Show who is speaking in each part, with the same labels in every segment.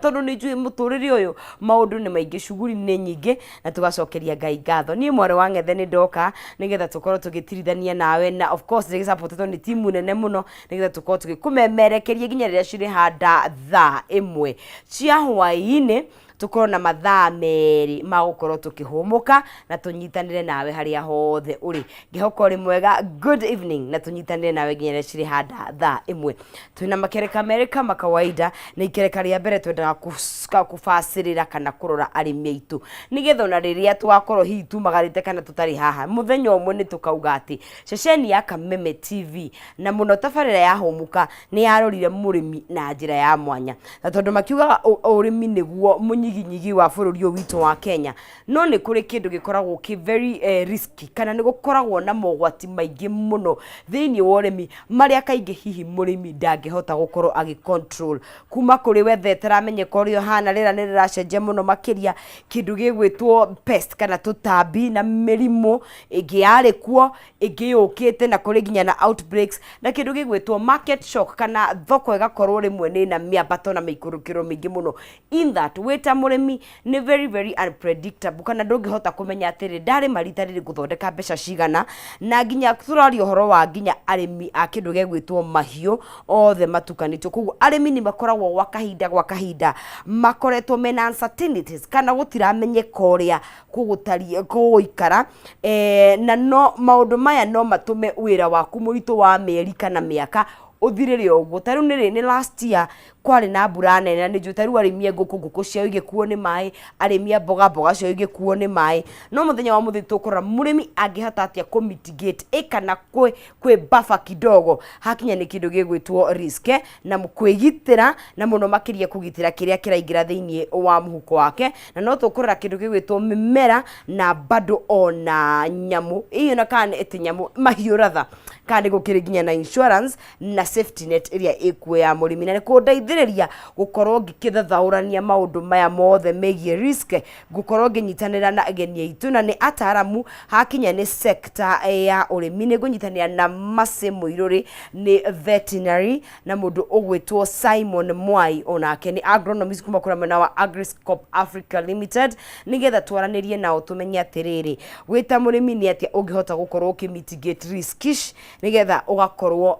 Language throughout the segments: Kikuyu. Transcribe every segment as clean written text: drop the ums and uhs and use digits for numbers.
Speaker 1: Tondũ nĩ njũĩ mũtũrĩre ũyũ maũndũ nĩ maingĩ, cuguri nĩ nyingĩ, na tũgacokeria Ngai ngatho. Niĩ mwarĩ wa ng'ethe nĩ ndoka nĩgetha tũkorwo tũgĩtirithania nawe, na of course ndĩgĩcapotĩtwo nĩ timu nene mũno nĩgetha tũkorwo tũgĩkũmemerekeria nginya rĩrĩa cirĩhanda thaa 1 cia hwaĩ-inĩ, tũkorwo na mathaa 2 ma gũkorwo tũkĩhũmũka na tũnyitanĩre nawe harĩa hothe ũrĩ. Ngĩhoka ũrĩ mwega, good evening, na tũnyitanĩre nawe nginya rĩrĩa cirĩhanda thaa 1. Twĩna makereka merĩ kama kawaida, na ikereka rĩa mbere twendaga kũbacĩrĩra kana kũrora arĩmi aitũ, nĩgetha ona rĩrĩa tũgakorwo hihi tumagarĩte kana tũtarĩ haha, mũthenya ũmwe nĩ tũkauga atĩ ceceni ya Kameme TV na mũno tabarĩra ya Hũmũka nĩ yarorire mũrĩmi na njĩra ya mwanya. Na tondũ makiugaga ũrĩmi nĩguo mũnyiginyigi wa bũrũri ũyũ witũ wa Kenya, no nĩ kũrĩ kĩndũ gĩkoragwo kĩ very risky, kana nĩ gũkoragwo na mogwati maingĩ mũno thĩinĩ wa ũrĩmi, marĩa kaingĩ hihi mũrĩmi ndangĩhota gũkorwo agĩ control. Kuma kũrĩ weather ĩtaramenyeka ũrĩa ĩhana, rĩera nĩ rĩracenjia mũno makĩria, kĩndũ gĩgwĩtwo pest kana tũtambi na mĩrimũ ĩngĩ yarĩ kuo, ĩngĩ yũkĩte, na kũrĩ nginya na outbreaks, na kĩndũ gĩgwĩtwo market shock, kana thoko ĩgakorwo rĩmwe nĩ na mĩambato na mĩikũrũkĩro mĩingĩ mũno. In that wĩ ta mũrĩmi nĩ very very unpredictable, kana ndũngĩhota kũmenya atĩrĩ, ndarĩma rita rĩrĩ ngũthondeka mbeca cigana. Na nginya tũraria ũhoro wa nginya arĩmi a kĩndũ gĩgwĩtwo mahiũ othe matukanĩtio. Koguo arĩmi nĩ makoragwo gwa kahinda gwa kahinda makoretwo mena uncertainties, kana gũtiramenyeka ũrĩa kũgũtariĩ kũgũikara, na no maũndũ maya no matũme wĩra waku mũritũ wa mĩeri kana mĩaka ũthirĩre ũguo. Ta rĩu nĩ last year kwarĩ na mbura nene, na nĩ njũĩ ta rĩu arĩmi a ngũkũ, ngũkũ ciao igĩkuo nĩ maĩ, arĩmi a mboga, mboga ciao igĩkuo nĩ maĩ. No mũthenya wa mũthĩ tũkũrora mũrĩmi angĩhota atĩa kũ mitigate kana kwĩ buffer kidogo hakinya nĩ kĩndũ gĩgwĩtwo risk, na kwĩgitĩra, na mũno makĩria kũgitĩra kĩrĩa kĩraingĩra thĩinĩ wa mũhuko wake. Na no tũkũrora kĩndũ gĩgwĩtwo mĩmera na bado ona nyamũ iyo, na kana nĩ nyamũ, mahiũ rather, kana nĩ gũkĩrĩ nginya na insurance na safety net ĩrĩa ĩkuo ya mũrĩmi. Na nĩ kũndeithĩrĩria gũkorwo ngĩkĩthathaũrania maũndũ maya mothe megiĩ risk, ngũkorwo ngĩnyitanĩra na ageni aitũ, na nĩ ataramu hakinya nĩ sector ya ũrĩmi. Nĩ ngũnyitanĩra na Mercy Mũirũrĩ, nĩ veterinary, na mũndũ ũgwĩtwo Simon Mwai, onake nĩ agronomist kuma kũrĩa mwena wa Agriscope Africa Limited, nĩgetha twaranĩrie nao tũmenye atĩrĩrĩ, wĩ ta mũrĩmi nĩ atĩa ũngĩhota gũkorwo ũkĩ mitigate risk ici, nĩgetha ũgakorwo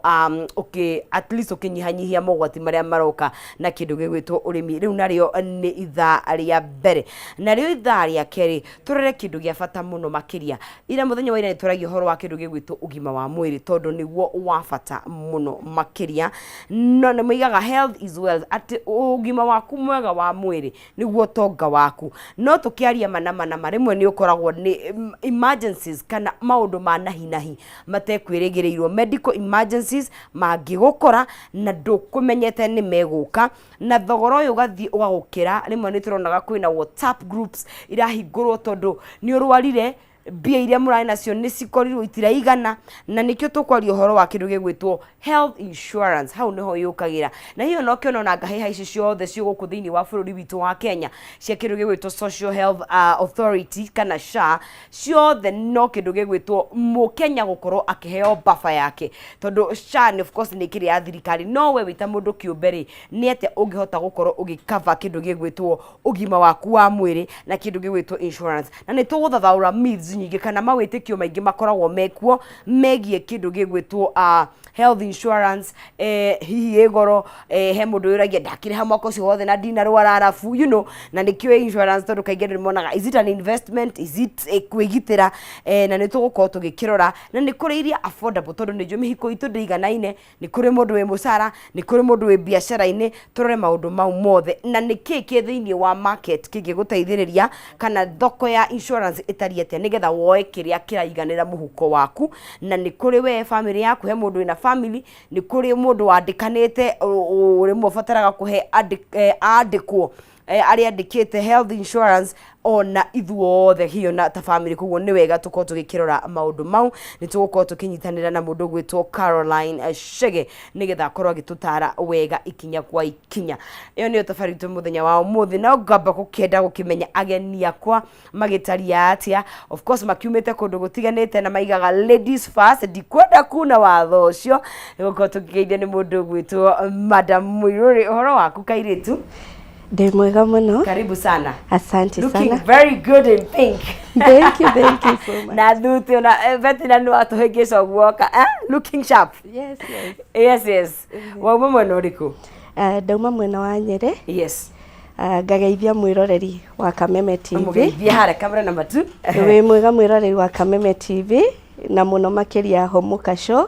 Speaker 1: ũkĩ at least ũkĩnyihanyihia mogwati marĩa maroka na kĩndũ gĩgwĩtwo ũrĩmi. Rĩu narĩo nĩ ithaa rĩa mbere. Narĩo ithaa rĩa kerĩ tũrore kĩndũ gĩa bata mũno makĩria. Ira, mũthenya wa ira, nĩ twaragia ũhoro wa kĩndũ gĩgwĩtwo ũgima wa mwĩrĩ, tondũ nĩguo wa bata mũno makĩria. No nĩ moigaga health is wealth, atĩ ũgima waku mwega wa mwĩrĩ nĩguo ũtonga waku. No tũkĩaria mana mana ma, rĩmwe nĩ ũkoragwo nĩ emergencies kana maũndũ ma nahi nahi matekwĩrĩgĩrĩirwo, medical emergencies mangĩgũkora na ndũkũmenyete nĩ megũka, na thogora ũyũ ũgathiĩ ũgagũkĩra. Rĩmwe nĩ tũronaga kwĩna WhatsApp groups irahingũrwo tondũ nĩ ũrwarire, mbia iria mũrarĩ nacio nĩ cikorirwo itiraigana. Na nĩkĩo tũkwaria ũhoro wa kĩndũ gĩgwĩtwo health insurance. Hau nĩho yũkagĩra. Na hiyo no kĩona ona ngahĩha ici ciothe ciĩ gũkũ thĩinĩ wa bũrũri witũ wa Kenya cia kĩndũ gĩgwĩtwo Social Health Authority kana SHA, ciothe no kĩndũ gĩgwĩtwo mũkenya gũkorwo akĩheo buffer yake, tondũ SHA nĩ of course nĩ kĩrĩa ya thirikari, no we wĩ ta mũndũ kĩũmbe rĩ, nĩ atĩa ũngĩhota gũkorwo ũgĩcover kĩndũ gĩgwĩtwo ũgima waku wa mwĩrĩ na kĩndũ gĩgwĩtwo insurance? Na nĩ tũgũthathaũra myths nyingĩ kana mawĩtĩkio maingĩ makoragwo mekuo megiĩ kĩndũ gĩgwĩtwo health insurance. Hihi ĩ goro? He mũndũ wĩragia, ndakĩrĩha mwaka ũcio wothe na ndinarwara, arabu na nĩkĩo insurance, tondũ kaingĩ andũ nĩmonaga, is it an investment, is it kwĩgitĩra? Na nĩ tũgũkorwo tũgĩkĩrora, na nĩ kũrĩ iria affordable, tondũ nĩ njũĩ mĩhiko itũ ndĩiganaine. Nĩ kũrĩ mũndũ wĩ mũcara, nĩ kũrĩ mũndũ wĩ biacara-inĩ. Tũrore maũndũ mau mothe, na nĩ kĩĩ kĩ thĩinĩ wa market kĩngĩgũteithĩrĩria, kana thoko ya insurance ĩtariĩ atĩa, nĩgetha woe kĩrĩa kĩraiganĩra mũhuko waku. Na nĩ kũrĩ we family yaku, he mũndũ wĩna family, nĩ kũrĩ mũndũ wandĩkanĩte, rĩmwe ũbataraga kũhe andĩkwo, arĩa andĩkĩte health insurance, ona ithuothe hiyo na ta family. Koguo nĩ wega tũkorwo tũgĩkĩrora maũndũ mau. Nĩ tũgũkorwo tũkĩnyitanĩra na mũndũ ũgwĩtwo Caroline Chege, nĩgetha akorwo agĩtũtara wega ikinya kwa ikinya. Ĩyo nĩyo thabarĩ itũ mũthenya wa ũmũthĩ. No ngamba gũkĩenda gũkĩmenya ageni akwa magĩtaria atĩa. Of course makiumĩte kũndũ gũtiganĩte, na maigaga ladies first, ndikwenda kuna watho ũcio. Nĩ gũkorwo tũkĩgeithio nĩ mũndũ ũgwĩtwo Madam Mũirũrĩ. Ũhoro waku, kairĩtu?
Speaker 2: Ndĩ mwega mũno.
Speaker 1: Karibu sana.
Speaker 2: Asante
Speaker 1: Looking
Speaker 2: sana.
Speaker 1: very good in pink.
Speaker 2: Thank you, thank you so much.
Speaker 1: Na thuti ona Betty na nĩ watũhĩngĩca ũguo oka. Looking sharp.
Speaker 2: Yes.
Speaker 1: Yes. Wauma mwena ũrĩkũ?
Speaker 2: Ndauma mwena wa Nyĩrĩ.
Speaker 1: Yes.
Speaker 2: Ngageithia mwĩroreri wa Kameme TV.
Speaker 1: Mũgeithie harĩa kamera number 2.
Speaker 2: Wĩ mwega mwĩroreri wa Kameme TV na mũno makĩria Hũmũka Show.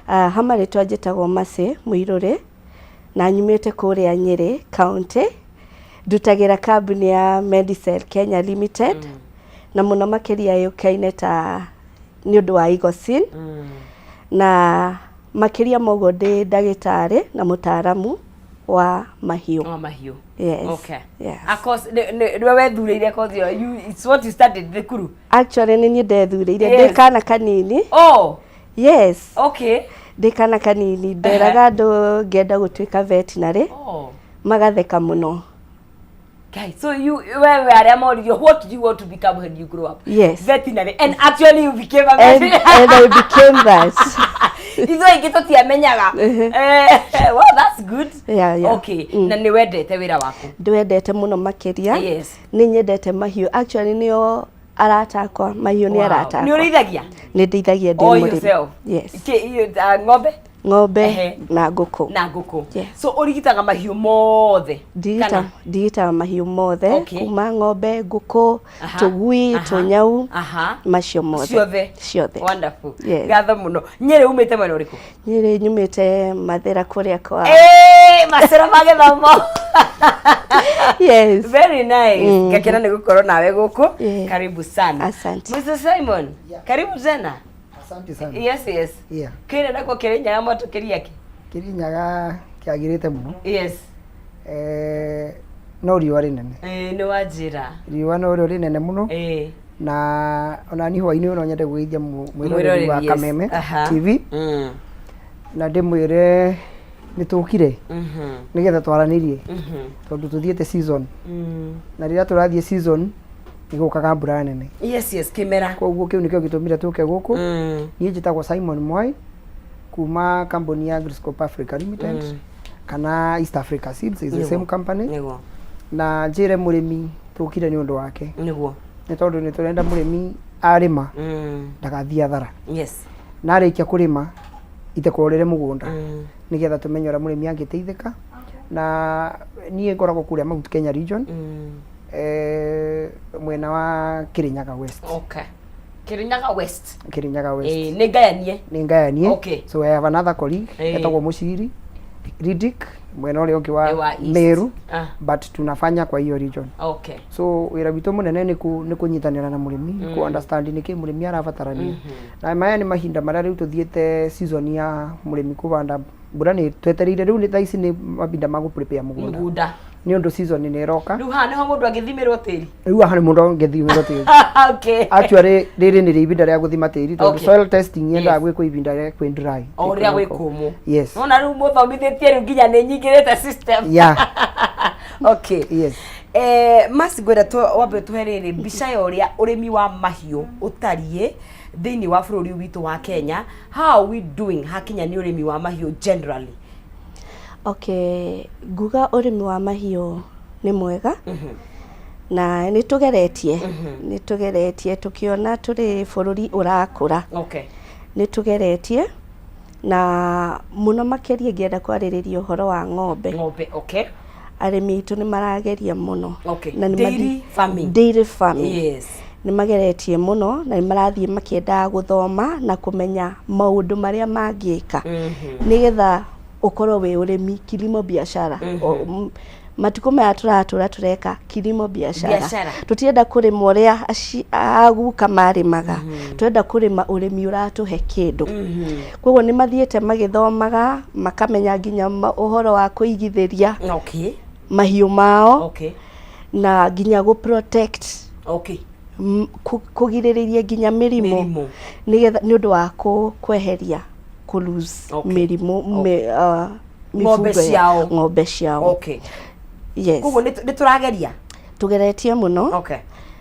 Speaker 2: Hama rĩtwa njĩtagwo Mercy Mũirũrĩ na nyumĩte kũrĩa Nyĩrĩ County. Ndutagĩra kambuni ya Medicel Kenya Limited na mũno makĩria yũkaine ta nĩ ũndũ wa Igosin. Na makĩria ma ũguo ndĩ ndagĩtarĩ na mũtaaramu wa mahiũ.
Speaker 1: Wa mahiũ.
Speaker 2: Yes.
Speaker 1: Okay.
Speaker 2: Yes.
Speaker 1: A course nĩwe wethurĩire course ĩyo. It's what you studied thukuru.
Speaker 2: Actually nĩ niĩ ndethurĩire
Speaker 1: Yes.
Speaker 2: ndĩ kana kanini.
Speaker 1: Oh,
Speaker 2: Yes.
Speaker 1: okay.
Speaker 2: Ndĩ kana kanini nderaga andũ ngenda gũtuĩka veterinary.
Speaker 1: Oh.
Speaker 2: Magatheka mũno.
Speaker 1: Guys, so you wewe arĩa moririo, what do you want to become when you grow up?
Speaker 2: Yes.
Speaker 1: Veterinary. And actually you became a
Speaker 2: And,
Speaker 1: veterinary.
Speaker 2: and I became that.
Speaker 1: Ithuĩ aingĩ tũtiamenyaga. Well, that's good.
Speaker 2: Yeah.
Speaker 1: Okay. Na nĩ wendete wĩra waku?
Speaker 2: Ndwendete mũno makĩria.
Speaker 1: Yes.
Speaker 2: Nĩ nyendete mahiũ. Actually nĩo arata akwa, mahiũ nĩ arata
Speaker 1: Nĩ
Speaker 2: akwa.
Speaker 1: ũrĩithagia?
Speaker 2: Nĩ ndĩithagia ndĩ
Speaker 1: All
Speaker 2: mũrĩmi.
Speaker 1: yourself?
Speaker 2: Yes.
Speaker 1: Ng'ombe?
Speaker 2: Ng'ombe na ngũkũ.
Speaker 1: Na ngũkũ.
Speaker 2: Yes.
Speaker 1: So ũrigitaga mahiũ mothe? Kana?
Speaker 2: Ndigitaga mahiũ mothe.
Speaker 1: Okay.
Speaker 2: Kuma ng'ombe, ngũkũ, tũgui, tũnyau, macio mothe.
Speaker 1: Ciothe?
Speaker 2: Ciothe.
Speaker 1: Wonderful.
Speaker 2: Yes.
Speaker 1: Ngatho mũno. Nyĩrĩ umĩte mwena ũrĩkũ?
Speaker 2: Nyĩrĩ nyumĩte Mathĩra kũrĩa kwa.
Speaker 1: Macera ma gĩthomo.
Speaker 2: Yes.
Speaker 1: Very nice. Ngakena nĩ gũkorwo nawe gũkũ.
Speaker 2: Yeah.
Speaker 1: Karibu sana.
Speaker 2: Asante.
Speaker 1: Mr. Simon,
Speaker 3: Yeah.
Speaker 1: karibu tena.
Speaker 3: Asante sana.
Speaker 1: Yes.
Speaker 3: Yeah.
Speaker 1: Kĩrĩa nakuo Kĩrĩnyaga mwatũkĩria kĩ?
Speaker 3: Kĩrĩnyaga kĩagĩrĩte mũno.
Speaker 1: Yes.
Speaker 3: No riũa rĩnene.
Speaker 1: Nĩ wanjĩra.
Speaker 3: Riũa no rĩo rĩnene mũno. Na ona niĩ hwaĩ-inĩ no nyende kũgeithia mwĩroreri wa
Speaker 1: Mwĩroreri, yes.
Speaker 3: Kameme TV. Na ndĩmwĩre nĩ tũkire nĩgetha twaranĩrie tondũ tũthiĩte season. Na rĩrĩa tũrathiĩ season nĩ gũkaga mbura nene.
Speaker 1: Yes, kĩmera.
Speaker 3: Koguo kĩu nĩkĩo gĩtũmire tũke gũkũ. Niĩ njĩtagwo Simon Mwai kuma kambuni ya Agriscope Africa Limited kana East Africa Seeds is the same company.
Speaker 1: Nĩguo.
Speaker 3: Na njĩre mũrĩmi tũkire nĩ ũndũ wake.
Speaker 1: Nĩguo.
Speaker 3: Nĩ tondũ nĩ tũrenda mũrĩmi arĩma ndagathiĩ athara.
Speaker 1: Yes.
Speaker 3: Na arĩkia kũrĩma itekorere mũgũnda. Nĩgetha tũmenye ũrĩa mũrĩmi angĩteithĩka. Na niĩ ngoragwo kũrĩa Mount Kenya region. Mwena wa Kirinyaga West.
Speaker 1: Okay. Kirinyaga West.
Speaker 3: Kirinyaga West.
Speaker 1: Nĩ ngayanie.
Speaker 3: Nĩ ngayanie.
Speaker 1: Okay.
Speaker 3: So I have another colleague etagwo Mũciri Ridik mwena ũrĩa ũngĩ wa
Speaker 1: Wa East.
Speaker 3: Meru. But tunafanya kwa hiyo region.
Speaker 1: Okay.
Speaker 3: So wĩra witũ mũnene nĩ kũnyitanĩra na mũrĩmi, ku understand nĩkĩ mũrĩmi arabatarania. Na maya nĩ mahinda marĩa rĩu tũthiĩte season ya mũrĩmi kũbanda mbura nĩ twetereire rĩu nĩ thaa ici nĩ mahinda ma gũ prepare mũgũnda.
Speaker 1: Mũgũnda.
Speaker 3: Nĩ ũndũ season nĩ ĩroka.
Speaker 1: Rĩu haha nĩho mũndũ angĩthimĩrwo tĩri.
Speaker 3: Rĩu haha nĩ mũndũ angĩthimĩrwo tĩri.
Speaker 1: Okay.
Speaker 3: Actually rĩrĩ nĩrĩo ihinda rĩa gũthima tĩri tondũ
Speaker 1: Okay.
Speaker 3: soil testing yendaga
Speaker 1: Yes.
Speaker 3: gwĩkwo ihinda rĩa kwĩ dry.
Speaker 1: O rĩrĩa gwĩ kũmũ.
Speaker 3: Yes.
Speaker 1: Nona rĩu mũthomithĩtie rĩu nginya nĩ nyingĩrĩte system.
Speaker 3: Yeah.
Speaker 1: Okay.
Speaker 3: Yes.
Speaker 1: Mercy ngwenda wambe tũhe rĩrĩ mbica ya ũrĩa ũrĩmi wa mahiũ ũtariĩ thĩinĩ wa bũrũri witũ wa Kenya. How are we doing hakinya nĩ ũrĩmi wa mahiũ generally?
Speaker 2: Okay, nguga ũrĩmi wa mahiũ nĩ mwega. Na nĩ tũgeretie. Nĩ tũgeretie tũkĩona tũrĩ bũrũri ũrakũra.
Speaker 1: Okay.
Speaker 2: Nĩ tũgeretie na mũno makĩria ngĩenda kwarĩrĩria ũhoro wa ng'ombe.
Speaker 1: Ng'ombe, okay.
Speaker 2: Arĩmi aitũ nĩ marageria mũno.
Speaker 1: Okay.
Speaker 2: Na nĩ
Speaker 1: Dairy farming.
Speaker 2: Dairy farming.
Speaker 1: Yes.
Speaker 2: Nĩ mageretie mũno na nĩ marathiĩ makĩendaga gũthoma na kũmenya maũndũ marĩa mangĩka. Nĩgetha ũkorwo wĩ ũrĩmi kilimo biashara. Matukũ maya tũratũra tũreka kilimo biashara.
Speaker 1: Biashara.
Speaker 2: Tũtienda kũrĩma ũrĩa aguka marĩmaga. Tũrenda kũrĩma ũrĩmi ũratũhe kĩndũ. Koguo nĩ mathiĩte magĩthomaga, makamenya nginya ũhoro wa kũigithĩria
Speaker 1: Okay.
Speaker 2: mahiũ mao.
Speaker 1: Okay.
Speaker 2: Na nginya gũ protect.
Speaker 1: Okay.
Speaker 2: Kũgirĩrĩria nginya mĩrimũ.
Speaker 1: Mĩrimũ.
Speaker 2: Nĩgetha nĩ ũndũ wa kweheria kũ lose
Speaker 1: Okay.
Speaker 2: mĩrimũ,
Speaker 1: Ng'ombe
Speaker 2: mĩbungo ya
Speaker 1: ciao.
Speaker 2: ng'ombe ciao.
Speaker 1: Okay.
Speaker 2: Yes.
Speaker 1: Koguo nĩ tũrageria?
Speaker 2: Tũgeretie mũno.
Speaker 1: Okay.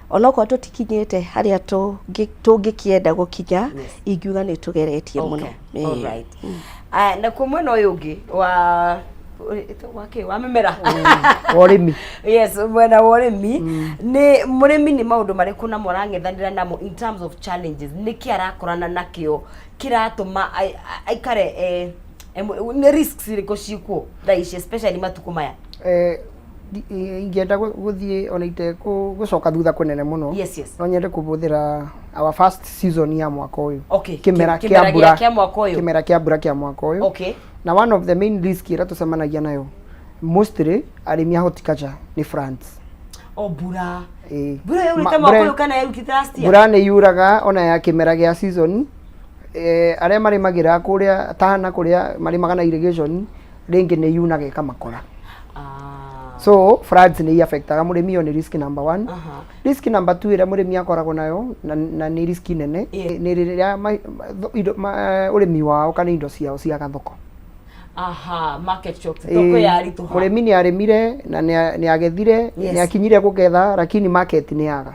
Speaker 2: Onokorwo tũtikinyĩte harĩa tũngĩkĩenda gũkinya,
Speaker 1: Yes.
Speaker 2: ingiuga nĩ tũgeretie mũno.
Speaker 1: Okay. All right. Na kwa mwena ũyũ ũngĩ wa Wa kĩ? Wa mĩmera.
Speaker 3: Wa ũrĩmi.
Speaker 1: Yes, mwena wa ũrĩmi. Nĩ mũrĩmi nĩ maũndũ marĩkũ namo arang'ethanĩra namo in terms of challenges? Nĩkĩ arakorana nakĩo kĩratũma aikare nĩ risks irĩkũ ciĩkuo thaa ici, especially matukũ maya?
Speaker 3: Ingĩenda gũthiĩ ona itegũcoka thutha kũnene mũno,
Speaker 1: Yes.
Speaker 3: no nyende kũhũthĩra our first season ya mwaka ũyũ.
Speaker 1: Okay.
Speaker 3: Kĩmera
Speaker 1: kĩmera
Speaker 3: kĩa mbura.
Speaker 1: Kĩa mwaka ũyũ.
Speaker 3: Kĩmera kĩa mbura kĩa mwaka ũyũ. Na one of the main risk ĩrĩa tũcemanagia nayo mostly arĩmi a horticulture nĩ floods.
Speaker 1: O mbura.
Speaker 3: Ĩĩ.
Speaker 1: Mbura yaurĩte mwaka ũyũ kana yaurĩte last year?
Speaker 3: Mbura nĩ yuraga ona ya kĩmera gĩa season. Arĩa marĩmagĩra kũrĩa Tana, kũrĩa marĩmaga na irrigation, rĩngĩ nĩ yunaga ĩkamakora. So floods nĩ affectaga mũrĩmi, ĩyo nĩ risk number one. Risk number two ĩrĩa mũrĩmi akoragwo nayo na nĩ risk nene nĩ rĩrĩa indo ũrĩmi wao kana indo ciao ciaga thoko.
Speaker 1: Aha, market shock. Thoko yaritũha.
Speaker 3: Mũrĩmi nĩ arĩmire na nĩ agethire, nĩ akinyire kũgetha, lakini market nĩ yaga.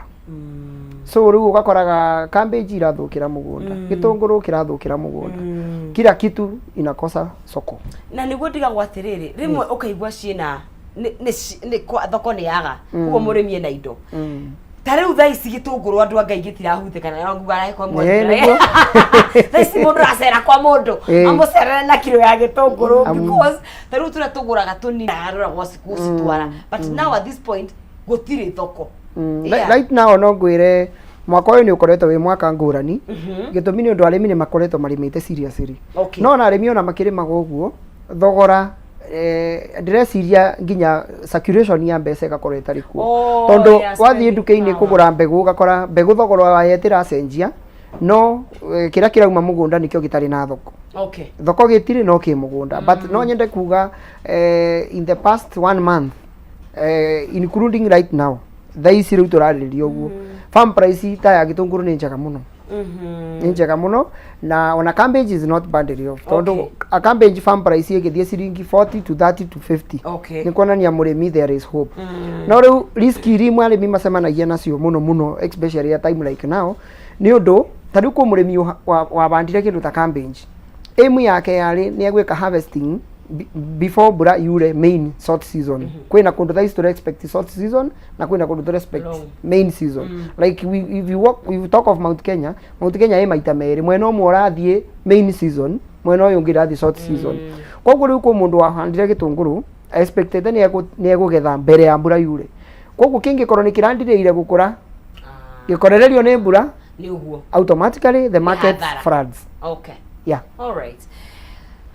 Speaker 3: So rĩu ũgakoraga cabbage irathũkĩra mũgũnda, gĩtũngũrũ kĩrathũkĩra mũgũnda, kila kitu inakosa soko.
Speaker 1: Na nĩguo ndigagwo atĩrĩrĩ, rĩmwe ũkaigua ciĩna thoko nĩ yaga, koguo mũrĩmi ena indo. Ta rĩu thaa ici gĩtũngũrũ andũ a Ngai gĩtirahutĩka na nguga arahe kwa
Speaker 3: mũndũ. Nĩguo.
Speaker 1: Thaa ici mũndũ aracera kwa mũndũ amũcerere na kiro ya gĩtũngũrũ, because ta rĩu tũrĩa tũgũraga tũnini arora gũcitwara, but now at this point gũtirĩ thoko.
Speaker 3: Right now no ngwĩre mwaka ũyũ nĩ ũkoretwo wĩ mwaka ngũrani. Gĩtũmi nĩ ũndũ arĩmi nĩ makoretwo marĩmĩte seriously. No ona arĩmi ona makĩrĩmaga ũguo, thogora ndĩreciria nginya circulation ya mbeca ĩgakorwo ĩtarĩ kuo, tondũ
Speaker 1: yeah,
Speaker 3: wathiĩ
Speaker 1: spending
Speaker 3: nduka-inĩ
Speaker 1: power.
Speaker 3: Kũgũra mbegũ, ũgakora mbegũ thogora wayo ĩtĩracenjia, no kĩrĩa kĩrauma mũgũnda nĩkĩo gĩtarĩ na thoko. Thoko gĩtirĩ no kĩ mũgũnda. But no nyende kuga in the past one month, including right now, thaa ici rĩu tũrarĩrĩria ũguo, farm price ta ya gĩtũngũrũ nĩ njega mũno. Nĩ njega mũno, na ona cabbage is not badly off, tondũ a cabbage farm price ĩgĩthiĩ ciringi 40 to 30 to 50, nĩ kuonania mũrĩmi there is hope. No rĩu risk iria imwe arĩmi macemanagia nacio mũno mũno, especially at time like now, nĩ ũndũ ta rĩu kwĩ mũrĩmi wabandire kĩndũ ta cabbage, aim yake yarĩ nĩ egwĩka harvesting before mbura yure main short season. Kwĩna kũndũ thaa ici tũra expect short season na kwĩna kũndũ tũra expect
Speaker 1: Long.
Speaker 3: main season. Like we, if you walk, if you talk of Mount Kenya, Mount Kenya ĩ maita merĩ, mwena ũmwe ũrathiĩ main season, mwena ũyũ ũngĩ ũrathiĩ short season. Koguo rĩu kwĩ mũndũ wahandire gĩtũngũrũ expected nĩ egũgetha mbere ya mbura yure, koguo kĩngĩkorwo nĩ kĩrandirĩire gũkũra, gĩkorererio nĩ mbura,
Speaker 1: Nĩ ũguo.
Speaker 3: Automatically the market
Speaker 1: hathara.
Speaker 3: floods. Yeah.
Speaker 1: Alright.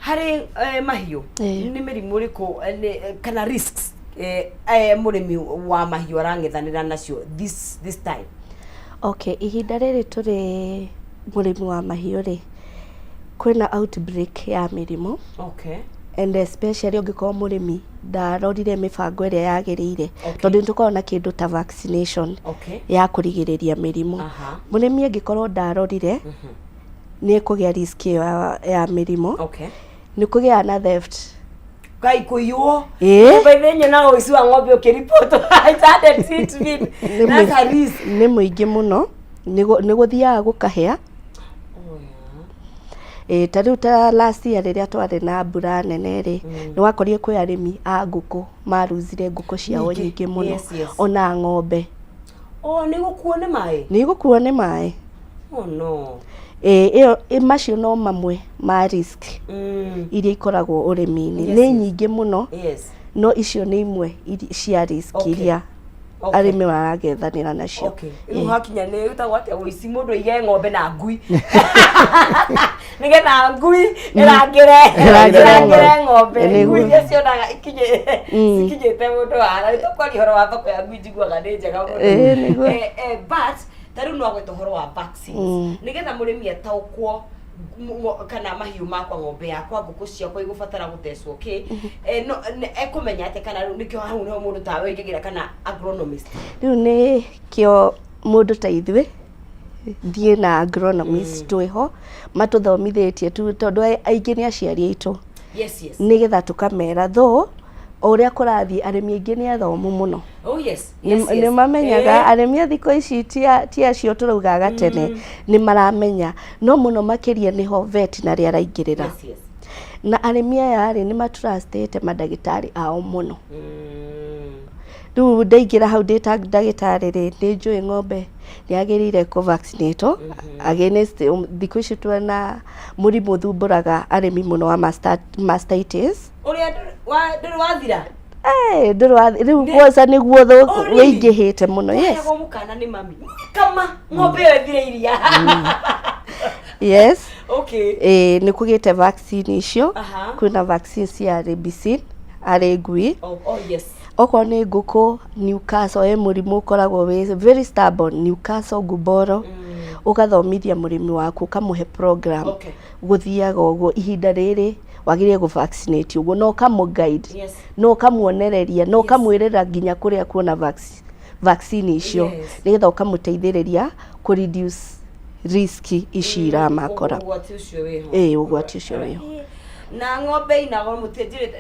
Speaker 1: Harĩ mahiũ, nĩ mĩrimũ ĩrĩkũ kana risks mũrĩmi wa mahiũ arang'ethanĩra nacio this time?
Speaker 2: Okay, ihinda rĩrĩ tũrĩ, mũrĩmi wa mahiũ rĩ, kwĩna outbreak ya mĩrimũ, and especially ũngĩkorwo mũrĩmi ndarorire mĩbango ĩrĩa yagĩrĩire, tondũ nĩ tũkoragwo na kĩndũ ta vaccination ya kũrigĩrĩria mĩrimũ. Mũrĩmi angĩkorwo ndarorire, nĩ ekũgĩa risk ĩyo ya mĩrimũ. Nĩ kũgĩaga na theft.
Speaker 1: Ngai, kũiywo.
Speaker 2: Ĩĩ.
Speaker 1: By the nyonaga ũici wa ng'ombe ũkĩribotwo. It had treatment.
Speaker 2: Nĩ
Speaker 1: That's a risk.
Speaker 2: Nĩ mũingĩ mũno, nĩ gũthiaga gũkahĩa.
Speaker 1: Oh, yeah.
Speaker 2: Ĩ ta rĩu ta last year rĩrĩa twarĩ na mbura nene rĩ, nĩ wakorire kwĩ arĩmi a ngũkũ maruzire ngũkũ ciao
Speaker 1: Nyingĩ.
Speaker 2: nyingĩ mũno. Ona ng'ombe.
Speaker 1: Oh, nĩ gũkuo nĩ maĩ?
Speaker 2: Nĩ igũkuo nĩ maĩ.
Speaker 1: Oh no.
Speaker 2: Ĩ ĩyo macio no mamwe ma risk iria ikoragwo ũrĩmi-inĩ. Nĩ nyingĩ mũno, no icio nĩ imwe cia risk iria arĩmi maragethanĩra nacio.
Speaker 1: Okay. Rĩu hakinya nĩ ĩtagwo atĩa, ũici, mũndũ aige ng'ombe na ngui nĩgetha ngui ĩrangĩre
Speaker 2: ĩrangĩre
Speaker 1: ĩrangĩre ng'ombe.
Speaker 2: Nĩguo.
Speaker 1: Ngui iria cionaga cikinyĩte mũndũ haha. Nĩ tũkwaria ũhoro wa thoko ya ngui, njiguaga nĩ njega mũno.
Speaker 2: Ĩĩ, nĩguo.
Speaker 1: But ta rĩu no agweta ũhoro wa vaccines nĩgetha mũrĩmi ataũkwo kana mahiũ makwa, ng'ombe yakwa, ngũkũ ciakwa igũbatara gũthecwo kĩ, no ekũmenya atĩa? Kana rĩu nĩkĩo hau nĩho mũndũ tawe aingagĩra, kana agronomist?
Speaker 2: Rĩu nĩ kĩo mũndũ ta ithuĩ thiĩ na agronomist twĩho matũthomithĩtie tu, tondũ aingĩ nĩ aciari aitũ, nĩgetha tũkamera though o ũrĩa kũrathiĩ arĩmi aingĩ nĩ athomu mũno. Nĩ mamenyaga. Arĩmi a thikũ ici ti acio tũraugaga gatene, nĩ maramenya, no mũno makĩria nĩho veterinary araingĩrĩra. Na arĩmi aya rĩ, nĩ matrustĩte mandagĩtarĩ ao mũno. Rĩu ndaingĩra hau ndĩ ta ndagĩtarĩ rĩ, nĩ njũĩ ng'ombe nĩ yagĩrĩire kũ vaccinate wo against thikũ ici twĩna mũrimũ ũthumbũraga arĩmi mũno wa mastitis.
Speaker 1: Ũrĩa ndũrĩ wathira?
Speaker 2: Eh, ndũrĩ wathira, rĩu kwanza nĩguo
Speaker 1: Oh, really?
Speaker 2: wĩingĩhĩte mũno, yes.
Speaker 1: Waheagwo mũkana nĩ mami. Kama ng'ombe ĩyo ĩthire iria.
Speaker 2: Yes.
Speaker 1: Okay.
Speaker 2: Ĩĩ nĩ kũgĩte vaccine icio. Kwĩna vaccine cia rabies harĩ ngui.
Speaker 1: Oh, oh yes.
Speaker 2: Okorwo nĩ ngũkũ Newcastle ĩ mũrimũ ũkoragwo wĩ very stubborn Newcastle Gumboro. Ũgathomithia mũrĩmi waku ũkamũhe program. Gũthiaga ũguo ihinda rĩrĩ wagĩrĩire gũ vaccinate ũguo na ũkamũ guide. Na ũkamuonereria na ũkamwĩrĩra nginya kũrĩa kuona vaccine icio nĩgetha ũkamũteithĩrĩria kũ reduce risk ici iramakora.
Speaker 1: Ũgwati ũcio wĩho.
Speaker 2: Ĩĩ ũgwati ũcio wĩho.
Speaker 1: Na ng'ombe ina goro mũtinjĩrĩte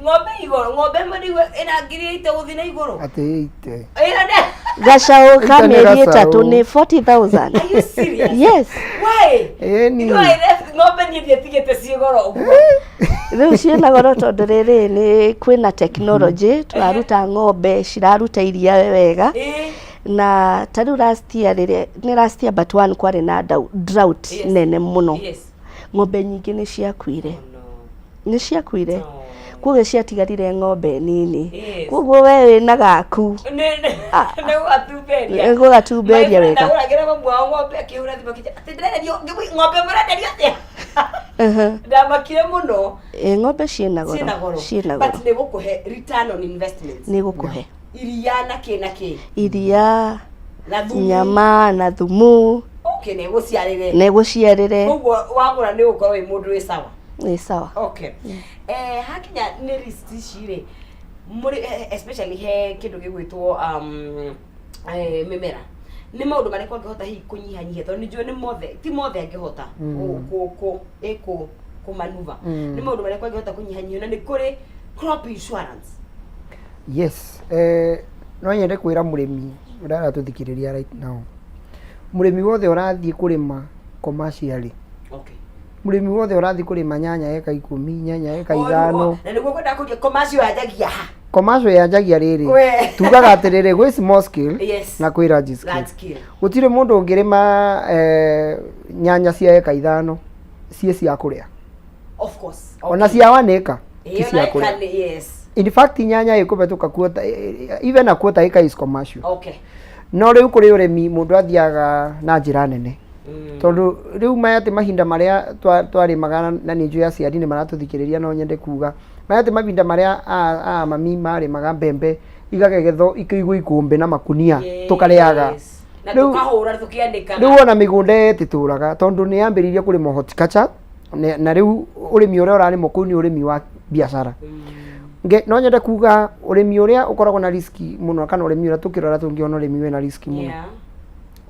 Speaker 1: ng'ombe igũrũ ng'ombe ĩmwe nĩguo ĩna ngiri ite gũthiĩ na igũrũ.
Speaker 3: Atĩ ite.
Speaker 1: Ĩna nĩ
Speaker 2: Gacaũ ka
Speaker 3: Ite nĩ
Speaker 2: mĩeri
Speaker 3: gacaũ.
Speaker 2: ĩtatũ nĩ 40,000.
Speaker 1: Are you serious?
Speaker 2: Yes.
Speaker 1: Why?
Speaker 3: Ĩni.
Speaker 1: You know, I left ng'ombe niĩ ndiatigĩte ciĩ goro ũguo.
Speaker 2: Rĩu ciĩna goro tondũ rĩrĩ nĩ kwĩna tekinoronjĩ tũraruta ng'ombe ciraruta iria wega.
Speaker 1: Ĩĩ.
Speaker 2: Na ta rĩu last year rĩrĩa nĩ last year but one kwarĩ na drought nene mũno. Ng'ombe nyingĩ nĩ ciakuire.
Speaker 1: Oh, no.
Speaker 2: Nĩ ciakuire.
Speaker 1: Oh.
Speaker 2: Koguo ciatigarire ng'ombe nini. Koguo we wĩna gaku.
Speaker 1: Nĩ gũgatumberia.
Speaker 2: Nĩ gũgatumberia wega.
Speaker 1: Ndagũragĩra mamu wao ng'ombe akĩhũra thimũ akĩnjĩra atĩ ndĩrenderio ng'ombe mũrenderio atĩa? Ndamakire mũno.
Speaker 2: Ĩ ng'ombe ciĩna goro.
Speaker 1: Ciĩna goro.
Speaker 2: Ciĩna goro.
Speaker 1: But nĩ gũkũhe return on investment.
Speaker 2: Nĩ gũkũhe.
Speaker 1: Iria na kĩ na kĩ.
Speaker 2: Iria,
Speaker 1: Na thumu.
Speaker 2: nyama na thumu.
Speaker 1: Okay, nĩ ĩgũciarĩre.
Speaker 2: Nĩ ĩgũciarĩre.
Speaker 1: Koguo wagũra nĩ ũgũkorwo wĩ mũndũ wĩ sawa.
Speaker 2: Nĩ sawa.
Speaker 1: Okay. Eh, hakinya nĩ list ici rĩ, mũrĩ especially he kĩndũ gĩgwĩtwo eh, mĩmera nĩ maũndũ marĩkũ angĩhota hihi kũnyihanyihia tondũ nĩ njũĩ nĩ mothe ti mothe angĩhota kũ kũ kũ kũmanuva nĩ maũndũ marĩkũ angĩhota kũnyihanyihia na nĩ kũrĩ crop insurance.
Speaker 3: Yes, eh, no nyende kwĩra mũrĩmi ũrĩa aratũthikĩrĩria right now, mũrĩmi wothe ũrathiĩ kũrĩma commercially,
Speaker 1: Okay.
Speaker 3: mũrĩmi wothe ũrathiĩ kũrĩma nyanya eka ikũmi, nyanya eka
Speaker 1: Oh, nĩguo-
Speaker 3: ithano,
Speaker 1: na nĩguo ngwendaga kũria commercial yanjagia ha?
Speaker 3: Commercial yanjagia rĩrĩ,
Speaker 1: We.
Speaker 3: tugaga atĩrĩrĩ, gwĩ small scale
Speaker 1: Yes.
Speaker 3: na kwĩ large scale.
Speaker 1: Large scale.
Speaker 3: Gũtirĩ mũndũ ũngĩrĩma eh, nyanya cia eka ithano ciĩ cia kũrĩa.
Speaker 1: Of course.
Speaker 3: Ona cia one acre ti
Speaker 1: Ĩyo
Speaker 3: cia
Speaker 1: na
Speaker 3: kũrĩa.
Speaker 1: Yes.
Speaker 3: In fact nyanya ĩkũhetũka quarter, even a quarter acre is commercial.
Speaker 1: Okay.
Speaker 3: No rĩu kũrĩ ũrĩmi mũndũ athiaga na njĩra nene. Tondũ rĩu maya ti mahinda marĩa twarĩmaga na nĩ njũĩ aciari nĩ maratũthikĩrĩria no nyende kuga maya ti mahinda marĩa a mami marĩmaga mbembe ikagegethwo ikaigwo ikũmbĩ na makunia tũkarĩaga.
Speaker 1: Yes. Na
Speaker 3: Rĩu-
Speaker 1: tũkahũra tũkĩanĩkaga.
Speaker 3: Rĩu ona mĩgũnda ĩtĩtũraga tondũ nĩ yambĩrĩirie kũrĩmwo horticulture na rĩu ũrĩmi ũrĩa ũrarĩmwo kũu nĩ ũrĩmi wa biacara. No nyende kuga ũrĩmi ũrĩa ũkoragwo na risk mũno kana ũrĩmi ũrĩa tũkĩrora tũngĩona ũrĩmi wĩna risk mũno.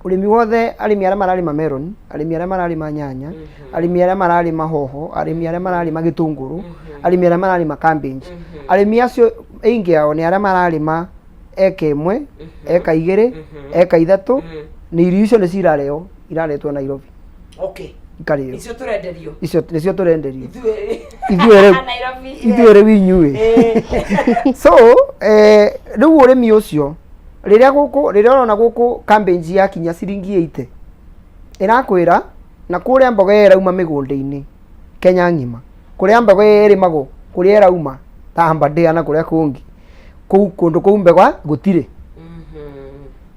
Speaker 3: Ũrĩmi wothe arĩmi arĩa mararĩma melon, arĩmi arĩa mararĩma nyanya, arĩmi arĩa mararĩma hoho, arĩmi arĩa mararĩma gĩtũngũrũ, arĩmi arĩa mararĩma cabbage. Arĩmi acio aingĩ ao nĩ arĩa mararĩma eka ĩmwe, eka igĩrĩ, eka ithatũ, na irio icio nĩcio irareo, iraretwo Nairobi.
Speaker 1: Okay.
Speaker 3: Ikarĩo.
Speaker 1: Icio tũrenderio.
Speaker 3: Icio nĩcio tũrenderio.
Speaker 1: Ithuĩ.
Speaker 3: Ithuĩ rĩu.
Speaker 1: Nairobi.
Speaker 3: Ithuĩ rĩu inyuĩ. So, eh, rĩu ũrĩmi ũcio rĩrĩa gũkũ rĩrĩa ũrona gũkũ cabbage yakinya ciringi 80 ĩrakwĩra na kũrĩa mboga ĩyo ĩrauma mĩgũnda-inĩ Kenya ng'ima kũrĩa mboga ĩyo ĩrĩmagwo kũrĩa ĩrauma ta Aberdare na kũrĩa kũngĩ kũu kũndũ kũu mboga gũtirĩ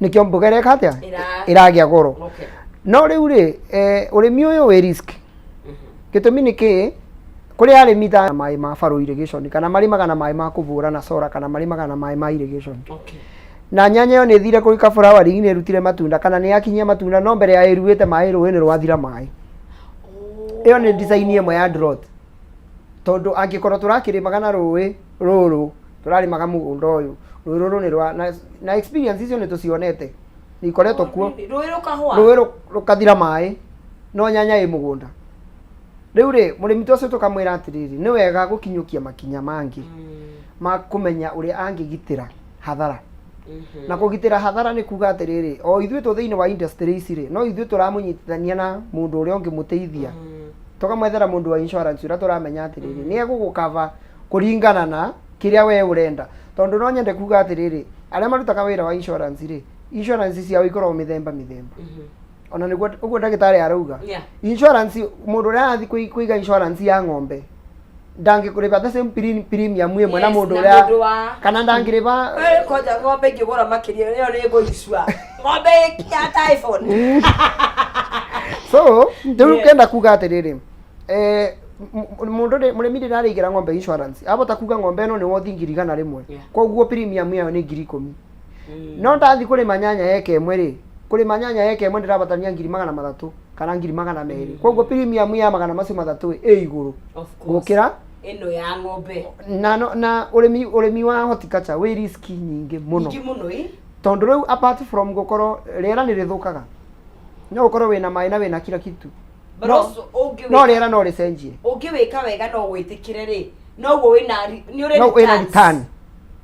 Speaker 3: nĩkĩo mboga ĩreka atĩa ĩragĩa goro. No rĩu rĩ eh, ũrĩmi ũyũ wĩ risk gĩtũmi nĩ kĩĩ kũrĩ arĩmi ta maĩ ma furrow irrigation kana marĩmaga na maĩ ma kũbũra na solar kana marĩmaga na maĩ ma irrigation. Na nyanya ĩyo nĩ ĩthire kũrika flowering nĩ ĩrutire matunda kana nĩ yakinyia matunda no mbere ya ĩruĩte maĩ rũĩ nĩ rwathira maĩ. Ĩyo nĩ design ĩmwe ya drought. Tondũ angĩkorwo tũrakĩrĩmaga na rũĩ rũrũ tũrarĩmaga mũgũnda ũyũ rũĩ rũrũ nĩ rwa na experience icio nĩ tũcionete nĩ ikoretwo kuo.
Speaker 1: Rũĩ rũkahũa.
Speaker 3: Rũĩ rũkathira maĩ no nyanya ĩ mũgũnda. Rĩu rĩ mũrĩmi ta ũcio tũkamwĩra atĩrĩrĩ nĩ wega gũkinyũkia makinya mangĩ ma kũmenya ũrĩa angĩgitĩra hathara. Na kũgitĩra hathara nĩ kuga atĩrĩrĩ o ithuĩ twĩ thĩinĩ wa industry ici rĩ no ithuĩ tũramũnyitithania na mũndũ ũrĩa ũngĩmũteithia. Tũkamwethera mũndũ wa insurance ũrĩa tũramenya atĩrĩrĩ, nĩ egũgũkava kũringana na kĩrĩa we ũrenda. Tondũ no nyende kuga atĩrĩrĩ, arĩa marutaga wĩra wa insurance rĩ, insurance ciao ikoragwo mĩthemba mĩthemba. Ona nĩguo ũguo ndagĩtarĩ arauga. Insurance, mũndũ ũrĩa arathiĩ kũiga insurance ya ng'ombe ndangĩkũrĩba the same premium ĩmwe na
Speaker 1: Yes,
Speaker 3: mũndũ
Speaker 1: na
Speaker 3: ũrĩa
Speaker 1: mũndũ wa-
Speaker 3: kana ndangĩrĩba.
Speaker 1: Eh, kwanja ng'ombe ingĩgũra makĩria ĩyo nĩ ngũicua ng'ombe ĩkinya ta iPhone.
Speaker 3: So rĩu kenda kuga atĩrĩrĩ, mũndũ mũrĩmi rĩrĩa arĩigĩra ng'ombe insurance abota kuga ng'ombe ĩno nĩ wothi 100,000. Koguo premium yayo nĩ 10,000. No ndathi kũrĩma nyanya eka ĩmwe rĩ, kũrĩma nyanya eka ĩmwe ndĩrabatarania 300,000 kana 200,000. Koguo premium ya magana macio matatũ ĩ igũrũ
Speaker 1: Of course.
Speaker 3: gũkĩra
Speaker 1: ĩno ya ng'ombe.
Speaker 3: Na na ũrĩmi wa horticulture wĩ risk nyingĩ mũno.
Speaker 1: Nyingĩ mũno ĩ.
Speaker 3: Tondũ rĩu apart from gũkorwo rĩera nĩ rĩthũkaga, no ũkorwo wĩna maĩ na wĩna kila kitu,
Speaker 1: But
Speaker 3: no,
Speaker 1: also ũngĩwĩka
Speaker 3: no rĩera no rĩcenjie.
Speaker 1: Ũngĩwĩka wega no wĩtĩkĩre rĩ, noguo wĩna nĩ ũrĩ
Speaker 3: No wĩna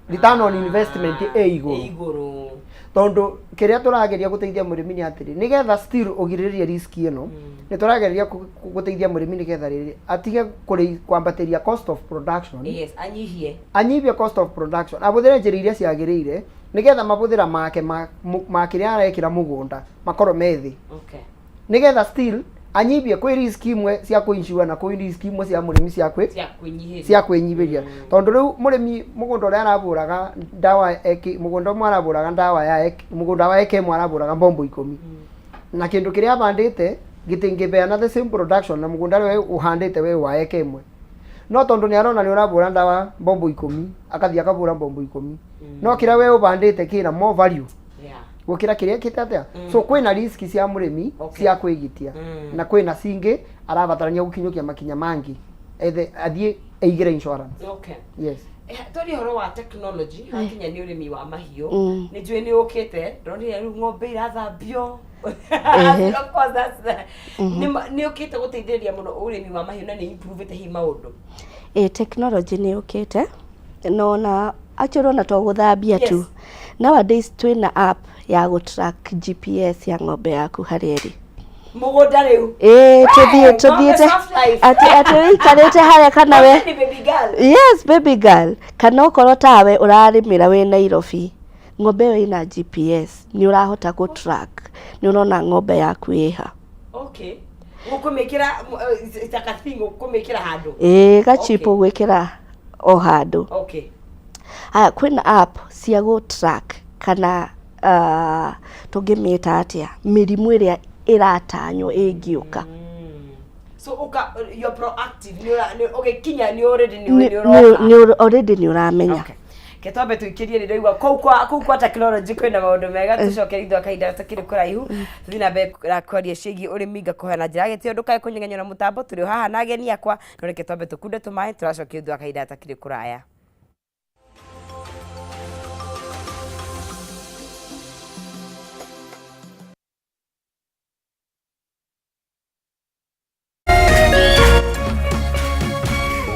Speaker 3: return on investment ĩ igũrũ.
Speaker 1: Ĩ igũrũ.
Speaker 3: Tondũ kĩrĩa tũrageria gũteithia mũrĩmi nĩ atĩrĩ, nĩgetha still ũgirĩrĩrie risk ĩno, nĩ tũrageria gũteithia mũrĩmi nĩgetha rĩrĩ atige kwambatĩria cost of production.
Speaker 1: Yes, anyihie.
Speaker 3: Anyihie cost of production, ahũthĩre njĩra iria ciagĩrĩire nĩgetha mabũthĩra make ma kĩrĩa arekĩra mũgũnda makorwo me thĩ, nĩgetha still anyihie. Kwĩ risk imwe cia kũ-insure na kwĩ risk imwe cia mũrĩmi cia kwĩ
Speaker 1: cia kwĩnyihĩria.
Speaker 3: Cia kwĩnyihĩria. Tondũ rĩu mũrĩmi mũgũnda ũrĩa arabũraga ndawa mũgũnda ũmwe arabũraga ndawa ya mũgũnda wa eka ĩmwe arabũraga mbombo 10, na kĩndũ kĩrĩa abandĩte gĩtingĩbeana the same production na mũgũnda ũrĩa ũhandĩte we wa eka ĩmwe. No tondũ nĩ arona nĩ ũrabũra ndawa mbombo 10, akathiĩ akabũra mbombo 10, no kĩrĩa we ũbandĩte kĩna more value gũkĩra kĩrĩa kĩte atĩa. So kwĩna risk cia mũrĩmi cia kwĩgitia, na kwĩna cingĩ arabatarania gũkinyũkia makinya mangĩ ethe athiĩ aigĩre insurance. Yes.
Speaker 1: Twaria ũhoro wa technology hakinya nĩ ũrĩmi wa mahiũ. Nĩ njũĩ nĩ ũkĩte, ndonire rĩu ng'ombe irathambio. Of course that's nĩ ũkĩte gũteithĩrĩria mũno ũrĩmi wa mahiũ na nĩ improve hihi maũndũ.
Speaker 2: Ĩ, technology nĩ yũkĩte nona actually ona to gũthambia tu. Nowadays twĩna app ya gũ-track GPS ya ng'ombe yaku harĩa ĩrĩ.
Speaker 1: Mũgũnda rĩu.
Speaker 2: Ĩ, tũthiĩ
Speaker 1: Ng'ombe
Speaker 2: tũthiĩte
Speaker 1: soft life.
Speaker 2: atĩ wĩikarĩte harĩa kana we
Speaker 1: Ng'ombe ni baby girl.
Speaker 2: Yes, baby girl. Kana okorwo tawe ũrarĩmĩra wĩ Nairobi, ng'ombe ĩyo ĩna GPS, nĩ ũrahota gũ-track, nĩ ũrona ng'ombe yaku ĩha.
Speaker 1: Okay, ũkũmĩkĩra it's like a thing ũkũmĩkĩra handũ.
Speaker 2: Ĩĩ, gachip ũgwĩkĩra o handũ. Haya, kwĩna app cia gũ track kana tũngĩmĩta atĩa, mĩrimũ ĩrĩa ĩratanywo ĩngĩũka.
Speaker 1: So uka you're proactive, nĩ ũgĩkinya nĩ already nĩ ũroka.
Speaker 2: Nĩ already nĩ ũramenya.
Speaker 1: Okay. Ke twambe tũikĩrie, nĩ ndaigua kũu kwa technology kwĩna maũndũ mega. Tũcoke ithuĩ kahinda gatakĩrĩ kũraihu tũthiĩ na mbere na kwaria ciĩgiĩ ũrĩmi. Ngakũhoya na njĩra ya gĩtĩo ndũkae kũnyegenywo na mũtambo. Tũrĩ o haha na ageni akwa, no reke twambe tũkunde tũmaĩ, tũracokia ithuĩ kahinda gatakĩrĩ kũraya.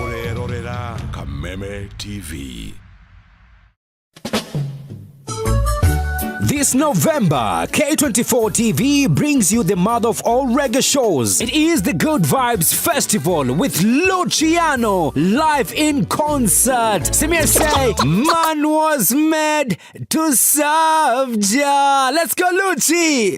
Speaker 4: Ũrerorera Kameme TV.
Speaker 5: This November, K24 TV brings you the mother of all reggae shows. It is the Good Vibes Festival with Luciano live in concert. Simir say, man was made to serve Jah. Let's go, Lucci.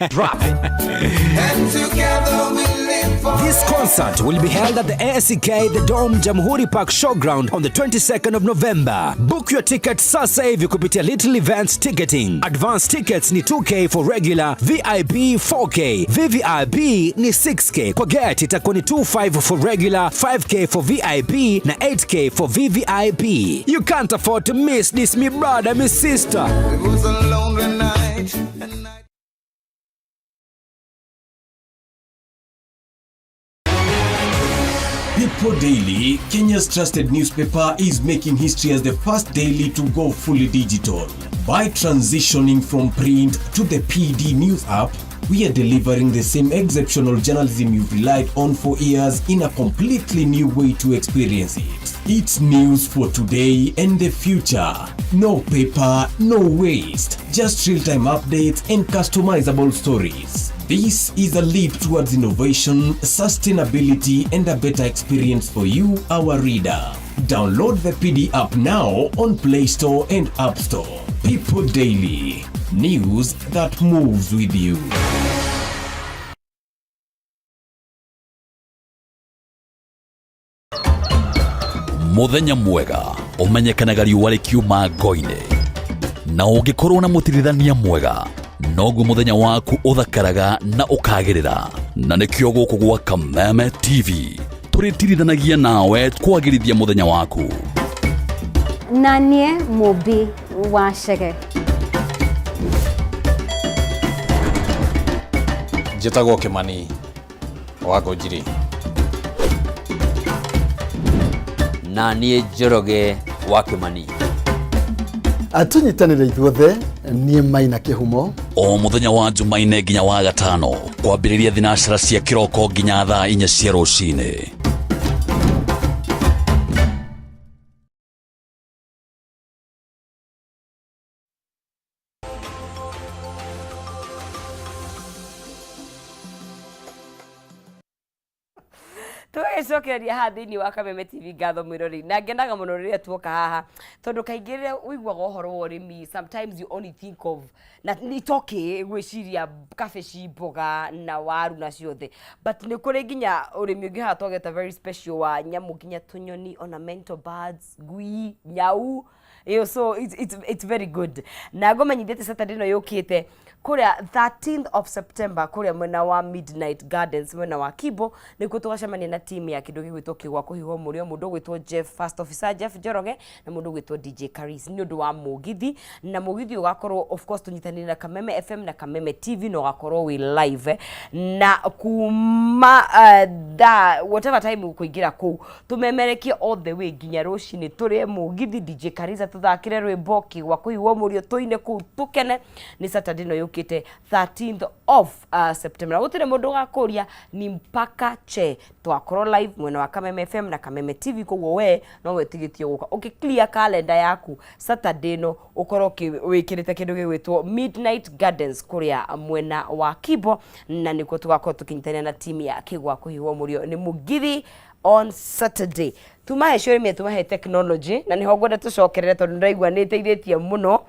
Speaker 6: Drop it.
Speaker 7: And together we live for
Speaker 5: This concert will be held at the ACK The Dome Jamhuri Park Showground on the 22nd of November. Book your ticket sasa hivi kupitia Little Events Ticketing. Advance tickets ni 2K for regular, VIP 4K, VVIP ni 6K. Kwa gate itakuwa ni 25 for regular, 5K for VIP na 8K for VVIP. You can't afford to miss this, me brother, me sister.
Speaker 7: It was a lonely night and I
Speaker 6: People Daily, Kenya's trusted newspaper, is making history as the first daily to go fully digital. By transitioning from print to the PD News app, we are delivering the same exceptional journalism you've relied on for years in a completely new way to experience it. It's news for today and the future. No paper, no waste, just real time updates and customizable stories. This is a leap towards innovation, sustainability, and a better experience for you, our reader. Download the PD app now on Play Store and App Store. People Daily, news that moves with you.
Speaker 4: Muthenya mwega ũmenyekanaga riũa rĩkiuma ngo-inĩ, na ũngĩkorwo na mũtirithania mwega noguo mũthenya waku ũthakaraga na ũkagĩrĩra. Na nĩkĩo gũkũ gwa Kameme TV tũrĩtirithanagia nawe kwagĩrithia mũthenya waku.
Speaker 8: Na niĩ Mũmbi wa Chege.
Speaker 9: Njĩtagwo Kĩmani wa Ngũnjiri.
Speaker 10: Na niĩ Njoroge wa Kĩmani.
Speaker 11: Tũnyitanĩre ithuothe, niĩ Maina Kĩhumo.
Speaker 4: O mũthenya wa Jumaine nginya wa Gatano, kwambĩrĩria thinacara cia kĩroko nginya thaa 4 cia rũcinĩ.
Speaker 1: Tũgagĩcokereria haha thĩinĩ wa Kameme TV. Ngatho mwĩroreri, na ngenaga mũno rĩrĩa tuoka haha, tondũ kaingĩ rĩrĩa ũiguaga ũhoro wa ũrĩmi, sometimes you only think of, na it's okay gwĩciria kabici, mboga na waru na ciothe, but nĩ kũrĩ nginya ũrĩmi ũngĩ haha twageta very special wa nyamũ, nginya tũnyoni, ornamental birds, ngui, nyau. Iyo, so it's very good. Na ngũmenyithia atĩ Saturday ĩno yũkĩte kũrĩa 13th of September, kũrĩa mwena wa Midnight Gardens, mwena wa Kibo, nĩkuo tũgacemania na team ya kĩndũ gĩgwĩtwo Kĩgwa Kũhiũhwo Mũrĩo, mũndũ ũgwĩtwo Jeff, First Officer Jeff Njoroge, na mũndũ ũgwĩtwo DJ Karis, nĩ ũndũ wa mũgithi. Na mũgithi ũgakorwo, of course, tũnyitanĩire na Kameme FM na Kameme TV, na ũgakorwo wĩ live na kuma thaa whatever time ũkũingĩra kũu, tũmemerekie all the way nginya rũcinĩ, tũrĩe mũgithi, DJ Kariza tũthakĩre rwĩmbo Kĩgwa Kũhiũhwo Mũrĩo, tũine kũu tũkene. Nĩ Saturday ĩno yũkĩte, 13th of September, na gũtirĩ mũndũ ũgakũria, ni mpaka che. Twakorwo live mwena wa Kameme FM na Kameme TV, koguo we no wĩtigĩtie gũka ũkĩ clear calendar yaku Saturday ĩno, ũkorwo wĩkĩrĩte kĩndũ gĩgwĩtwo Midnight Gardens kũrĩa mwena wa Kibo, na nĩkuo tũgakorwo tũkĩnyitanĩra na team ya Kĩgwa Kũhiũhwo Mũrĩo. Nĩ mũgithi on Saturday. Tumahe ciũrĩmia, tumahe technology, na nĩho ngwenda tũcokerere, tondũ ndĩraigua nĩ ĩteithĩtie mũno.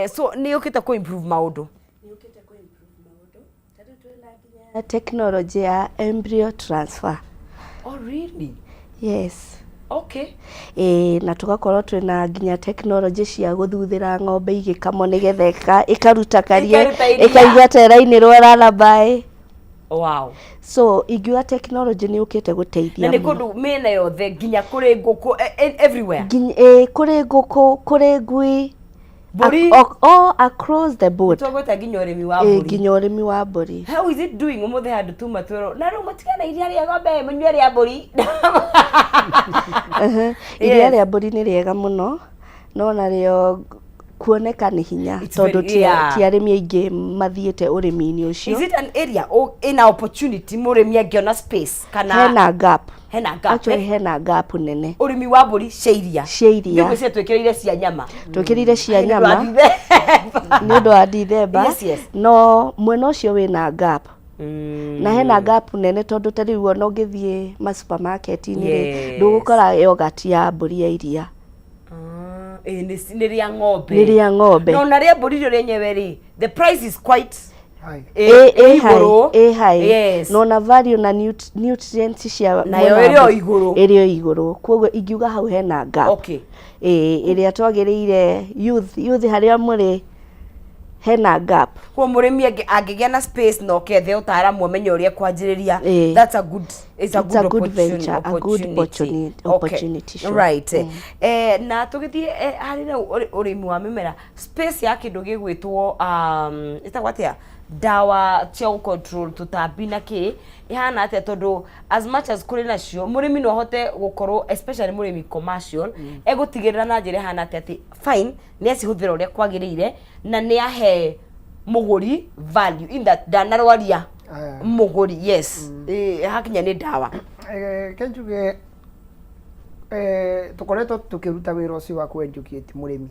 Speaker 1: So nĩ yũkĩte kũ improve maũndũ.
Speaker 2: Technology ya embryo transfer.
Speaker 1: Oh, really?
Speaker 2: Yes. Ĩĩ, na tũgakorwo twĩna nginya technology cia gũthuthĩra ng'ombe igĩkamwo nĩgetha ĩkaruta karia.
Speaker 1: Ĩkaruta iria.
Speaker 2: Ĩkaigua ta ĩrainĩrwo lullaby. So ingiuga technology nĩ yũkĩte gũteithia
Speaker 1: Na nĩ
Speaker 2: mũno.
Speaker 1: kũndũ mĩena yothe, nginya kũrĩ ngũkũ, everywhere.
Speaker 2: Nginya, ĩĩ, kũrĩ ngũkũ, kũrĩ ngui.
Speaker 1: Mbũri.
Speaker 2: All across the board.
Speaker 1: Twagweta nginya ũrĩmi wa
Speaker 2: Ĩĩ,
Speaker 1: mbũri.
Speaker 2: Nginya ũrĩmi wa mbũri.
Speaker 1: How is it doing? Ũmũthĩ handũ tuma twĩrwo na rĩu mũtigana iria rĩa ng'ombe, mũnyue rĩa mbũri.
Speaker 2: Iria rĩa mbũri nĩ rĩega mũno, no narĩo kuoneka nĩ hinya,
Speaker 1: It's
Speaker 2: tondũ ti arĩmi aingĩ mathiĩte ũrĩmi-inĩ ũcio.
Speaker 1: Is it an area ina opportunity, mũrĩmi angĩona space kana?
Speaker 2: Hena gap.
Speaker 1: Hena gap.
Speaker 2: Actually,
Speaker 1: eh?
Speaker 2: Hena gap nene.
Speaker 1: Ũrĩmi wa mbũri cia iria.
Speaker 2: Cia iria.
Speaker 1: Nĩguo cia twĩkĩrĩire cia nyama.
Speaker 2: Twĩkĩrĩire cia
Speaker 1: Nĩ ũndũ
Speaker 2: nyama
Speaker 1: wa Dithemba.
Speaker 2: Nĩ ũndũ wa Dithemba. No mwena ũcio wĩna gap, na hena gap nene, tondũ ta rĩu ona ũngĩthiĩ ma supermarket-inĩ rĩ, ndũgũkora yogurt ya mbũri ya iria.
Speaker 1: Ĩĩ, nĩ rĩa ng'ombe.
Speaker 2: Nĩ rĩa ng'ombe.
Speaker 1: No na rĩa mbũri rĩo rĩenyewe rĩ, the price is quite
Speaker 2: ĩ
Speaker 1: ĩ
Speaker 2: high.
Speaker 1: Igũrũ.
Speaker 2: Ĩ high. No na value na nutrients cia
Speaker 1: Nayo
Speaker 2: mwena wa
Speaker 1: ĩrĩ o
Speaker 2: mbũri
Speaker 1: igũrũ.
Speaker 2: Ĩrĩ o igũrũ, koguo ingiuga hau hena gap. Ĩĩ, ĩrĩa twagĩrĩire youth harĩa mũrĩ, hena gap.
Speaker 1: Kuo mũrĩmi angĩgĩa na space na okethe ũtaaramu, amenye ũrĩa kwanjĩrĩria, that's a good, it's a
Speaker 2: It's a
Speaker 1: good
Speaker 2: good venture, a good
Speaker 1: opportunity.
Speaker 2: Opportunity, sure.
Speaker 1: Na tũgĩthiĩ harĩ rĩu ũrĩmi wa mĩmera, space ya kĩndũ gĩgwĩtwo ĩtagwo atĩa, ndawa cia gũ control tũtambi na kĩ, ĩhana atĩa? Tondũ as much as kũrĩ nacio, mũrĩmi no ahote gũkorwo, especially mũrĩmi commercial, egũtigĩrĩra na njĩra ĩhana atĩa atĩ fine, nĩ acihũthĩra ũrĩa kwagĩrĩire na nĩ ahe mũgũri value in that ndanarwaria mũgũri? Yes. Hakinya nĩ ndawa.
Speaker 3: Ke njuge tũkoretwo tũkĩruta wĩra ũcio wa kũ educate mũrĩmi,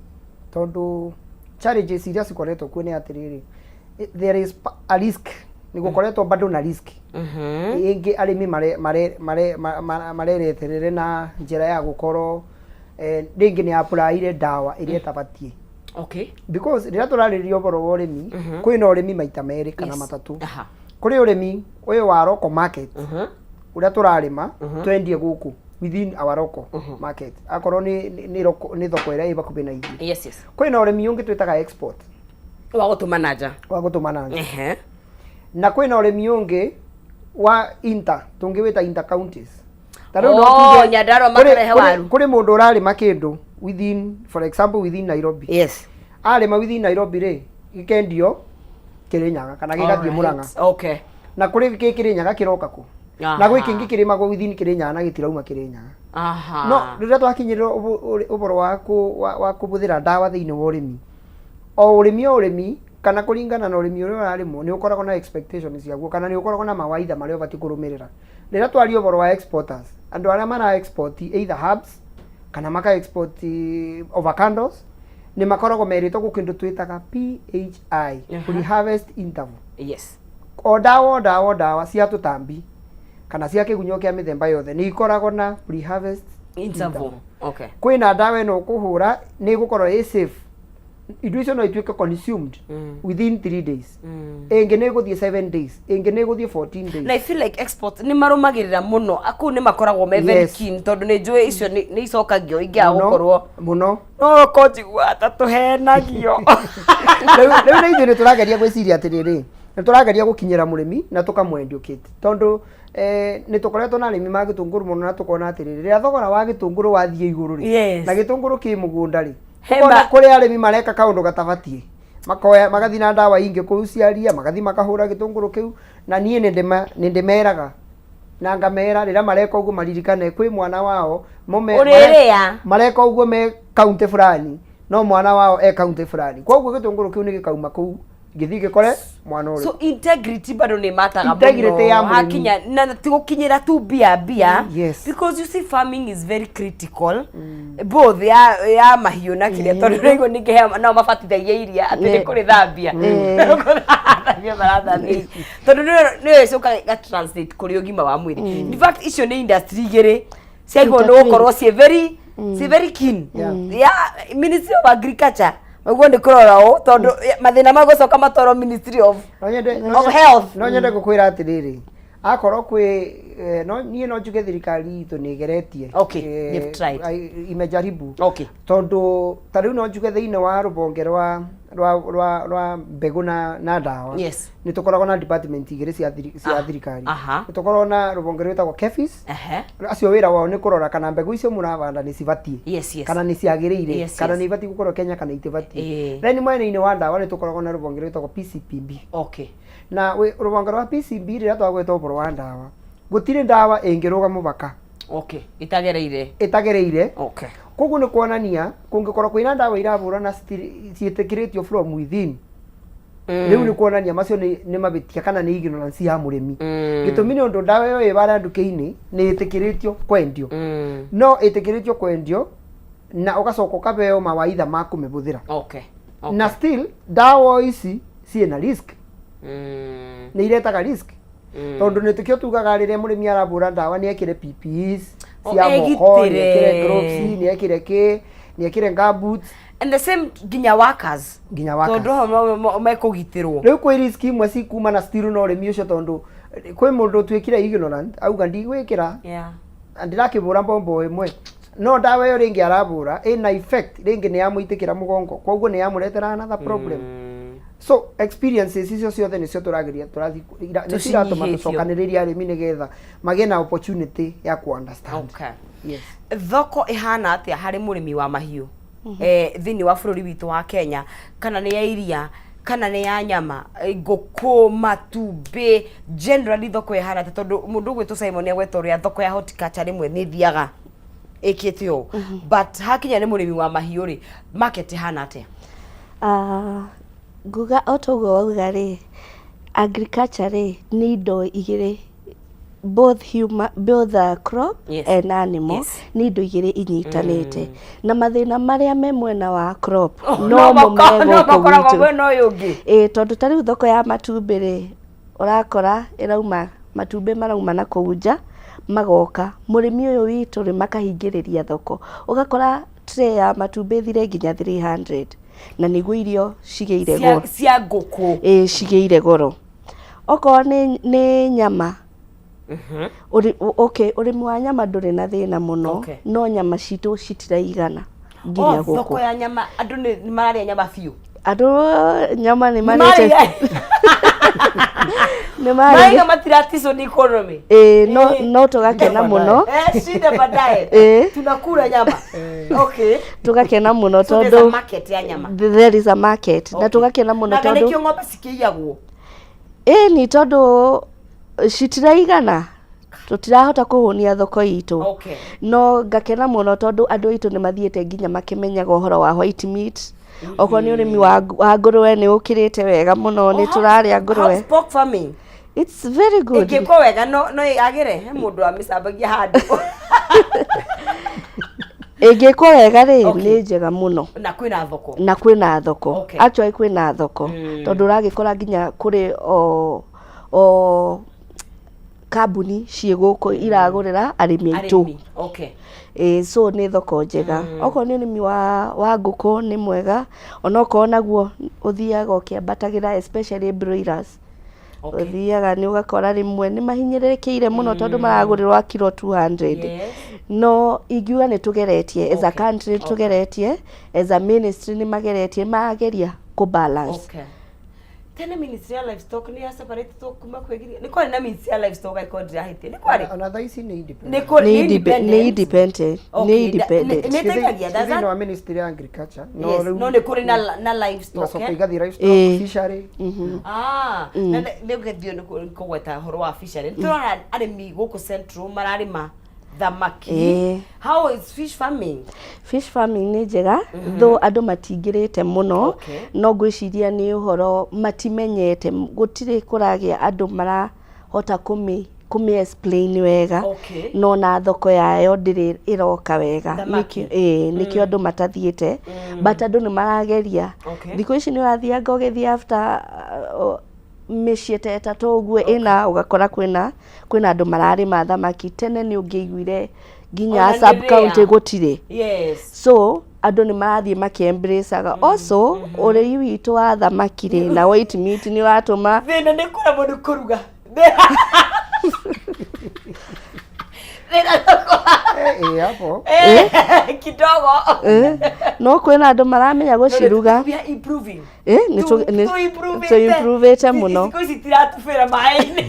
Speaker 3: tondũ challenges iria cikoretwo kuo nĩ atĩrĩrĩ, there is a risk. Nĩ gũkoretwo bado na risk ĩngĩ arĩmi marereterere na njĩra ya gũkorwo rĩngĩ nĩ applyire ndawa ĩrĩa ĩtabatiĩ. Because rĩrĩa tũrarĩrĩria ũhoro wa ũrĩmi, kwĩna ũrĩmi maita merĩ kana matatũ. Kũrĩ ũrĩmi ũyũ wa local market, ũrĩa tũrarĩma twendie gũkũ within our local market, akorwo nĩ thoko ĩrĩa ĩ hakuhĩ na ithuĩ. Kwĩna ũrĩmi ũngĩ twĩtaga export.
Speaker 1: Wa gũtũma na nja.
Speaker 3: Wa gũtũma na nja. Na kwĩna ũrĩmi ũngĩ wa inter, tũngĩwĩta inter counties. Ta rĩu no
Speaker 1: Oh,
Speaker 3: tuge
Speaker 1: Nyandarua makarehe waru.
Speaker 3: Kũrĩ mũndũ ũrarĩma kĩndũ within, for example, within Nairobi. Arĩma within Nairobi rĩ, gĩkendio Kĩrĩnyaga kana gĩgathiĩ Mũrang'a. Na kũrĩ gĩkĩ Kĩrĩnyaga kĩroka kũ? Na gwĩ kĩngĩ kĩrĩmagwo within Kĩrĩnyaga na gĩtirauma Kĩrĩnyaga. No rĩrĩa twakinyĩrĩra ũhoro wa kũhũthĩra ndawa thĩinĩ wa ũrĩmi, o ũrĩmi o ũrĩmi kana kũringana na ũrĩmi ũrĩa ũrarĩmwo, nĩ ũkoragwo na expectations ciaguo kana nĩ ũkoragwo na mawaitha marĩa ũbatiĩ kũrũmĩrĩra. Rĩrĩa twaria ũhoro wa exporters, andũ arĩa mara export either herbs kana maka export avocados, nĩ makoragwo merĩtwo gwĩ kĩndũ twĩtaga PHI, pre-harvest interval. O ndawa o ndawa o ndawa cia tũtambi kana cia kĩgunyũ kĩa mĩthemba yothe nĩ ikoragwo na pre-harvest
Speaker 1: interval.
Speaker 3: Kwĩna ndawa ĩno ũkũhũra nĩ ĩgũkorwo ĩ safe, indo icio no ituĩke consumed within 3 days, ĩngĩ nĩ ĩgũthiĩ 7 days, ĩngĩ nĩ ĩgũthiĩ 14 days.
Speaker 1: Na I feel like export nĩ marũmagĩrĩra mũno, kũu nĩ makoragwo me very keen, tondũ nĩ njũĩ icio nĩ icokagio ingĩaga gũkorwo.
Speaker 3: Mũno.
Speaker 1: No ko njiguaga ta tũhenagio.
Speaker 3: Rĩu na ithuĩ nĩ tũrageria gwĩciria atĩrĩrĩ, nĩ tũrageria gũkinyĩra mũrĩmi na tũkamũ-educate, tondũ nĩ tũkoretwo na arĩmi ma gĩtũngũrũ mũno, na tũkona atĩrĩrĩ, rĩrĩa thogora wa gĩtũngũrũ wathiĩ igũrũ rĩ, na gĩtũngũrũ kĩ mũgũnda rĩ, ũkona kũrĩ arĩmi mareka kaũndũ gatabatiĩ, makoya magathiĩ na ndawa ingĩ kũu ciaria, magathiĩ makahũra gĩtũngũrũ kĩu. Na niĩ nĩ ndĩmeraga na ngamera rĩrĩa mareka ũguo maririkane kwĩ mwana wao mo
Speaker 1: Ũrĩrĩa.
Speaker 3: Mareka ũguo me kaunti fulani, no mwana wao e kaunti fulani, koguo gĩtũngũrũ kĩu nĩ gĩkauma kũu gĩthiĩ gĩkore mwana ũrĩkũ.
Speaker 1: So integrity bado nĩ mataga.
Speaker 3: Integrity ya mũrĩmi.
Speaker 1: Hakinya na ti gũkinyĩra tu mbia mbia. Because you see, farming is very critical, both ya mahiũ na kĩrĩa, tondũ rĩu ningĩ nao mabatithagia iria atĩ nĩ kũrĩ thambia thambia marathambia iria, tondũ nĩyo ĩcokaga ĩga translate kũrĩ ũgima wa mwĩrĩ. In fact, icio nĩ industry igĩrĩ ciagĩrĩirwo nĩ gũkorwo ciĩ very keen ya Ministry of Agriculture, ũguo nĩ kũrora ũũ, tondũ mathĩna magũcoka matwarwo Ministry of
Speaker 3: No nyende
Speaker 1: of Health.
Speaker 3: No nyende gũkwĩra atĩrĩrĩ, akorwo kwĩ no niĩ no njuge thirikari itũ nĩ ĩgeretie.
Speaker 1: Okay, they've tried.
Speaker 3: Imejaribu. Tondũ ta rĩu no njuge thĩinĩ wa rũbonge rwa mbegũ na ndawa, nĩ tũkoragwo na department igĩrĩ cia thirikari. Nĩ tũkoragwo na rũbonge rwĩtagwo KEPHIS. Acio wĩra wao nĩ kũrora kana mbegũ icio mũravanda nĩ cibatiĩ kana nĩ ciagĩrĩire, kana nĩ ibatiĩ gũkorwo Kenya kana itibatiĩ. Then mwena-inĩ wa ndawa nĩ tũkoragwo na rũbonge rwĩtagwo PCPB. Na rũbonge rwa PCB, rĩrĩa twagweta ũhoro wa ndawa, gũtirĩ ndawa ĩngĩrũga mũbaka
Speaker 1: Itagereire.
Speaker 3: Ĩtagereire. Koguo nĩ kuonania kũngĩkorwo kwĩna ndawa irabũra na ciĩtĩkĩrĩtio from within, rĩu nĩ kuonania macio nĩ mabĩtia kana nĩ ignorance ya mũrĩmi. Gĩtũmi nĩ ũndũ ndawa ĩyo ĩ barĩa nduka-inĩ nĩ ĩtĩkĩrĩtio kwendio, no ĩtĩkĩrĩtio kwendio na ũgacoka ũkaheo mawaitha ma kũmĩhũthĩra. Na still ndawa ici ciĩna risk, nĩ iretaga risk, tondũ nĩ tũkĩo tugaga rĩrĩa mũrĩmi arabũra ndawa nĩ ekĩre PPEs
Speaker 1: O,
Speaker 3: cia moko, nĩ ekĩre
Speaker 1: egitĩre.
Speaker 3: gloves, nĩ ekĩre kĩ, nĩ ekĩre gumboots.
Speaker 1: And the same nginya workers.
Speaker 3: Nginya workers.
Speaker 1: Tondũ ho mekũgitĩrwo.
Speaker 3: Rĩu kwĩ risk imwe cikuma na still na ũrĩmi ũcio, tondũ kwĩ mũndũ ũtuĩkire ignorant, auga ndigwĩkĩra, na ndĩrakĩbũra mbombo ĩmwe, no ndawa ĩyo rĩngĩ arabũra ĩna effect, rĩngĩ nĩ yamũitĩkĩra mũgongo, koguo nĩ yamũretera another problem. So experiences icio ciothe nĩcio tũrageria tũrathi nĩcio iratũma
Speaker 1: Tũcinyihĩtio.
Speaker 3: Tũcokanĩrĩrie arĩmi nĩgetha magĩe na opportunity ya ku understand. Yes.
Speaker 1: Thoko ĩhana atĩa harĩ mũrĩmi wa mahiũ thĩinĩ wa bũrũri witũ wa Kenya, kana nĩ ya iria kana nĩ ya nyama, ngũkũ, matumbĩ, generally thoko ĩhana atĩa? Tondũ mũndũ ũgwĩtwo Simon agweta ũrĩa thoko ya horticulture rĩmwe nĩ ĩthiaga ĩkĩte ũũ, but hakinya nĩ mũrĩmi wa mahiũ rĩ, market ĩhana atĩa?
Speaker 2: Ah, nguga o toguo wauga rĩ, agriculture rĩ nĩ indo igĩrĩ, both human, both crop and animal. Nĩ indo igĩrĩ inyitanĩte, na mathĩna marĩa me mwena wa crop
Speaker 1: Oh,
Speaker 2: no mo me
Speaker 1: no
Speaker 2: gũkũ
Speaker 1: makoragwo
Speaker 2: gwitũ.
Speaker 1: mwena ũyũ ũngĩ.
Speaker 2: Ĩĩ, tondũ ta rĩu thoko ya matumbĩ rĩ, Ũrakora ĩrauma matumbĩ marauma na kũu nja magoka mũrĩmi ũyũ witũ rĩ makahingĩrĩria thoko ũgakora tray ya matumbĩ ĩthire nginya 300 na nĩguo irio cigĩire
Speaker 1: Cia,
Speaker 2: goro
Speaker 1: cia ngũkũ.
Speaker 2: Ĩĩ cigĩire goro okorwo nĩ, nĩ nyama Ũrĩ, okay, ũrĩmi wa nyama ndũrĩ na thĩna mũno
Speaker 1: Okay.
Speaker 2: no nyama citũ citiraigana nginya
Speaker 1: Oh, thoko
Speaker 2: gũkũ
Speaker 1: ya nyama andũ nĩ nĩ mararĩa nyama biũ.
Speaker 2: andũ nyama nĩ marĩte
Speaker 1: Marĩa
Speaker 2: nĩ marĩte
Speaker 1: maraiga matiraticwo nĩ economy.
Speaker 2: Ĩĩ, no, no tũgakena mũno
Speaker 1: Eh, shida baadaye.
Speaker 2: Ĩĩ.
Speaker 1: Tunakula nyama. Okay.
Speaker 2: tũgakena mũno
Speaker 1: So there's a
Speaker 2: tondũ
Speaker 1: market ya nyama.
Speaker 2: there is a market na tũgakena mũno
Speaker 1: Na
Speaker 2: tondũ
Speaker 1: nĩkĩo ng'ombe cikĩiyagwo.
Speaker 2: ĩĩ ni tondũ citiraigana tũtirahota kũhũnia thoko itũ
Speaker 1: Okay.
Speaker 2: no ngakena mũno tondũ andũ aitũ nĩ mathiĩte nginya makĩmenyaga ũhoro wa white meat okorwo nĩ ũrĩmi wa wa ngũrũwe nĩ ũkĩrĩte wega mũno nĩ tũrarĩa ngũrũwe
Speaker 1: House pork farming.
Speaker 2: It's very good.
Speaker 1: Ĩngĩkwo wega no no yagĩre he mũndũ wamĩcambagia handũ.
Speaker 2: Ĩngĩkwo wega rĩ
Speaker 1: Okay.
Speaker 2: nĩ njega mũno
Speaker 1: Na kwĩna thoko.
Speaker 2: na kwĩna thoko
Speaker 1: Okay.
Speaker 2: actually kwĩna thoko tondũ ũragĩkora nginya kũrĩ o o kambuni ciĩ gũkũ iragũrĩra arĩmi aitũ
Speaker 1: Arĩmi. Okay.
Speaker 2: Ĩĩ, so nĩ thoko njega okorwo nĩ ũrĩmi wa, wa ngũkũ nĩ mwega onokorwo naguo ũthiaga ũkĩambatagĩra especially broilers
Speaker 1: Okay.
Speaker 2: ũthiaga nĩ ũgakora rĩmwe nĩ mahinyĩrĩrĩkĩire mũno tondũ maragũrĩrwo kiro 200
Speaker 1: Yes.
Speaker 2: no ingiuga nĩ tũgeretie as a
Speaker 1: Okay.
Speaker 2: country nĩ tũgeretie as a ministry nĩ mageretie mageria kũ balance
Speaker 1: Okay. Tene ministry ya livestock nĩ ya separate kuma kwĩ nĩ kwarĩ na ministry ya livestock angĩkorwo ndirahĩtia. Nĩ kwarĩ?
Speaker 3: Ona thaa ici nĩ independent.
Speaker 1: Nĩ kũrĩ
Speaker 2: nĩ
Speaker 1: nĩ
Speaker 2: nĩ
Speaker 1: independent.
Speaker 2: independent nĩ
Speaker 1: Okay, nĩ
Speaker 2: independent
Speaker 1: ĩteithagia
Speaker 3: Ci
Speaker 1: does
Speaker 3: thĩinĩ
Speaker 1: that
Speaker 3: wa ministry ya agriculture no
Speaker 1: Yes,
Speaker 3: rĩu
Speaker 1: no nĩ kũrĩ na na livestock
Speaker 3: igacoka
Speaker 1: eh?
Speaker 3: igathiĩ livestock
Speaker 2: Ĩĩ.
Speaker 3: fishery
Speaker 1: Ah, na nĩ ũgethio nĩ kũgweta ũhoro wa fishery. Nĩ tũrona arĩmi gũkũ Central mararĩma thamaki.
Speaker 2: Ĩĩ.
Speaker 1: How is fish farming?
Speaker 2: Fish farming nĩ njega though andũ matingĩrĩte mũno
Speaker 1: Okay.
Speaker 2: no ngwĩciria nĩ ũhoro matimenyete gũtirĩ kũragĩa andũ marahota kũmĩ kũmĩ explain wega
Speaker 1: Okay.
Speaker 2: no na thoko yayo ndĩrĩ ĩroka wega
Speaker 1: Thamaki.
Speaker 2: Nĩkĩo- ĩĩ nĩkĩo andũ matathiĩte but andũ nĩ marageria
Speaker 1: Okay.
Speaker 2: thikũ ici nĩ ũrathianga ũgĩthiĩ after mĩciĩ ta ĩtatũ ũguo ĩna ũgakora kwĩna kwĩna andũ mararĩma thamaki tene nĩ ũngĩaiguire nginya
Speaker 1: Ona nĩ
Speaker 2: sub county
Speaker 1: rare.
Speaker 2: gũtirĩ
Speaker 1: Yes.
Speaker 2: so andũ nĩ marathiĩ makĩembracaga also ũrĩi witũ wa thamaki rĩ na white meat nĩ ũratũma
Speaker 1: Thĩna nĩ kũremwo nĩ kũruga. Thĩna nĩ
Speaker 3: Eh, eh, hapo
Speaker 1: Eh, kidogo.
Speaker 2: Eh, no kwĩna andũ maramenya gũciruga
Speaker 1: We are improving.
Speaker 2: Eh, nĩ tũ- nĩ- tũ-improvĩte mũno
Speaker 1: Thikũ ici tiratubĩra maĩ-inĩ.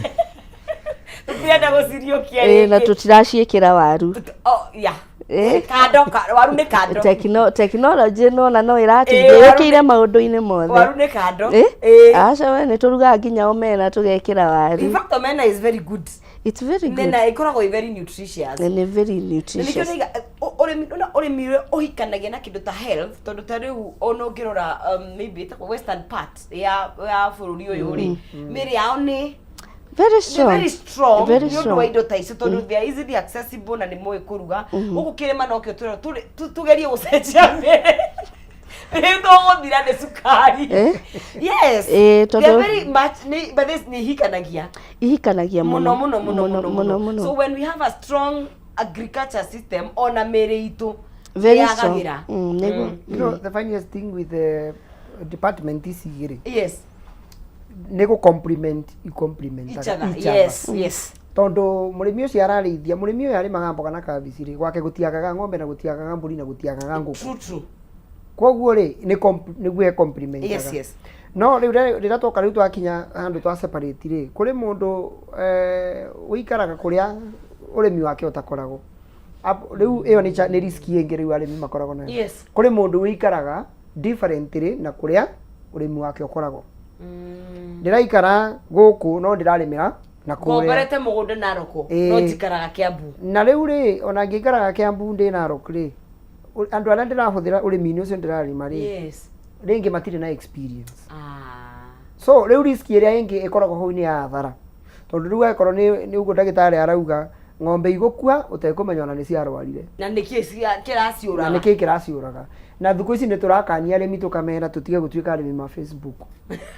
Speaker 1: Tũtirenda gũciriũkia
Speaker 2: Eh, na
Speaker 1: rĩngĩ.
Speaker 2: tũtiraciĩkĩra waru
Speaker 1: Oh, yeah.
Speaker 2: Eh.
Speaker 1: Kando, waru nĩ kando.
Speaker 2: Tekinoronjĩ nona no
Speaker 1: Eh,
Speaker 2: ĩratũteithia
Speaker 1: waru
Speaker 2: yũkĩire maũndũ-inĩ mothe
Speaker 1: Waru nĩ kando.
Speaker 2: Eh?
Speaker 1: Eh.
Speaker 2: Aca we nĩ tũrugaga nginya omena tũgekĩra
Speaker 1: In
Speaker 2: waru
Speaker 1: fact, omena is very good.
Speaker 2: It's very
Speaker 1: Nĩ
Speaker 2: good
Speaker 1: na ĩkoragwo ĩ very nutritious.
Speaker 2: na nĩ very
Speaker 1: Na nĩkĩo
Speaker 2: nutritious
Speaker 1: ndaiga, ũrĩmi ũna ũrĩmi ũrĩa ũhikanagia na kĩndũ ta health tondũ ta rĩu ona ũngĩrora maybe ĩtagwo western part ya ya bũrũri ũyũ rĩ mĩrĩ yao nĩ
Speaker 2: very
Speaker 1: nĩ
Speaker 2: strong
Speaker 1: very strong
Speaker 2: Very
Speaker 1: nĩ ũndũ
Speaker 2: strong.
Speaker 1: wa indo ta icio tondũ they are easily accessible na nĩ moĩ kũruga gũkũ kĩrĩma nokĩo tũrerwo tũgerie gũcenjia mĩrĩ rĩu tũgũthira nĩ cukari
Speaker 2: Eh?
Speaker 1: yes
Speaker 2: Eh,
Speaker 1: they are
Speaker 2: tondũ-
Speaker 1: very much nĩ but this nĩ ihikanagia
Speaker 2: ihikanagia
Speaker 1: muno
Speaker 2: mũno
Speaker 1: muno muno muno
Speaker 2: mũno
Speaker 1: so when we have a strong agriculture system ona mĩrĩ itũ
Speaker 2: very strong
Speaker 1: nĩyagagĩra
Speaker 2: nĩguo
Speaker 3: You know, the funniest thing with the department ici igĩrĩ
Speaker 1: yes
Speaker 3: nĩ gũ compliment i complement
Speaker 1: each other yes yes
Speaker 3: tondũ mũrĩmi ũcio ararĩithia mũrĩmi ũyũ arĩmaga mboga na kabici rĩ gwake gũtiagaga ng'ombe na gũtiagaga mbũri na gũtiagaga ngũkũ
Speaker 1: true true
Speaker 3: koguo rĩ nĩ nĩguo e complimentaga
Speaker 1: yes yes
Speaker 3: no rĩu rĩrĩa twoka rĩu twakinya handũ twa separate rĩ kũrĩ mũndũ ũikaraga kũrĩa ũrĩmi wake ũtakoragwo rĩu ĩyo nĩ nĩ risk ĩngĩ rĩu arĩmi makoragwo nayo
Speaker 1: Yes.
Speaker 3: kũrĩ mũndũ ũikaraga differently na kũrĩa ũrĩmi wake ũkoragwo ndĩraikara gũkũ no ndĩrarĩmĩra na kũrĩa
Speaker 1: ngomborete mũgũnda Narok
Speaker 3: Ĩĩ.
Speaker 1: no njikaraga Kiambu
Speaker 3: na rĩu rĩ ona ngĩikaraga Kiambu ndĩ Narok rĩ andũ arĩa ndĩrahũthĩra ũrĩmi-inĩ ũcio ndĩrarĩma rĩ
Speaker 1: yes
Speaker 3: rĩngĩ matirĩ na experience
Speaker 1: ah
Speaker 3: so rĩu risk ĩrĩa ĩngĩ ĩkoragwo hau nĩ ya hathara tondũ rĩu angĩkorwo nĩ ũguo ndagĩtarĩ arauga Ng'ombe igũkua ũtekũmenya ona nĩ ciarwarire.
Speaker 1: Na nĩkĩ
Speaker 3: Na
Speaker 1: kĩraciũraga?
Speaker 3: nĩkĩ kĩraciũraga. Na thikũ ici nĩ tũrakania arĩmi tũkamera tũtige gũtuĩka arĩmi ma Facebook.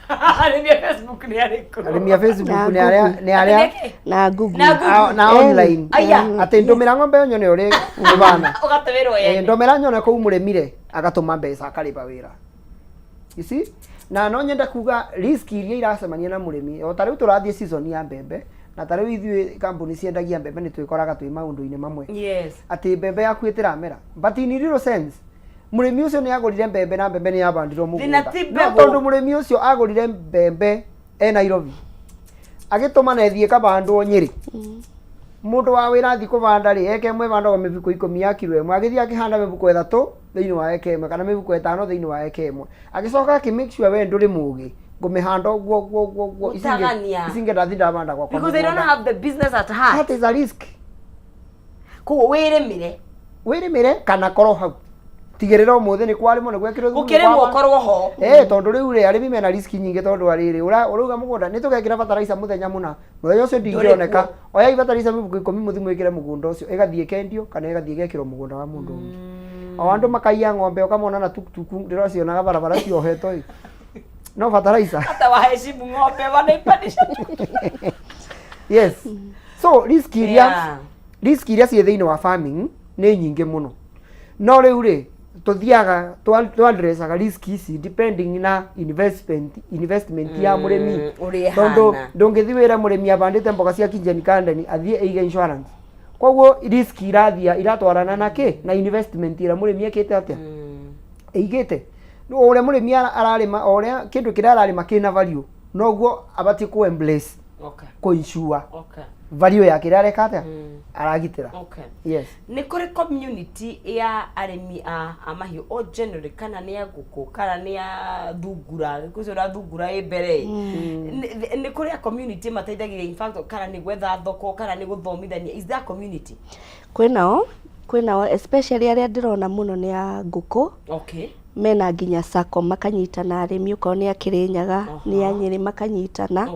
Speaker 1: Arĩmi a Facebook nĩ arĩkũ?
Speaker 3: Arĩmi a Facebook
Speaker 2: Na
Speaker 3: nĩ arĩa
Speaker 2: Google.
Speaker 3: nĩ arĩa
Speaker 2: Na Google.
Speaker 1: Na Google.
Speaker 3: Na online.
Speaker 1: Aya.
Speaker 3: Atĩ ndũmĩra ng'ombe ĩyo nyone ũrĩa ĩbana.
Speaker 1: Ũgatũmĩrwo
Speaker 3: Eh,
Speaker 1: yene.
Speaker 3: ndũmĩra nyone kũu mũrĩmire agatũma mbeca akarĩba wĩra. You see? Na no nyende kuga risk iria iracemania na mũrĩmi o ta rĩu tũrathiĩ season ya mbembe na ta rĩu ithuĩ kambuni ciendagia mbembe nĩ twĩkoraga twĩ maũndũ-inĩ mamwe.
Speaker 1: Yes.
Speaker 3: Atĩ mbembe yaku ĩtĩramera. But in real sense mũrĩmi ũcio nĩ agũrire mbembe na mbembe nĩ yabandirwo
Speaker 1: Thĩna
Speaker 3: mũgũnda.
Speaker 1: ti
Speaker 3: No
Speaker 1: mbegũ.
Speaker 3: tondũ mũrĩmi ũcio agũrire mbembe e Nairobi agĩtũma na ĩthiĩ ĩkabandwo Nyĩrĩ mũndũ wa wĩra athiĩ kũbanda rĩ eka ĩmwe ĩbandagwo mĩbuko ikũmi ya kiro ĩmwe agĩthiĩ akĩhanda mĩbuko ĩthatũ thĩinĩ wa eka ĩmwe kana mĩbuko ĩtano thĩinĩ wa eka ĩmwe agĩcoka akĩ make sure we ndũrĩ mũgĩ ngũmĩhanda ũguo ũguo ũguo ũguo ici ingĩ-
Speaker 1: Gũtagania.
Speaker 3: ici ingĩ ndathi ndabanda gwakwa
Speaker 1: Because they don't
Speaker 3: mũgũnda.
Speaker 1: have the business at heart.
Speaker 3: That is a risk.
Speaker 1: Koguo wĩrĩmĩre.
Speaker 3: Wĩrĩmĩre kana korwo hau tigĩrĩra ũmũthĩ nĩ kwarĩmwo nĩ gwekĩrwo thumu, nĩ
Speaker 1: Gũkĩrĩmwo
Speaker 3: kwabandwo.
Speaker 1: ũkorwo ho.
Speaker 3: Eh, tondũ rĩu rĩ arĩmi mena riski nyingĩ tondũ wa rĩrĩ ũrauga mũgũnda nĩ tũgekĩra bataraitha mũthenya mũna mũthenya ũcio ndingĩoneka oyai bataraitha mĩbuko ikũmi mũthi mwĩkĩre mũgũnda ũcio ĩgathiĩ ĩkendio kana ĩgathiĩ ĩgekĩrwo mũgũnda wa mũndũ ũngĩ o andũ makaiya ng'ombe ũkamona na tuktuku ndĩracionaga barabara ciohetwo ĩ no bataraitha
Speaker 1: Hata waheshimu ng'ombe wanaipandisha.
Speaker 3: Yes, so risk iria risk iria ciĩ thĩinĩ wa farming nĩ nyingĩ mũno no rĩu rĩ tũthiaga twadressaga risk ici depending na investment ya mũrĩmi.
Speaker 1: Ũrĩa
Speaker 3: Tondũ
Speaker 1: ĩhana.
Speaker 3: ndũngĩthiĩ wĩre mũrĩmi abandĩte mboga cia Kijani Garden athiĩ ĩige insurance. Koguo risk irathia iratwarana na kĩ na investment ĩrĩa mũrĩmi ekĩte atĩa ĩigĩte. O ũrĩa mũrĩmi ararĩma, o ũrĩa kĩndũ kĩrĩa ararĩma kĩna value, noguo abatiĩ kũ embrace kũ insure value ya kĩrĩa areka atĩa aragitĩra. Yes.
Speaker 1: Nĩ kũrĩ community ya arĩmi a mahiũ o generally, kana nĩ a ngũkũ kana nĩ a thungura, gĩkũ ũrĩa thungura ĩ mbere ĩ. Nĩ kũrĩ a community mateithagĩrĩria, in fact, kana nĩ gwetha thoko kana nĩ gũthomithania? Is there a community?
Speaker 2: Kwĩnao, especially arĩa ndĩrona mũno nĩ a ngũkũ. Mena nginya sacco, makanyitana arĩmi, okorwo nĩ a Kĩrĩnyaga, nĩ a Nyĩrĩ, makanyitana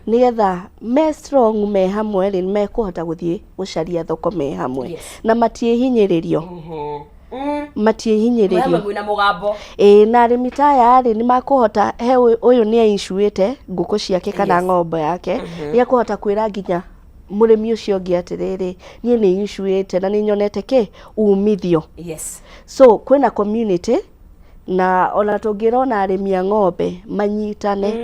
Speaker 2: nĩgetha me strong, me hamwe rĩ, mekũhota gũthiĩ gũcaria thoko me hamwe na matiĩhinyĩrĩrio matiĩhinyĩrĩrio.
Speaker 1: Hamwe mwĩna mũgambo.
Speaker 2: Ĩĩ, na arĩmi ta aya rĩ, nĩ makũhota he ũyũ nĩ ainsuĩte ngũkũ ciake kana ng'ombe yake, nĩ ekũhota kwĩra nginya mũrĩmi ũcio ũngĩ atĩrĩrĩ, niĩ nĩ insuĩte na nĩ nyonete kĩ umithio. So kwĩna community, na ona tũngĩrona arĩmi a ng'ombe manyitane,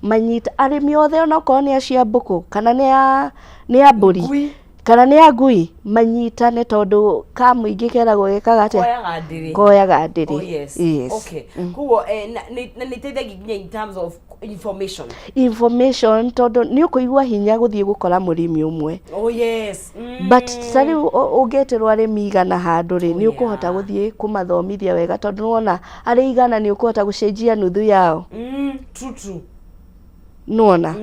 Speaker 2: manyita arĩmi othe, ona okorwo nĩ acio a mbũkũ kana nĩ a mbũri
Speaker 1: Ngui.
Speaker 2: kana nĩ a ngui, manyitane, tondũ ka mũingĩ keragwo gekaga atĩa?
Speaker 1: Koyaga ndĩrĩ.
Speaker 2: Koyaga ndĩrĩ.
Speaker 1: Oh, yes.
Speaker 2: Yes.
Speaker 1: Okay. Koguo na nĩ iteithagia nginya in terms of information.
Speaker 2: Information, tondũ nĩ ũkũigua hinya gũthiĩ gũkora mũrĩmi ũmwe.
Speaker 1: Oh yes.
Speaker 2: But ta rĩu ũngĩtĩrwo arĩmi 100 handũ rĩ, nĩ ũkũhota gũthiĩ kũmathomithia wega, tondũ nĩwona arĩ 100 nĩ ũkũhota gũcenjia nuthu yao.
Speaker 1: True, true.
Speaker 2: Nĩwona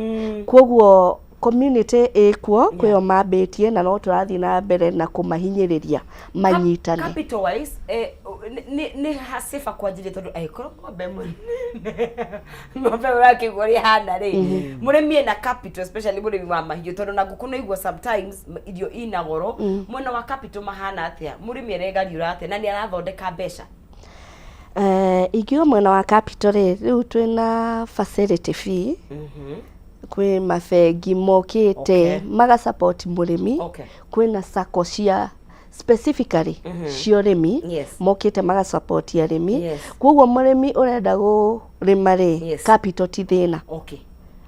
Speaker 2: koguo community ĩkuo, kwĩyo mambĩtie na no tũrathiĩ na mbere na kũmahinyĩrĩria manyitane.
Speaker 1: Capital wise, nĩ haciba kwanjĩrĩria, tondũ angĩkorwo ng'ombe ĩmwe ng'ombe ũrakĩigua ũrĩa ĩhana rĩ, mũrĩmi ena capital, especially mũrĩmi wa mahiũ, tondũ na ngũkũ no igua sometimes irio ina goro. Mwena wa capital mahana atĩa? Mũrĩmi aregariũra atĩa na nĩ arathondeka mbeca?
Speaker 2: Ingiuga mwena wa capital rĩ, rĩu twĩna facility fee, kwĩ mabengi mokĩte maga support mũrĩmi, kwĩna sacco cia specifically cia ũrĩmi mokĩte maga support arĩmi. Koguo mũrĩmi ũrenda kũrĩma rĩ, capital ti thĩna.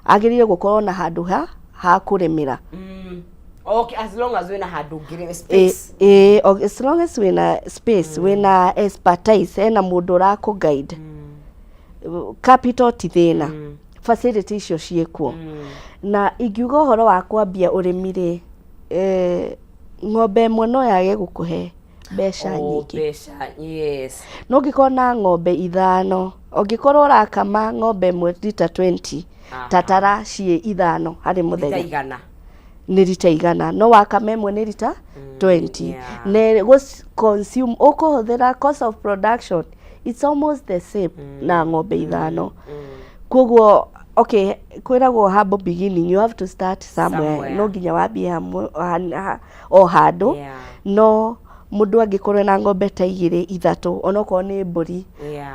Speaker 2: Agĩrĩire gũkorwo na handũ ha kũrĩmĩra.
Speaker 1: Okay, as long as wĩna handũ ũngĩrĩma, space.
Speaker 2: Ĩ, as long as wĩna space, wĩna expertise, hena mũndũ ũrakũ guide, capital ti thĩna. Facility icio ciĩkuo. Na ingiuga ũhoro wa kwambia ũrĩmi rĩ, ng'ombe ĩmwe no yage gũkũhe mbeca nyingĩ.
Speaker 1: Mbeca, yes.
Speaker 2: No ũngĩkorwo na ng'ombe ithano, ũngĩkorwo ũrakama ng'ombe ĩmwe rita 20, tatara ciĩ ithano harĩ
Speaker 1: rita
Speaker 2: mũthenya,
Speaker 1: 100.
Speaker 2: Nĩ rita 100, no wakama ĩmwe nĩ rita 20. Na consume ũkũhũthĩra, cost of production, it's almost the same na ng'ombe ithano. Koguo Okay, kwĩragwo humble beginning, you have to start somewhere.
Speaker 1: Somewhere.
Speaker 2: No nginya wambie hamwe o handũ. No mũndũ angĩkorwo na ng'ombe ta igĩrĩ ithatũ, onokorwo nĩ mbũri,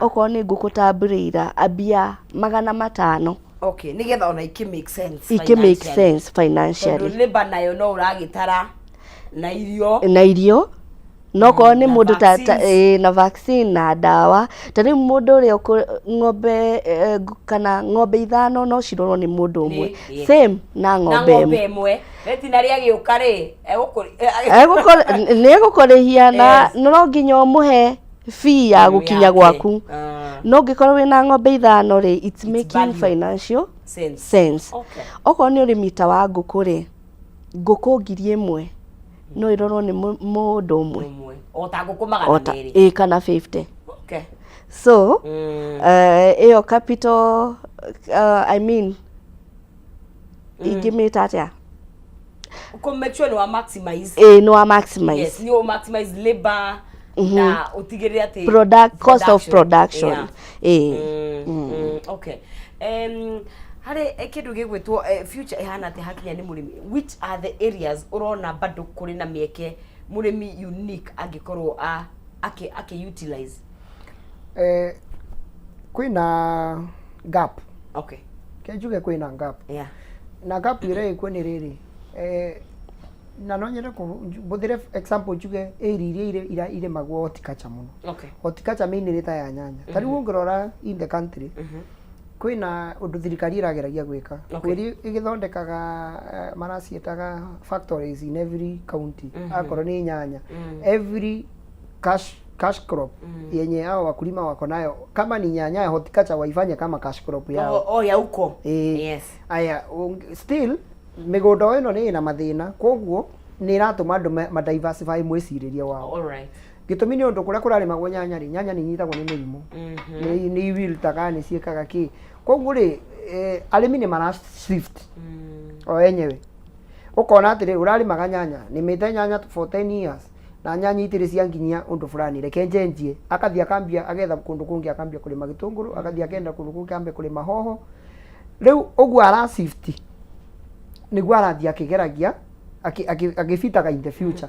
Speaker 2: okorwo nĩ ngũkũ ta broiler, ambia 500.
Speaker 1: Okay, nĩgetha ona ikĩ make sense
Speaker 2: Ikĩ make
Speaker 1: financially.
Speaker 2: sense financially.
Speaker 1: Tondũ labour nayo no ũragĩtara na irio.
Speaker 2: Na irio no korwo nĩ
Speaker 1: Na
Speaker 2: mũndũ ta,
Speaker 1: vaccines.
Speaker 2: na vaccine na ndawa. Ta rĩu mũndũ ũrĩa ng'ombe kana ng'ombe ithano no cirorwo nĩ mũndũ ũmwe. Same na
Speaker 1: Na
Speaker 2: ng'ombe
Speaker 1: ng'ombe
Speaker 2: ĩmwe.
Speaker 1: ĩmwe vetinary agĩũka rĩ,
Speaker 2: Nĩ egũkũrĩhia na no nginya ũmũhe fee ya gũkinya
Speaker 1: Yake.
Speaker 2: gwaku. No ũngĩkorwo wĩna ng'ombe ithano rĩ, it's making
Speaker 1: value.
Speaker 2: financial
Speaker 1: Sense.
Speaker 2: sense.
Speaker 1: Okay.
Speaker 2: Okorwo nĩ ũrĩmi ta wa ngũkũ rĩ, ngũkũ 1000 no ĩrorwo nĩ mũndũ ũmwe.
Speaker 1: Ũmwe. O ta ngũkũ magana
Speaker 2: O ta
Speaker 1: merĩ.
Speaker 2: ĩ kana 50.
Speaker 1: Okay.
Speaker 2: So ĩyo capital, I mean, ingĩmĩta atĩa?
Speaker 1: Kũ make sure nĩ wa maximize.
Speaker 2: Ĩ nĩ wa maximize.
Speaker 1: Yes, nĩ ũ maximize labor na ũtigĩrĩre atĩ
Speaker 2: Product, cost of production.
Speaker 1: Yeah.
Speaker 2: Ĩ.
Speaker 1: Okay. Harĩ kĩndũ gĩgwĩtwo future ĩhana atĩa hakinya nĩ mũrĩmi? Which are the areas ũrona bado kũrĩ na mĩeke mũrĩmi unique angĩkorwo akĩ utilize?
Speaker 3: Kwĩna gap.
Speaker 1: Okay.
Speaker 3: Ke njuge kwĩna gap. Na gap ĩrĩa ĩkuo nĩ rĩrĩ, na no nyende mbũthĩre example njuge area iria irĩmagwo horticulture mũno.
Speaker 1: Okay.
Speaker 3: Horticulture mainly ta ya nyanya. Ta rĩu ũngĩrora in the country, kwĩna ũndũ thirikari ĩrageragia gwĩka.
Speaker 1: Okay.
Speaker 3: Kwĩri ĩgĩthondekaga maraciĩtaga factories in every county. Akorwo nĩ nyanya. Every cash crop yenye hao wakulima wako nayo, kama ni nyanya ya horticulture waifanye kama cash crop yao.
Speaker 1: Oh, ya uko.
Speaker 3: Yes. Aya, still mĩgũnda ĩno nĩ ĩna mathĩna, koguo nĩ ĩratũma andũ ma diversify mwĩcirĩrie wao.
Speaker 1: All right.
Speaker 3: Gĩtũmi nĩ ũndũ kũrĩa kũrarĩmagwo nyanya rĩ, nyanya nĩ inyitagwo nĩ mĩrimũ. Nĩ iwiltaga, nĩ ciĩkaga kĩ. Koguo rĩ, arĩmi nĩ mara shift o enyewe. Ũkona atĩrĩ, ũrarĩmaga nyanya, nĩmĩte nyanya for 10 years, na nyanya itirĩ cia nginyia ũndũ fulani, reke njenjie. Akathiĩ akambia agetha kũndũ kũngĩ akambia kũrĩma gĩtũngũrũ, akathiĩ akenda kũndũ kũngĩ akambia kũrĩma hoho. Rĩu ũguo ara shift nĩguo arathiĩ akĩgeragia agĩbitaga in the future,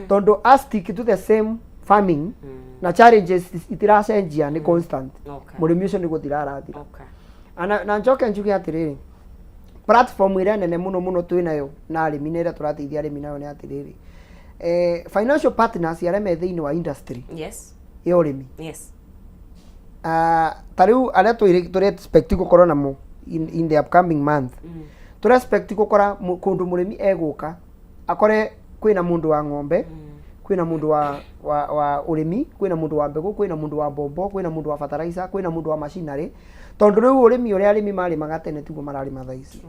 Speaker 3: tondũ a stick to the same farming na challenges itiracenjia, nĩ constant.
Speaker 1: Okay.
Speaker 3: Mũrĩmi ũcio nĩ gũthira arathira.
Speaker 1: Okay.
Speaker 3: Na njoke njuge atĩrĩrĩ, platform ĩrĩa nene mũno mũno twĩnayo na arĩmi na ĩrĩa tũrateithia arĩmi nayo nĩ atĩrĩrĩ, financial partners arĩa me thĩinĩ wa industry ya ũrĩmi. Ta rĩu arĩa tũrĩ expect gũkorwo namo in the upcoming month, tũrĩ expect gũkora kũndũ mũrĩmi egũka akore kwĩna mũndũ wa ng'ombe, kwĩna mũndũ wa ũrĩmi, kwĩna mũndũ wa mbegũ, kwĩna mũndũ wa mbombo, kwĩna mũndũ wa fertilizer, kwĩna mũndũ wa machinery, tondũ rĩu ũrĩmi ũrĩa arĩmi marĩmaga tene tiguo mararĩma thaa ici.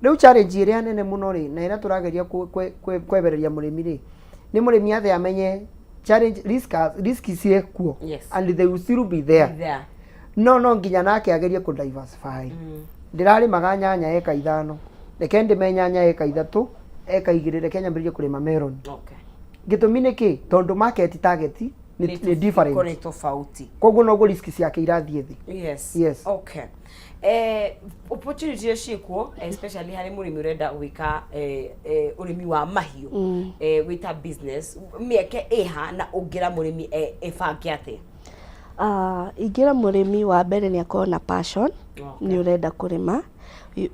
Speaker 3: Rĩu challenge ĩrĩa nene mũno rĩ, na ĩrĩa tũrageria kwebereria mũrĩmi rĩ, nĩ mũrĩmi athe amenye challenge, risk ciĩkuo.
Speaker 1: Yes.
Speaker 3: And they will still be there.
Speaker 1: There.
Speaker 3: No nginya nake agerie kũ diversify. Ndĩrarĩmaga nyanya eka 5, reke ndĩme nyanya eka 3, eka 2, reke nyambĩrĩrie kũrĩma melon.
Speaker 1: Okay.
Speaker 3: Gĩtũmi nĩ kĩ? Tondũ market target nĩ different.
Speaker 1: Nĩ tofauti.
Speaker 3: Koguo noguo risk ciake irathiĩ thĩ.
Speaker 1: Yes.
Speaker 3: Yes.
Speaker 1: Okay. Opportunity iria ciĩkuo, especially harĩ mũrĩmi ũrenda gwĩka ũrĩmi wa mahiũ gwĩta business, mĩeke ĩha na ũngĩra mũrĩmi ĩbange atĩa?
Speaker 2: Ingĩra mũrĩmi wa mbere nĩ akorwo na passion.
Speaker 1: Okay.
Speaker 2: Nĩ ũrenda kũrĩma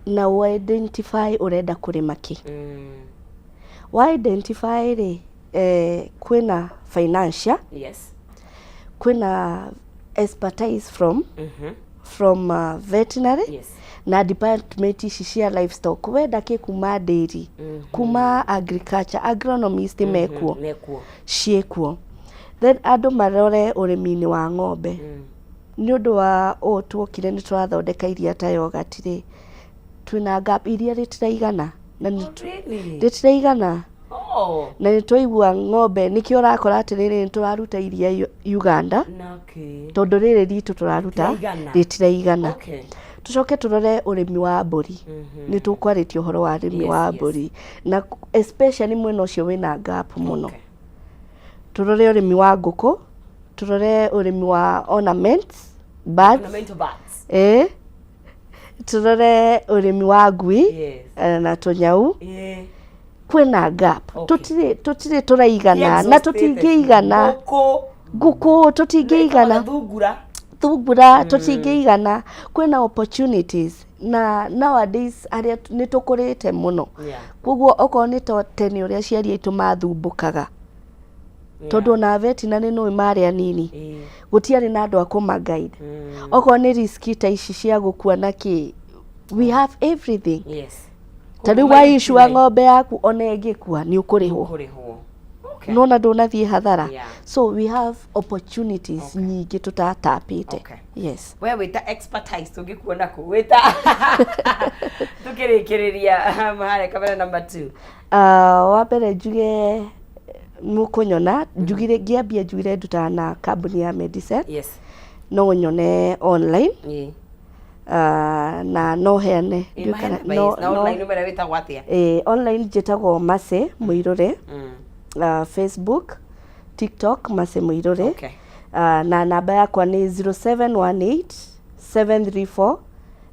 Speaker 2: na ũ identify ũrenda kũrĩma kĩ. Wa identify rĩ, kwĩna financial,
Speaker 1: Yes.
Speaker 2: kwĩna expertise from veterinary
Speaker 1: Yes.
Speaker 2: na department ici cia livestock, wenda kĩ kuma dairy, kuma agriculture, agronomist mekuo.
Speaker 1: Mekuo.
Speaker 2: Ciĩkuo. Then andũ marore ũrĩmi-inĩ wa ng'ombe. Nĩ ũndũ wa ũũ tuokire nĩ tũrathondeka iria ta yogurt rĩ, twĩna gap, iria rĩtiraigana na nĩ
Speaker 1: Really?
Speaker 2: rĩtiraigana.
Speaker 1: Oh.
Speaker 2: Na nĩ twaigua ng'ombe nĩkĩo ũrakora atĩrĩrĩ, nĩ tũraruta iria Uganda
Speaker 1: Na kĩ?
Speaker 2: tondũ rĩrĩ ritũ tũraruta
Speaker 1: Rĩtiraigana.
Speaker 2: rĩtiraigana.
Speaker 1: Okay.
Speaker 2: Tũcoke tũrore ũrĩmi wa mbũri. Nĩ tũkwarĩtie ũhoro wa ũrĩmi wa mbũri na especially mwena ũcio wĩna gap mũno.
Speaker 1: Okay.
Speaker 2: Tũrore ũrĩmi wa ngũkũ, tũrore ũrĩmi wa ornaments birds.
Speaker 1: Ornamental birds.
Speaker 2: Eh, Tũrore ũrĩmi wa ngui
Speaker 1: Yes.
Speaker 2: na tũnyau.
Speaker 1: Yeah.
Speaker 2: Kwĩna gap.
Speaker 1: Okay.
Speaker 2: Tũtirĩ tũraigana na tũtingĩigana.
Speaker 1: Ngũkũ.
Speaker 2: Ngũkũ tũtingĩigana.
Speaker 1: Thungura.
Speaker 2: Thungura tũtingĩigana. Kwĩna opportunities na nowadays arĩa nĩ tũkũrĩte mũno.
Speaker 1: Yeah.
Speaker 2: Koguo okorwo nĩ to tene ũrĩa aciari aitũ mathumbũkaga, tondũ ona veterinary nĩ marĩ anini, gũtiarĩ na andũ a kũma guide. Okorwo nĩ riski ta ici cia gũkua na kĩ, we have everything.
Speaker 1: Yes.
Speaker 2: Ta rĩu waicua ng'ombe yaku ona ĩngĩkua nĩ ũkũrĩhwo.
Speaker 1: Kũrĩhwo. Okay.
Speaker 2: Nona ndũnathiĩ hathara.
Speaker 1: Yeah.
Speaker 2: So we have opportunities nyingĩ tũtatapĩte.
Speaker 1: Okay.
Speaker 2: Yes.
Speaker 1: We wĩta expertise tũngĩkuona kũ wĩta tũkĩrĩkĩrĩria harĩa kamera number 2.
Speaker 2: Wa mbere njuge mũkũnyona njugire ngĩambia njugire ndutaga na kambuni ya Medicine.
Speaker 1: Yes.
Speaker 2: No nyone online.
Speaker 1: Yeah.
Speaker 2: Na no heane
Speaker 1: Ĩ,
Speaker 2: ndiũĩ
Speaker 1: maheane
Speaker 2: kana-
Speaker 1: yes, na online ũmere wĩtagwo atĩa?
Speaker 2: Online njĩtagwo Mercy Mũirũrĩ. Facebook, TikTok Mercy Mũirũrĩ.
Speaker 1: Okay.
Speaker 2: Na namba yakwa nĩ 0718 734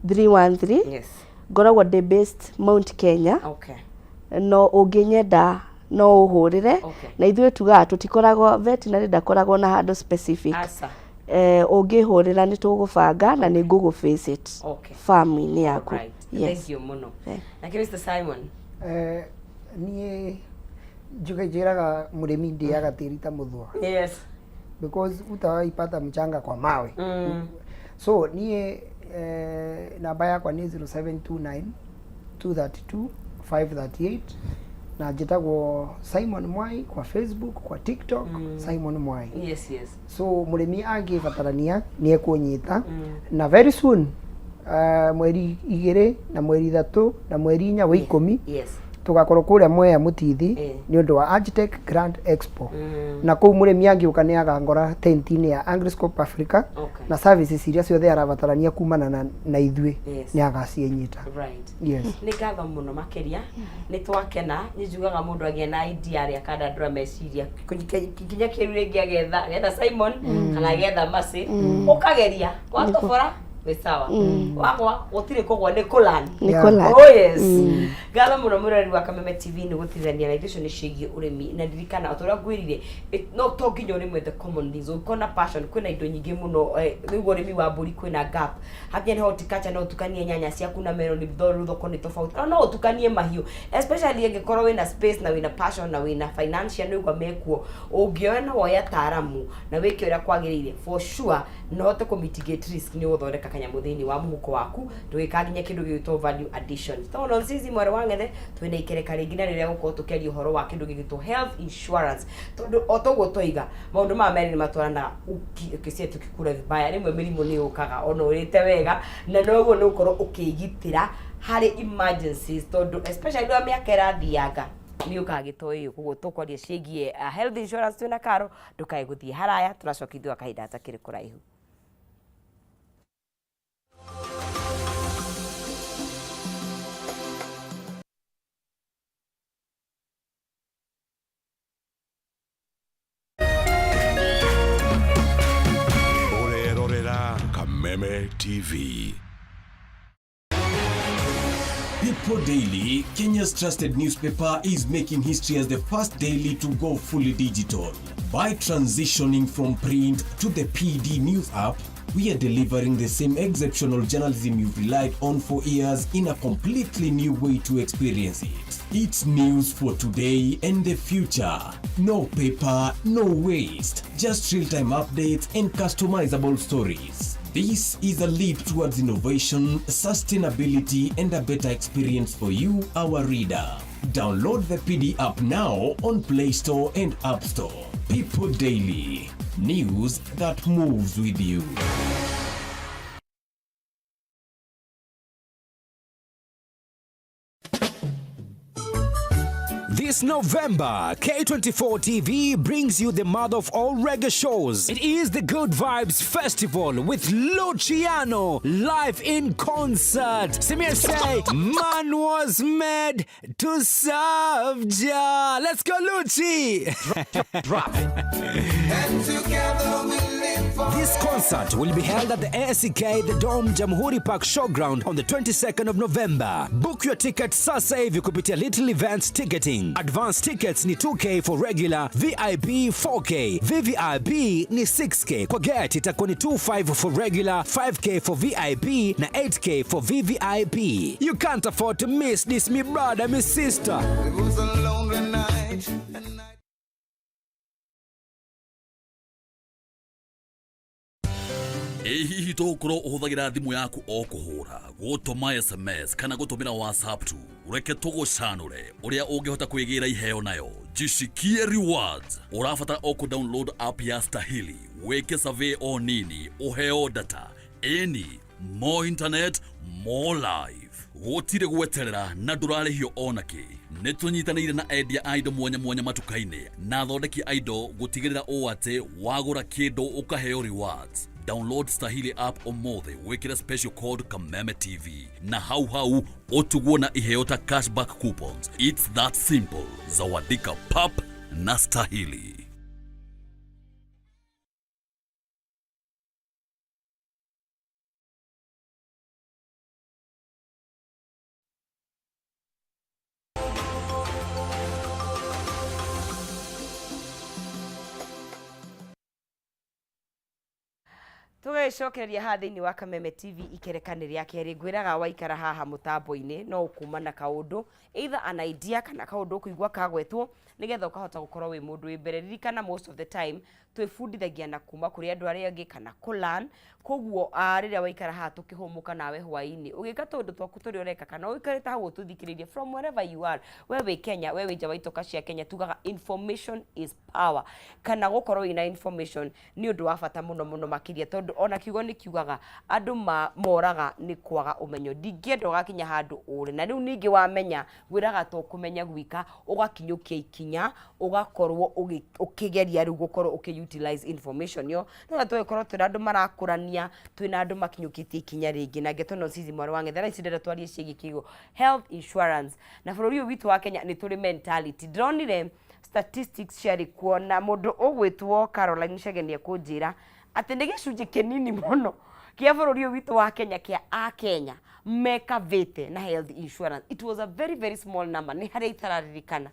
Speaker 2: 313.
Speaker 1: Yes.
Speaker 2: Ngoragwo ndĩ based Mount Kenya.
Speaker 1: Okay.
Speaker 2: No ũngĩnyenda no ũhũrĩre.
Speaker 1: Okay.
Speaker 2: Na ithuĩ tugaga tũtikoragwo veterinary ndakoragwo na handũ specific.
Speaker 1: Aca.
Speaker 2: Ũngĩhũrĩra nĩ tũgũbanga na nĩ ngũgũ visit
Speaker 1: Okay.
Speaker 2: farm-inĩ yaku.
Speaker 1: Right.
Speaker 2: Yes.
Speaker 1: Thank you mũno.
Speaker 2: Yeah.
Speaker 1: Nake Mr. Simon.
Speaker 3: Niĩ njuge njĩraga mũrĩmi ndĩaga tĩri ta mũthũa.
Speaker 1: Yes.
Speaker 3: Because utawaipata mchanga kwa mawe. So niĩ namba yakwa nĩ 0729 232 538 na njĩtagwo Simon Mwai kwa Facebook, kwa TikTok. Simon Mwai.
Speaker 1: Yes, yes.
Speaker 3: So mũrĩmi angĩbatarania nĩ ekũnyita na very soon, mweri 2 na mweri 3 na mweri 4 wa 10
Speaker 1: Yes.
Speaker 3: tũgakorwo kũrĩa Mwea Mũtithi
Speaker 1: Eh.
Speaker 3: nĩ ũndũ wa Agtech Grand Expo. Na kũu mũrĩmi angĩũka nĩ agangora tent-inĩ ya Agriscope Africa.
Speaker 1: Okay.
Speaker 3: Na services iria ciothe arabatarania kumana na ithuĩ
Speaker 1: Yes.
Speaker 3: nĩ agaciĩnyita.
Speaker 1: Right.
Speaker 3: Yes.
Speaker 1: Nĩ ngatho mũno makĩria, nĩ twakena. Nĩ njugaga mũndũ agĩa na idea arĩa akandandũra meciria kinya kĩru rĩngĩ agetha agetha Simon kana agetha Mercy, ũkageria watobora nĩ sawa, wagwa gũtirĩ kũgwa, nĩ kũlan.
Speaker 2: Nĩ
Speaker 3: Yeah.
Speaker 2: kũlan.
Speaker 1: Oh yes. Ngatho mũno mũrori wa Kameme TV nĩ gũtithania na ithuĩ. Icio nĩ ciĩgiĩ ũrĩmi na ndirikana o ta ũrĩa ngwĩrire, no to nginya ũrĩme the common things. Ũngĩkorwo na passion kwĩna indo nyingĩ mũno. Rĩu ũrĩmi wa mbũri kwĩna gap, hakinya nĩ horticulture no ũtukanie nyanya ciaku na melon, tondũ thoko nĩ tofauti. No ũtukanie mahiũ, especially angĩkorwo wĩna space na wĩna passion na wĩna financial nĩ ũigua mekuo. Ũngĩoya na woye ataaramu na wĩke ũrĩa kwagĩrĩire, for sure no ũhote kũ mitigate risk, nĩ ũgũthondeka kanyamũ thĩinĩ wa mũhuko waku ndũgĩka nginya kĩndũ gĩgwĩtwo value addition. Tondũ Nzizi mwarĩ wa ng'ethe twĩna ikereka rĩngĩ na rĩrĩa gũkorwo tũkĩaria ũhoro wa kĩndũ gĩgwĩtwo health insurance, tondũ o toguo twaiga maũndũ maya merĩ nĩ matwaranaga. Ũkĩcia tukikura vibaya rĩmwe mĩrimũ nĩ yũkaga ona ũrĩte wega, na noguo nĩ ũkorwo ũkĩgitĩra harĩ emergencies, tondũ especially rĩrĩa mĩaka ĩrathianga nĩ ũkaga gĩtoĩ. Koguo tũkwaria ciĩgiĩ health insurance twĩna Karo. Ndũkae gũthiĩ haraya, tũracokia ithuĩ kahinda gatakĩrĩ kũraihu.
Speaker 12: Ũrerorera Kameme TV.
Speaker 6: People Daily, Kenya's trusted newspaper, is making history as the first daily to go fully digital. By transitioning from print to the PD News app, we are delivering the same exceptional journalism you've relied on for years in a completely new way to experience it. It's news for today and the future. No paper, no waste. Just real-time updates and customizable stories. This is a leap towards innovation, sustainability, and a better experience for you, our reader. Download the PD app now on Play Store and App Store. People Daily, news that moves with you.
Speaker 5: This November, K24 TV brings you the mother of all reggae shows. It is the Good Vibes Festival with Luciano live in concert. Simia say, man was made to serve Jah. Let's go, Lucci.
Speaker 12: Drop it.
Speaker 7: And together we live.
Speaker 5: This concert will be held at the ACK The Dome Jamhuri Park Showground on the 22nd of November. Book your ticket sasa hivi kupitia Little Events Ticketing. Advance tickets ni 2K for regular, VIP 4K, VVIP ni 6K. Kwa gate itakuwa ni 25 for regular, 5K for VIP na 8K for VVIP. You can't afford to miss this, me brother, me sister.
Speaker 7: It was a lonely night. And I
Speaker 4: Ĩ hihi tũgũkorwo ũhũthagĩra thimũ yaku o kũhũra, gũtũma SMS kana gũtũmĩra WhatsApp tu? Reke tũgũcanũre ũrĩa ũngĩhota kwĩgĩra iheo nayo. Jishikie rewards. Ũrabatara o kũ-download app ya Stahili, wĩke survey o nini, ũheo data. Ĩni, more internet, more life. Gũtirĩ gweterera na ndũrarĩhio ona kĩ. Nĩ tũnyitanĩire na endia a indo mwanya mwanya matuka-inĩ na athondeki a indo gũtigĩrĩra ũũ atĩ wagũra kĩndũ ũkaheo rewards. Download Stahili app ũmũthĩ wĩkĩre special code Kameme TV na hau hau ũtugwo na iheo ta cashback coupons. It's that simple. Zawadika pap na Stahili.
Speaker 1: Tũgagĩcokereria haha thĩinĩ wa Kameme TV ikereka nĩ rĩa kerĩ. Ngwĩraga waikara haha mũtambo-inĩ no ũkuma na kaũndũ, either an idea kana kaũndũ ũkũigua kagwetwo, nĩgetha ũkahota gũkorwo wĩ mũndũ wĩ mbere. Ririkana most of the time twĩbundithagia na kuma kũrĩ andũ arĩa angĩ kana kũ learn. Koguo rĩrĩa waikara haha tũkĩhũmũka nawe hwaĩ-inĩ, ũgĩka tũũndũ twaku tũrĩa ũreka kana ũikarĩte hau ũtũthikĩrĩirie from wherever you are, we wĩ Kenya, we wĩ nja wa itoka cia Kenya, tugaga information is power, kana gũkorwo wĩna information nĩ ũndũ wa bata mũno mũno makĩria, tondũ ona kiugo nĩ kiugaga andũ moraga nĩ kwaga ũmenyo. Ndingĩenda ũgakinya handũ ũre, na rĩu ningĩ wamenya ngwĩraga to kũmenya gwika, ũgakinyũkia ikinya, ũgakorwo ũkĩgeria rĩu gũkorwo ũkĩ utilize information ĩyo, nĩgetha tũgĩkorwo twĩna andũ marakũrania, twĩna andũ makinyũkĩtie ikinya rĩngĩ. Na ngeto no cici mwarĩ wa ng'ethe, ici ndĩrenda twarie ciĩgiĩ kĩgo health insurance. Na bũrũri ũyũ witũ wa Kenya nĩ tũrĩ mentality. Ndĩronire statistics ciarĩ kuo na mũndũ ũgwĩtwo Caroline Chege nĩ ekũnjĩra atĩ nĩ gĩcunjĩ kĩnini mũno kĩa bũrũri ũyũ witũ wa Kenya kĩa a Kenya mekavĩte na health insurance. It was a very very small number, nĩ harĩa itararirikana,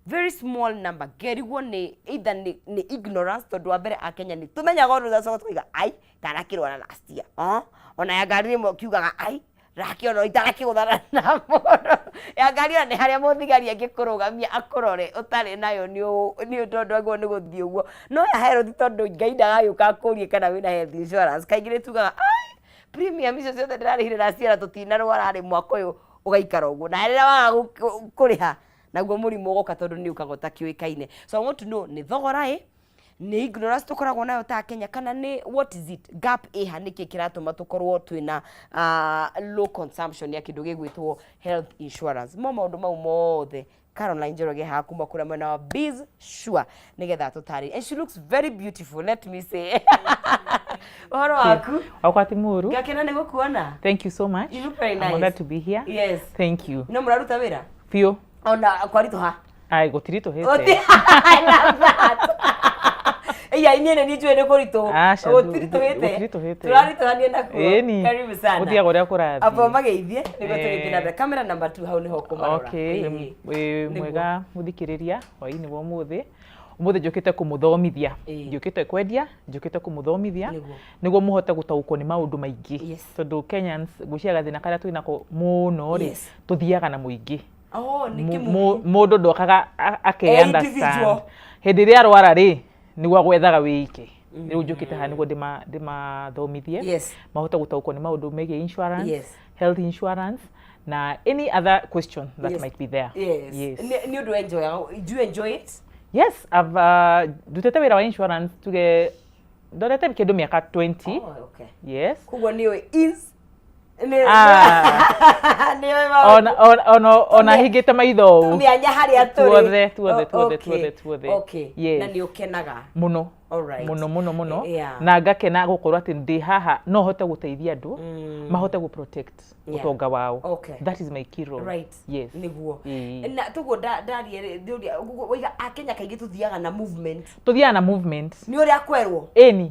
Speaker 1: very small number. Ngerigwo nĩ either nĩ ignorance, tondũ wa mbere a Kenya nĩ tũmenyaga ũndũ ũgacoka tũkaiga ai ndarakĩrwara last year, oh? Ona ya ngari rĩmwe ũkiugaga ai rakĩona itarakĩgũthana na mũndũ ya ngari, ona nĩ harĩa mũthigari angĩkũrũgamia akũrore ũtarĩ nayo nĩ tondũ agĩrĩirwo nĩ gũthiĩ ũguo. No ya health, tondũ Ngai ndagagĩũka akũrie kana wĩna health insurance, kaingĩ nĩ tugaga ai premium icio ciothe ndĩrarĩhire last year na tũtinarwara rĩ, mwaka ũyũ ũgaikara ũguo, na rĩrĩa waga kũrĩha naguo mũrimũ ũgoka, tondũ nĩ ũkaga ũtakĩũĩkaine. So I want to know, nĩ thogora ĩ, nĩ ignorance tũkoragwo nayo ta Kenya, kana nĩ what is it, gap ĩha, nĩkĩ kĩratũma tũkorwo twĩna low consumption ya kĩndũ gĩgwĩtwo health insurance? Mo maũndũ mau mothe Caroline Njoroge haha kuma kũrĩa mwena wa Biz Sure nĩgetha atũtarĩrie. And she looks very beautiful, let me say. Ũhoro waku?
Speaker 13: Wakwa ti mũru.
Speaker 1: Ngakena nĩ gũkuona.
Speaker 13: Thank you so much.
Speaker 1: You look very
Speaker 13: I'm
Speaker 1: nice.
Speaker 13: honored to be here.
Speaker 1: Yes.
Speaker 13: Thank you.
Speaker 1: No mũraruta wĩra?
Speaker 13: Biũ.
Speaker 1: Ona kwaritũha?
Speaker 13: Ai gũtiritũhĩte.
Speaker 1: I love that. Iya, inyuĩ nĩ njũĩ nĩ kũritũ.
Speaker 13: Aca,
Speaker 1: Gũtiritũhĩte.
Speaker 13: gũtiritũhĩte.
Speaker 1: Tũraritũhania nakuo.
Speaker 13: Ĩni.
Speaker 1: Karibu sana.
Speaker 13: Gũthiaga ũrĩa kũrathiĩ.
Speaker 1: Amba mageithie nĩguo tũgĩthiĩ na
Speaker 13: Eh.
Speaker 1: mbere. Camera number 2 hau nĩho ũkũmarora.
Speaker 13: Okay,
Speaker 1: Ĩĩ.
Speaker 13: wĩ
Speaker 1: Nĩguo.
Speaker 13: mwega mũthikĩrĩria hwaĩ-inĩ wa ũmũthĩ. Ũmũthĩ njũkĩte kũmũthomithia. Ndiũkĩte kwendia, njũkĩte kũmũthomithia nĩguo mũhote gũtaũkwo nĩ maũndũ maingĩ. Tondũ Kenyans ngwĩciria gathĩna karĩa twĩnako mũno rĩ, tũthiaga na mũingĩ.
Speaker 1: Oh, nĩ kĩmũndũ.
Speaker 13: Mũndũ ndokaga ake
Speaker 1: Eh,
Speaker 13: understand.
Speaker 1: individual.
Speaker 13: Hĩndĩ ĩrĩa arwara rĩ, nĩguo agwethaga wĩike. Rĩu njũkĩte haha nĩguo ndĩmathomithie mahote gũtaũkwo nĩ maũndũ megiĩ insurance, health insurance na any other question that might be there.
Speaker 1: Yes.
Speaker 13: Yes.
Speaker 1: Nĩ ũndũ enjoyaga? Do you enjoy it?
Speaker 13: Yes, I've ndutĩte wĩra wa insurance tuge ndorete kĩndũ mĩaka 20.
Speaker 1: Oh, okay.
Speaker 13: Yes.
Speaker 1: Koguo nĩ ũĩ ins nĩ
Speaker 13: Ah.
Speaker 1: nĩ ũĩ maũndũ.
Speaker 13: Ona hingĩte maitho ũũ.
Speaker 1: Mĩanya harĩa tũrĩ.
Speaker 13: Tuothe tuothe.
Speaker 1: Oh,
Speaker 13: Tuothe.
Speaker 1: okay.
Speaker 13: Tuothe tuothe.
Speaker 1: Okay.
Speaker 13: Yes.
Speaker 1: Na nĩ ũkenaga?
Speaker 13: Mũno.
Speaker 1: Alright.
Speaker 13: Mũno mũno mũno. Na ngakena gũkorwo atĩ ndĩ haha no hote gũteithia andũ mahote gũ protect ũtonga wao. That is my key role. Yes.
Speaker 1: Nĩguo.
Speaker 13: Ĩĩ.
Speaker 1: Na tuguo ndaria rĩ, ndĩũria, waiga akenya kaingĩ tũthiaga na movement.
Speaker 13: Tũthiaga na movement.
Speaker 1: Nĩ ũrĩa kwerwo.
Speaker 13: Ĩni.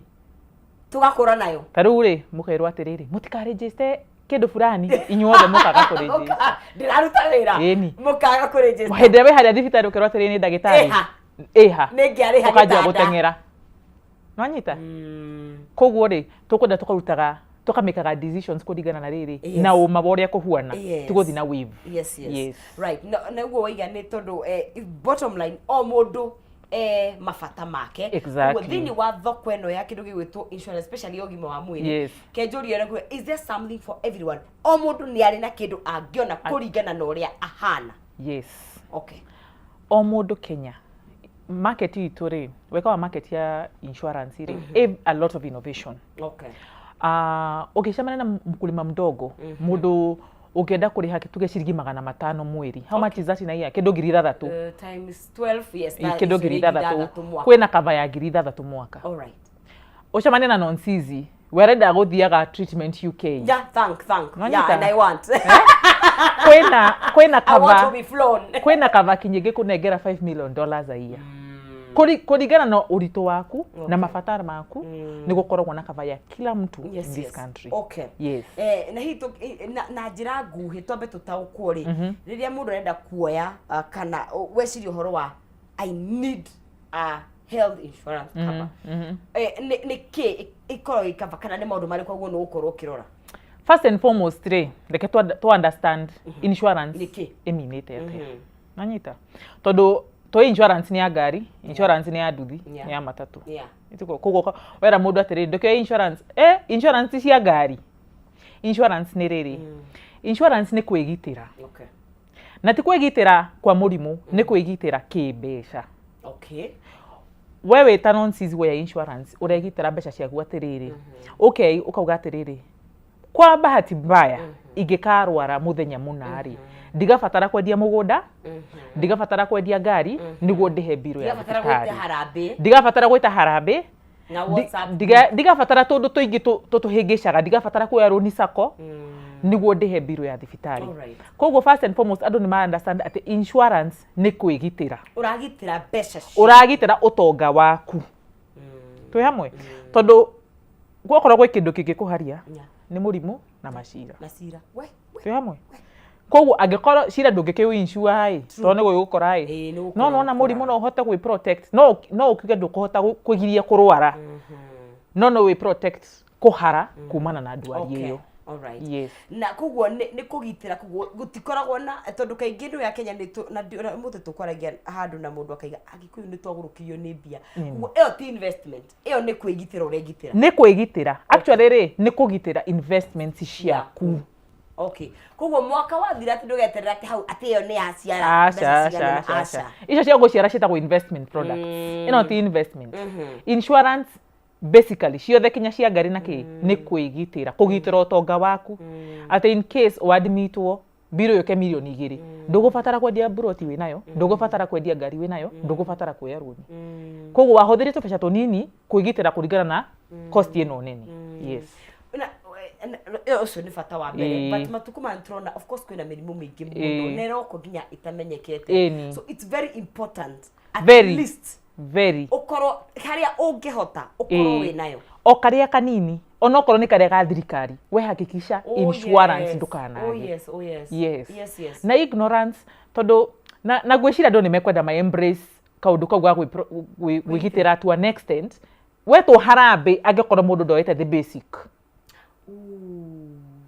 Speaker 1: Tũgakũra nayo.
Speaker 13: Ta rĩu rĩ, mũkerwo atĩrĩrĩ, mũtikarĩnjĩste kĩndũ fulani, inyuothe mũkaga kũrĩnjĩsta.
Speaker 1: Ndĩraruta wĩra.
Speaker 13: Ĩni.
Speaker 1: Mũkaga kũrĩnjĩsta.
Speaker 13: Hĩndĩ ĩrĩa wĩ harĩa thibitarĩ ũkerwo atĩrĩrĩ nĩ ndagĩtarĩ.
Speaker 1: Ĩha.
Speaker 13: Ĩha.
Speaker 1: Nĩngĩarĩha
Speaker 13: Ũkanjia
Speaker 1: gĩtanda.
Speaker 13: gũteng'era. Nwanyita? Koguo rĩ, tũkwenda tũkarutaga tũkamĩkaga decisions kũringana na rĩrĩ na ũma wa ũrĩa kũhuana, ti gũthiĩ na wave.
Speaker 1: Yes.
Speaker 13: Yes.
Speaker 1: Right. Na ũguo waiga nĩ tondũ bottom line o mũndũ mabata make.
Speaker 13: Exactly.
Speaker 1: Koguo thĩinĩ wa thoko ĩno ya kĩndũ gĩgwĩtwo insurance, especially ya ũgima wa mwĩrĩ, kenjũria na is there something for everyone? O mũndũ nĩ arĩ na kĩndũ angĩona kũringana na ũrĩa ahana.
Speaker 13: Yes.
Speaker 1: Okay.
Speaker 13: O mũndũ Kenya, market itũ rĩ, wega wa market ya insurance rĩ, ĩ a lot of innovation. Ũngĩcemania na mkulima mdogo, mũndũ ũngĩenda kũrĩha tuge ciringi 500 mweri, how much is that in a year? Kĩndũ 6,000.
Speaker 1: Times 12, yes, that
Speaker 13: Kĩndũ
Speaker 1: is
Speaker 13: 6,000.
Speaker 1: 6,000 mwaka.
Speaker 13: Kwĩna cover ya 6,000 mwaka.
Speaker 1: All right.
Speaker 13: Ũcemanie na nonsizi werenda gũthiaga treatment UK.
Speaker 1: Yeah, thank, thank.
Speaker 13: Nonyita?
Speaker 1: Yeah, and I want.
Speaker 13: Kwĩna
Speaker 1: I want to
Speaker 13: cover
Speaker 1: be flown.
Speaker 13: Kwĩna cover kinya ĩngĩkũnengera 5 million dollars a year. Kũringana na ũritũ waku na mabataro maku, nĩ gũkoragwo na cover ya kila mtu in this country.
Speaker 1: Okay.
Speaker 13: Yes.
Speaker 1: Na hihi na njĩra nguhĩ twambe tũtaũkwo rĩ, rĩrĩa mũndũ arenda kuoya kana weciria ũhoro wa I need a health insurance cover, nĩ kĩ ĩkoragwo ĩgĩcover kana nĩ maũndũ marĩkũ aguo nĩ gũkorwo ũkĩrora?
Speaker 13: First and foremost rĩ, reke tũ understand insurance
Speaker 1: Nĩkĩ?
Speaker 13: ĩminĩte atĩa. Nanyita, tondũ to insurance nĩ ya ngari, insurance nĩ ya nduthi, nĩ ya matatũ. Ĩtiko, koguo wera mũndũ atĩrĩrĩ, ndũkĩoe insurance, insurance ti cia ngari. Insurance nĩ rĩrĩ, insurance nĩ kwĩgitĩra. Na ti kwĩgitĩra kwa mũrimũ, nĩ kwĩgitĩra kĩmbeca. We wĩ ta nonsense woya insurance, ũregitĩra mbeca ciaku atĩrĩrĩ, okay, ũkauga atĩrĩrĩ, kwa bahati mbaya ingĩkarwara mũthenya mũna rĩ, ndigabatara kwendia mũgũnda, ndigabatara kwendia ngari nĩguo ndĩhe mbirũ ya
Speaker 1: Ndigabatara gwĩta
Speaker 13: thibitarĩ.
Speaker 1: harambĩ.
Speaker 13: Ndigabatara gwĩta harambĩ.
Speaker 1: Na WhatsApp.
Speaker 13: Ndigabatara tũndũ tũingĩ tũtũhĩngĩcaga, ndigabatara kuoya rũni sacco nĩguo ndĩhe mbirũ ya thibitarĩ. Koguo first and foremost andũ nĩ ma understand atĩ insurance nĩ kwĩgitĩra.
Speaker 1: Ũragitĩra mbeca ciaku.
Speaker 13: Ũragitĩra ũtonga waku. Twĩ hamwe? Tondũ gwakorwo gwĩ kĩndũ kĩngĩkũharia nĩ mũrimũ na macira.
Speaker 1: Na cira. We.
Speaker 13: Twĩ hamwe? Koguo angĩkorwo cira ndũngĩkĩ insure ĩ, tondũ nĩ gũgũkora ĩ, no nona mũrimũ no ũhote gwĩ protect, no ũkiuge ndũkũhota kwĩgiria kũrwara, no wĩ protect kũhara kumana na ndwari ĩyo.
Speaker 1: Alright.
Speaker 13: Yes.
Speaker 1: Na koguo nĩ kũgitĩra, koguo gũtikoragwo na, tondũ kaingĩ ndũ ya Kenya nĩ na ũmũthĩ tũkwaragia handũ na mũndũ akaiga Agĩkũyũ nĩ twagũrũkirio nĩ mbia. Koguo ĩyo ti investment, ĩyo nĩ kwĩgitĩra ũregitĩra.
Speaker 13: Nĩ kwĩgitĩra actually rĩ, nĩ kũgitĩra investments ciaku.
Speaker 1: Okay, koguo mwaka wathira atĩ ndũgeterera atĩ hau atĩ ĩyo nĩ yaciara
Speaker 13: Aca,
Speaker 1: mbeca cigana
Speaker 13: aca,
Speaker 1: ũna,
Speaker 13: aca, aca. Icio cia gũciara ciĩtagwo investment products. Ĩno ti investment. Insurance basically ciothe kinya cia ngari na kĩ, nĩ kwĩgitĩra, kũgitĩra ũtonga waku atĩ in case wadmitwo mbirũ yũke 2 mirioni, ndũgũbatara kwendia mburoti wĩnayo, ndũgũbatara kwendia ngari wĩnayo, ndũgũbatara kuoya rũni. Koguo wahũthĩrire tũbeca tũnini kwĩgitĩra kũringana na cost ĩno nene. Yes.
Speaker 1: Na ũcio nĩ bata wa mbere. But matukũ maya nĩtũrona of course kwĩna mĩrimũ mĩingĩ mũno na ĩrokwo nginya ĩtamenyekete. So it's very important at
Speaker 13: Very.
Speaker 1: least
Speaker 13: Very.
Speaker 1: ũkorwo harĩa ũngĩhota ũkorwo wĩnayo.
Speaker 13: O karĩa kanini, onokorwo nĩ karĩa ga thirikari, we hakikisha insurance ndũkanage.
Speaker 1: Oh yes, oh yes.
Speaker 13: Yes.
Speaker 1: Yes.
Speaker 13: Na ignorance, tondũ na ngwĩciria andũ nĩ mekwenda ma embrace kaũndũ kau ga gwĩgitĩra to an extent. Wetwo harambĩ, angĩkorwo mũndũ ndoete the basic,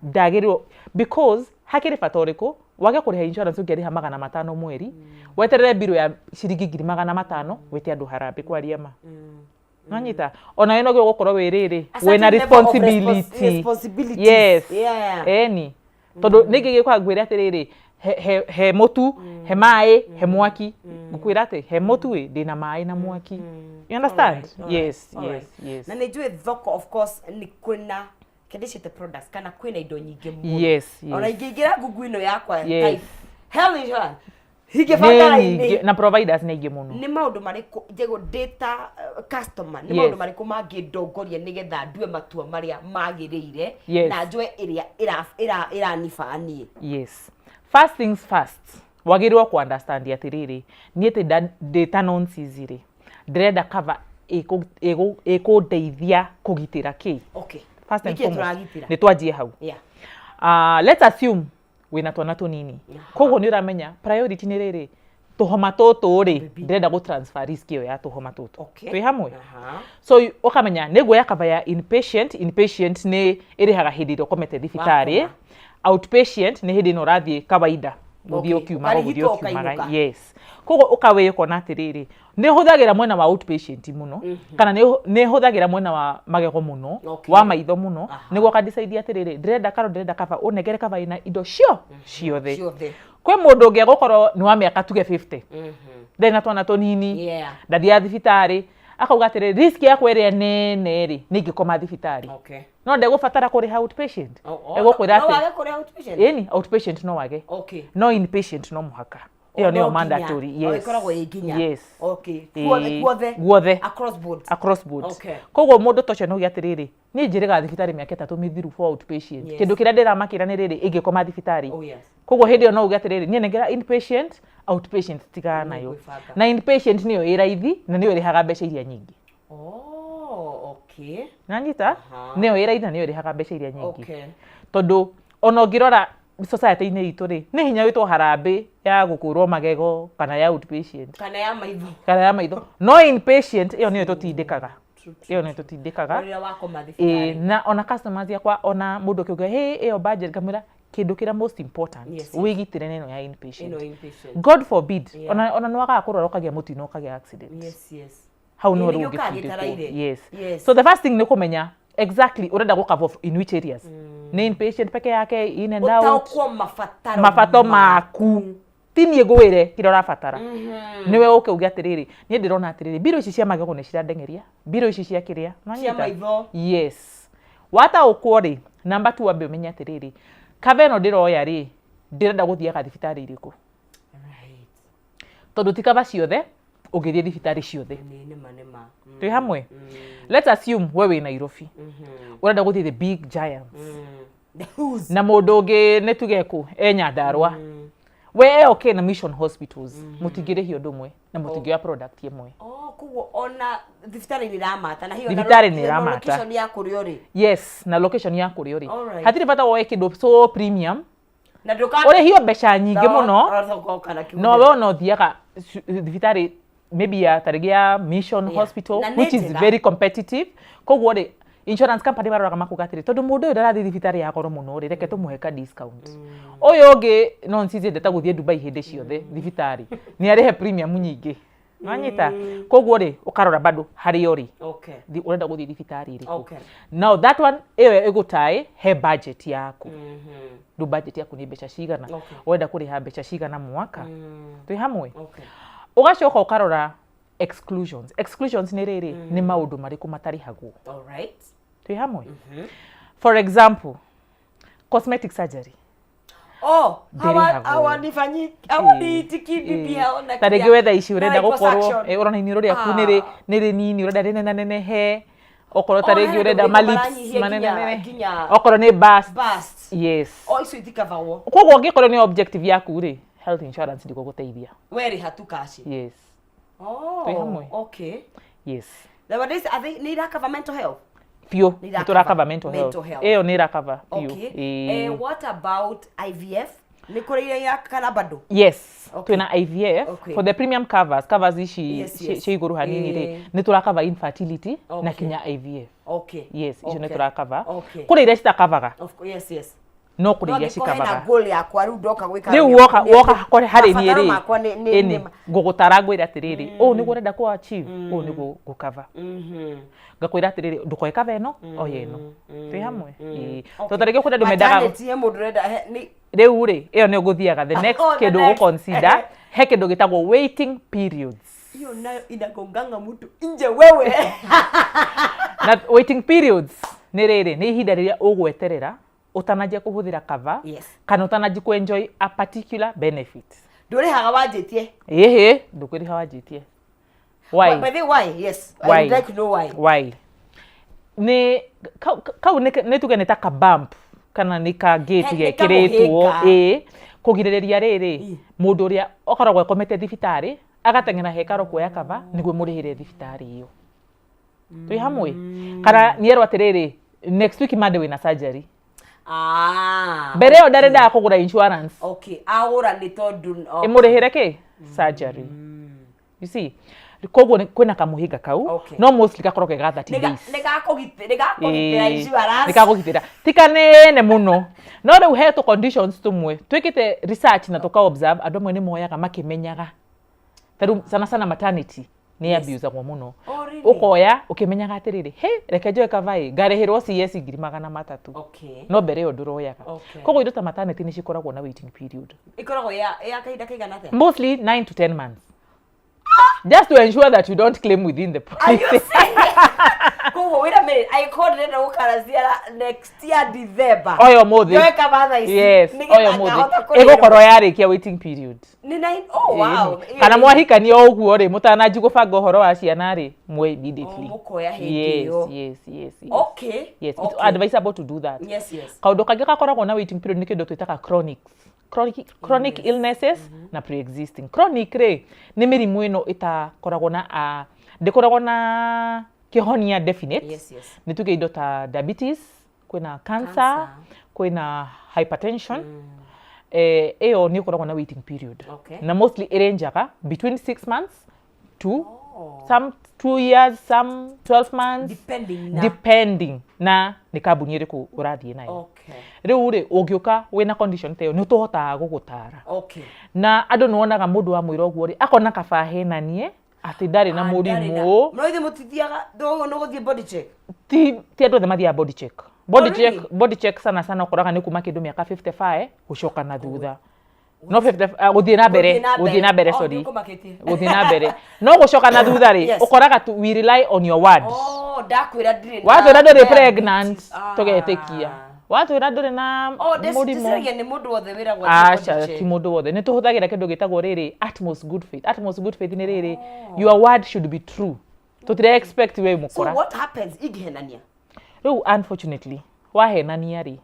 Speaker 13: ndagĩrĩrwo, because hakĩrĩ bata ũrĩkũ wage kũrĩha insurance ũngĩarĩha 500 mweri, weterere mbirũ ya ciringi 500,000, wĩte andũ harambĩ kwaria ma? Nanyita, ona we no gũkorwo wĩ rĩrĩ
Speaker 1: A certain
Speaker 13: wĩna
Speaker 1: level of
Speaker 13: responsibility.
Speaker 1: Responsibilities.
Speaker 13: Yes. Eni, tondũ nĩ ngĩgĩũka ngwĩre atĩrĩrĩ, he mũtu, he maĩ, he mwaki, ngũkwĩra atĩ he mũtu ĩ, ndĩna maĩ na mwaki, you understand? Yes. Yes.
Speaker 1: Na nĩ njũĩ thoko of course nĩ kwĩna kendicĩte products kana kwĩna indo nyingĩ mũno. Ona ingĩingĩra Google ĩno yakwa, type health insurance, ingĩbanga
Speaker 13: Nĩ
Speaker 1: raini.
Speaker 13: nyingĩ, na providers nĩ aingĩ mũno.
Speaker 1: Nĩ maũndũ marĩkũ njego ndĩ ta customer, nĩ maũndũ marĩkũ mangĩndongoria nĩgetha ndue matua marĩa magĩrĩire na njue ĩrĩa ĩranibaa niĩ?
Speaker 13: Yes, first things first, wagĩrĩirwo ku understand atĩrĩrĩ, niĩ tĩ ndĩ ta nonsizi rĩ, ndĩrenda cover Ĩkũndeithia kũgitĩra kĩ?
Speaker 1: Okay.
Speaker 13: First and
Speaker 1: Nĩkĩ
Speaker 13: foremost,
Speaker 1: tũragitĩra?
Speaker 13: nĩ twanjie hau. Let's assume wĩna twana tũnini, koguo nĩ ũramenya priority nĩ rĩrĩ, tũhoma tũtũ rĩ, ndĩrenda gũ transfer risk ĩyo ya tũhoma tũtũ. Twĩ hamwe? So ũkamenya nĩ nguoya cover ya inpatient. Inpatient nĩ ĩrĩhaga hĩndĩ ĩrĩa ũkomete thibitarĩ.
Speaker 1: Wakoma.
Speaker 13: Outpatient nĩ hĩndĩ ĩno ũrathiĩ kawaida, gũthiĩ ũkiumaga, gũthiĩ
Speaker 1: Ũkarigitwo
Speaker 13: ũkiumaga.
Speaker 1: ũkainũka.
Speaker 13: Yes, koguo ũkawĩ ũkona atĩrĩrĩ, nĩ hũthagĩra mwena wa outpatient mũno kana nĩ hũthagĩra mwena wa magego mũno, wa maitho mũno, nĩguo ũkadecide atĩrĩrĩ, ndĩrenda karo, ndĩrenda cover, ũnengere cover ĩna indo cio ciothe.
Speaker 1: Ciothe.
Speaker 13: Kwĩ mũndũ ũngĩ agũkorwo nĩ wa mĩaka tuge 50, ndarĩ na twana tũnini, ndathiaga thibitarĩ, akauga atĩrĩrĩ, risk yakwa ĩrĩa nene rĩ, nĩ ingĩkoma thibitarĩ, no ndegũbatara kũrĩha outpatient.
Speaker 1: Oh,
Speaker 13: Egũkwĩra
Speaker 1: no
Speaker 13: atĩ
Speaker 1: wage kũrĩha outpatient?
Speaker 13: Ĩni, outpatient no wage, no inpatient no mũhaka. Ĩyo
Speaker 1: Oh,
Speaker 13: nĩyo
Speaker 1: no nginya.
Speaker 13: mandatory.
Speaker 1: Oh,
Speaker 13: Yes.
Speaker 1: ĩkoragwo ĩ nginya.
Speaker 13: Yes.
Speaker 1: Guothe, guothe.
Speaker 13: Guothe.
Speaker 1: Across board.
Speaker 13: Across board. Koguo mũndũ ta ũcio no uge atĩrĩrĩ, niĩ njĩrĩga thibitarĩ mĩaka 3 mĩthiru for outpatient. Kĩndũ kĩrĩa ndĩramakĩra nĩ rĩrĩ, ingĩkoma thibitarĩ. Koguo hĩndĩ ĩyo no uge atĩrĩrĩ, niĩ nengera inpatient, outpatient tigana nayo.
Speaker 1: Nĩngwĩbanga.
Speaker 13: Na inpatient nĩyo ĩ raithi na nĩyo ĩrĩhaga mbeca iria nyingĩ.
Speaker 1: Oh, okay.
Speaker 13: Nanyita? Nĩyo ĩ raithi na nĩyo ĩrĩhaga mbeca iria nyingĩ, tondũ ona ũngĩrora society-inĩ itũ rĩ, nĩ hinya wĩtwo harambĩ ya gũkũrwo magego kana ya outpatient
Speaker 1: Kana ya maitho.
Speaker 13: kana ya maitho, no inpatient ĩyo nĩyo ĩtũtindĩkaga, ĩyo nĩyo ĩtũtindĩkaga.
Speaker 1: Rĩrĩa wakoma
Speaker 13: Ĩĩ,
Speaker 1: thibitarĩ.
Speaker 13: Na ona customers yakwa, ona mũndũ akiuga, hey, ĩyo budget, ngamwĩra kĩndũ kĩrĩa most important wĩgitĩre nĩ ĩno ya inpatient.
Speaker 1: Ĩno inpatient.
Speaker 13: God forbid, ona nĩ wagaga kũrwara, ũkagĩa mũtino, ũkagĩa accident, hau
Speaker 1: Ĩĩ,
Speaker 13: nĩho
Speaker 1: nĩ
Speaker 13: rĩu
Speaker 1: gĩũkaga
Speaker 13: ũngĩtindĩkwo.
Speaker 1: gĩtaraire.
Speaker 13: Yes. So the first thing nĩ kũmenya exactly ũrenda gũ cover in which areas, nĩ inpatient peke yake, in and out.
Speaker 1: Ũtaũkwo mabataro
Speaker 13: Mabato maku, ti niĩ ngwĩre kĩrĩa ũrabatara, nĩwe ũke uge atĩrĩrĩ, niĩ ndĩrona atĩrĩrĩ, mbirũ ici cia magego nĩ cirandengeria, mbirũ ici cia kĩrĩa.
Speaker 1: Cia
Speaker 13: Nĩwanyita?
Speaker 1: Maitho.
Speaker 13: Yes, wataũkwo rĩ, namba tu wambe ũmenye atĩrĩrĩ, cover ĩno ndĩroya rĩ, ndĩrenda gũthiaga thibitarĩ irĩkũ, tondũ ti cover ciothe ũngĩthiĩ thibitarĩ ciothe.
Speaker 1: Nĩ nĩma nĩma.
Speaker 13: Twĩ hamwe? Let's assume we wĩ Nairobi, ũrenda gũthiĩ the big giants,
Speaker 1: The who's.
Speaker 13: Na mũndũ ũngĩ nĩ tuge kũ e Nyandarua, we e okay na Mission Hospitals, mũtingĩrĩhio ũndũ ũmwe na mũtingĩoya product ĩmwe.
Speaker 1: Oh, koguo ona thibitarĩ nĩ iramata na hiyo
Speaker 13: Thibitarĩ nĩ
Speaker 1: na
Speaker 13: ĩramata.
Speaker 1: location ya kũrĩa ũrĩ.
Speaker 13: Yes, na location ya kũrĩa ũrĩ. Hatirĩ bata woe kĩndũ so premium
Speaker 1: Na ndũka
Speaker 13: ũrĩhio mbeca nyingĩ mũno.
Speaker 1: Mũno.
Speaker 13: No we ona ũthiaga thibitarĩ maybe ya tarĩngĩ ya Mission Hospital,
Speaker 1: Na nĩ
Speaker 13: which is
Speaker 1: njega.
Speaker 13: very competitive. Koguo rĩ, insurance company maroraga makuga atĩrĩ, tondũ mũndũ ũyũ ndarathiĩ thibitarĩ ya goro mũno rĩ, reke tũmũhe ka discount. Ũyũ ũngĩ no ncici endete gũthiĩ Dubai hĩndĩ ciothe thibitarĩ, nĩ arĩhe premium nyingĩ. Wanyita? Koguo rĩ, ũkarora bado harĩa ũrĩ. Ũrenda gũthiĩ thibitarĩ ĩrĩkũ. Now that one, ĩyo ĩgũtaĩ he budget yaku. Rĩu budget yaku nĩ mbeca cigana? Ũrenda kũrĩha mbeca cigana mwaka? Twĩ hamwe? Ũgacoka ũkarora exclusions. Exclusions nĩ rĩrĩ, nĩ maũndũ marĩkũ matarĩhagwo. Twĩ hamwe? For example, cosmetic surgery.
Speaker 1: Oh, hawa
Speaker 13: Ndĩrĩhagwo.
Speaker 1: hawanifanyi hawaniitiki BBL na
Speaker 13: Ta rĩngĩ
Speaker 1: kĩrĩa-
Speaker 13: we thaa ici
Speaker 1: na
Speaker 13: ũrenda gũkorwo
Speaker 1: liposuction.
Speaker 13: ũrona iniũrũ rĩaku nĩ rĩnini, ũrenda rĩnenanenehe, okorwo ta
Speaker 1: Oh,
Speaker 13: rĩngĩ
Speaker 1: he
Speaker 13: ũrenda
Speaker 1: andũ
Speaker 13: ma lips
Speaker 1: maranyihia
Speaker 13: manenenene, okorwo nĩ bust.
Speaker 1: Bust.
Speaker 13: Yes.
Speaker 1: Oh, icio itikavagwo.
Speaker 13: Koguo ũngĩkorwo nĩ objective yaku rĩ, health insurance ndĩgũgũteithia.
Speaker 1: We rĩha tu cash.
Speaker 13: Yes.
Speaker 1: Oh,
Speaker 13: Twĩ hamwe?
Speaker 1: okay.
Speaker 13: Yes.
Speaker 1: Nowadays, I think nĩ irakava mental health.
Speaker 13: Biũ.
Speaker 1: Nĩ
Speaker 13: nĩ
Speaker 1: irakava
Speaker 13: tũrakava mental health.
Speaker 1: Mental health.
Speaker 13: Ĩyo nĩ ĩrakava biũ.
Speaker 1: Okay. What about IVF? Nĩ kũrĩ iria kana bado?
Speaker 13: Yes. Twĩna IVF. For the premium covers ici cia igũrũ hanini rĩ, nĩ tũrakava infertility na kinya IVF. Yes, icio nĩ tũrakava. Kũrĩ iria citakavaga.
Speaker 1: Yes.
Speaker 13: No kũrĩ
Speaker 1: No
Speaker 13: iria
Speaker 1: angĩkorwo hena
Speaker 13: cikavaga.
Speaker 1: goal yakwa rĩu ndoka gwĩka
Speaker 13: Rĩu woka woka kũrĩ harĩ niĩ
Speaker 1: mabataro
Speaker 13: rĩ,
Speaker 1: makwa nĩ
Speaker 13: ĩni ngũgũtara, ngwĩre atĩrĩrĩ, ũũ nĩguo ũrenda kũ achieve, ũũ nĩguo ngũkava. Ngakwĩra atĩrĩrĩ, ndũkoe cover ĩno, oya ĩno. Twĩ hamwe? Ĩĩ, tondũ ta rĩngĩ kũrĩ andũ mendaga
Speaker 1: Maternity, he mũndũ ũrenda nĩ
Speaker 13: Rĩu rĩ, ĩyo nĩ ũgũthiaga the next
Speaker 1: Oh, the
Speaker 13: kĩndũ
Speaker 1: next.
Speaker 13: ũgũconsider, he kĩndũ gĩtagwo waiting periods.
Speaker 1: Hiyo nayo inagonganga mtu nje wewe.
Speaker 13: Na waiting periods nĩ rĩrĩ, nĩ ihinda rĩrĩa ũgweterera ũtananjia kũhũthĩra cover kana ũtananjia kũ enjoy a particular benefit.
Speaker 1: Ndũrĩhaga wanjĩtie.
Speaker 13: Ĩhĩ, ndũkwĩrĩha wanjĩtie. Why?
Speaker 1: By the way, why? Yes. I
Speaker 13: Why?
Speaker 1: would like to know why.
Speaker 13: Why? Nĩ kau nĩ tuge nĩ ta ka bump kana nĩ ka gate
Speaker 1: Nĩ
Speaker 13: gekĩrĩtwo
Speaker 1: kamũhĩnga.
Speaker 13: Ĩ, kũgirĩrĩria rĩrĩ, mũndũ ũrĩa ũkoragwo akomete thibitarĩ agateng'era hekaro kuoya cover nĩguo mũrĩhĩre thibitarĩ ĩyo. Twĩ hamwe kana nĩerwo atĩrĩrĩ, next week Monday wĩna surgery.
Speaker 1: Ah.
Speaker 13: Mbere ĩyo ndarendaga kũgũra insurance.
Speaker 1: Okay, agũra nĩ tondũ, okay.
Speaker 13: Ĩmũrĩhĩre kĩ surgery, you see? Koguo kwĩna kamũhĩnga kau.
Speaker 1: Okay.
Speaker 13: No mostly gakoragwo ke ga 30 days.
Speaker 1: Nĩ gakũgitĩra insurance.
Speaker 13: Nĩ kagũgitĩra, ti kanene mũno, no rĩu he tũ conditions tũmwe twĩkĩte research na tũka observe andũ amwe nĩ moyaga makĩmenyaga. Ta rĩu sana sana maternity nĩ abusagwo mũno.
Speaker 1: Oh, really?
Speaker 13: Ũkoya ũkĩmenyaga atĩrĩrĩ, he reke njoe cover ĩ ngarĩhĩrwo CS 300,000. No mbere ĩyo ndũroyaga. Koguo indo ta maternity nĩ cikoragwo na waiting period.
Speaker 1: Ĩkoragwo ya kahinda kaigana atĩa?
Speaker 13: Mostly 9 to 10 months, just to ensure that you don't claim within the
Speaker 1: Are you
Speaker 13: policy.
Speaker 1: serious? Koguo wait a minute, angĩkorwo ndĩrenda gũkaraciara next year December,
Speaker 13: Oya ũmũthĩ.
Speaker 1: njoe cover thaa ici,
Speaker 13: Yes.
Speaker 1: nĩgetha
Speaker 13: Oya ũmũthĩ.
Speaker 1: ngahota kũrĩhĩrwo.
Speaker 13: Ĩgũkorwo yarĩkia waiting period.
Speaker 1: Nĩ nine, oh wow.
Speaker 13: Ĩni. Kana mwahikania o ũguo rĩ, mũtananji gũbanga ũhoro wa ciana rĩ, mwe immediately.
Speaker 1: Oh, mũkoya hĩndĩ
Speaker 13: Yes.
Speaker 1: ĩyo.
Speaker 13: Yes. Yes, it's advisable to do that. Kaũndũ kangĩ gakoragwo na waiting period nĩ kĩndũ twĩtaga chronic illnesses na pre-existing. Chronic rĩ, nĩ mĩrimũ ĩno ĩtakoragwo na ndĩkoragwo na kĩhonia definite. Nĩ tuge indo ta diabetes, kwĩna cancer,
Speaker 1: Cancer.
Speaker 13: Kwĩna hypertension. Ĩyo nĩ ĩkoragwo na waiting period. Na mostly ĩrenjaga between 6 months to some 2 years, some 12 months.
Speaker 1: Depending na
Speaker 13: Depending na nĩ kambuni ĩrĩkũ ũrathiĩ nayo. Rĩu rĩ, ũngĩũka wĩna condition ta ĩyo, nĩ tũhotaga gũgũtara. Na andũ nĩ wonaga mũndũ wa mwĩra ũguo rĩ, akona kaba ahenanie atĩ ndarĩ na
Speaker 1: Ah, ndarĩ na-
Speaker 13: mũrimũ.
Speaker 1: No ithuĩ mũtithiaga nĩ gũthiĩ body check?
Speaker 13: Ti andũ othe mathiaga body check. Body
Speaker 1: Oh, really?
Speaker 13: check, body check sana sana ũkoraga nĩ kuma kĩndũ mĩaka 55 gũcoka na thutha, no 50, gũthiĩ na mbere.
Speaker 1: Gũthiĩ na
Speaker 13: Gũthiĩ na mbere.
Speaker 1: Oh,
Speaker 13: Sorry.
Speaker 1: nĩũkũmakĩtie.
Speaker 13: Gũthiĩ na mbere, no gũcoka na thutha rĩ, ũkoraga we rely on your word.
Speaker 1: Oh, ndakwĩra ndirĩ na
Speaker 13: Watwĩra ndũrĩ
Speaker 1: diabetes.
Speaker 13: pregnant,
Speaker 1: Ah.
Speaker 13: tũgetĩkia. Watwĩra ndũrĩ na
Speaker 1: Oh,
Speaker 13: mũrimũ.
Speaker 1: ndĩciragia nĩ mũndũ wothe wĩragwo athiĩ body
Speaker 13: Aca,
Speaker 1: check.
Speaker 13: ti mũndũ wothe. Nĩ tũhũthagĩra kĩndũ gĩtagwo rĩrĩ utmost good faith. Utmost good faith nĩ rĩrĩ, your word should be true. Tũtire expect we
Speaker 1: So
Speaker 13: mũkora.
Speaker 1: what happens ingĩhenania?
Speaker 13: Rĩu unfortunately wahenania rĩ,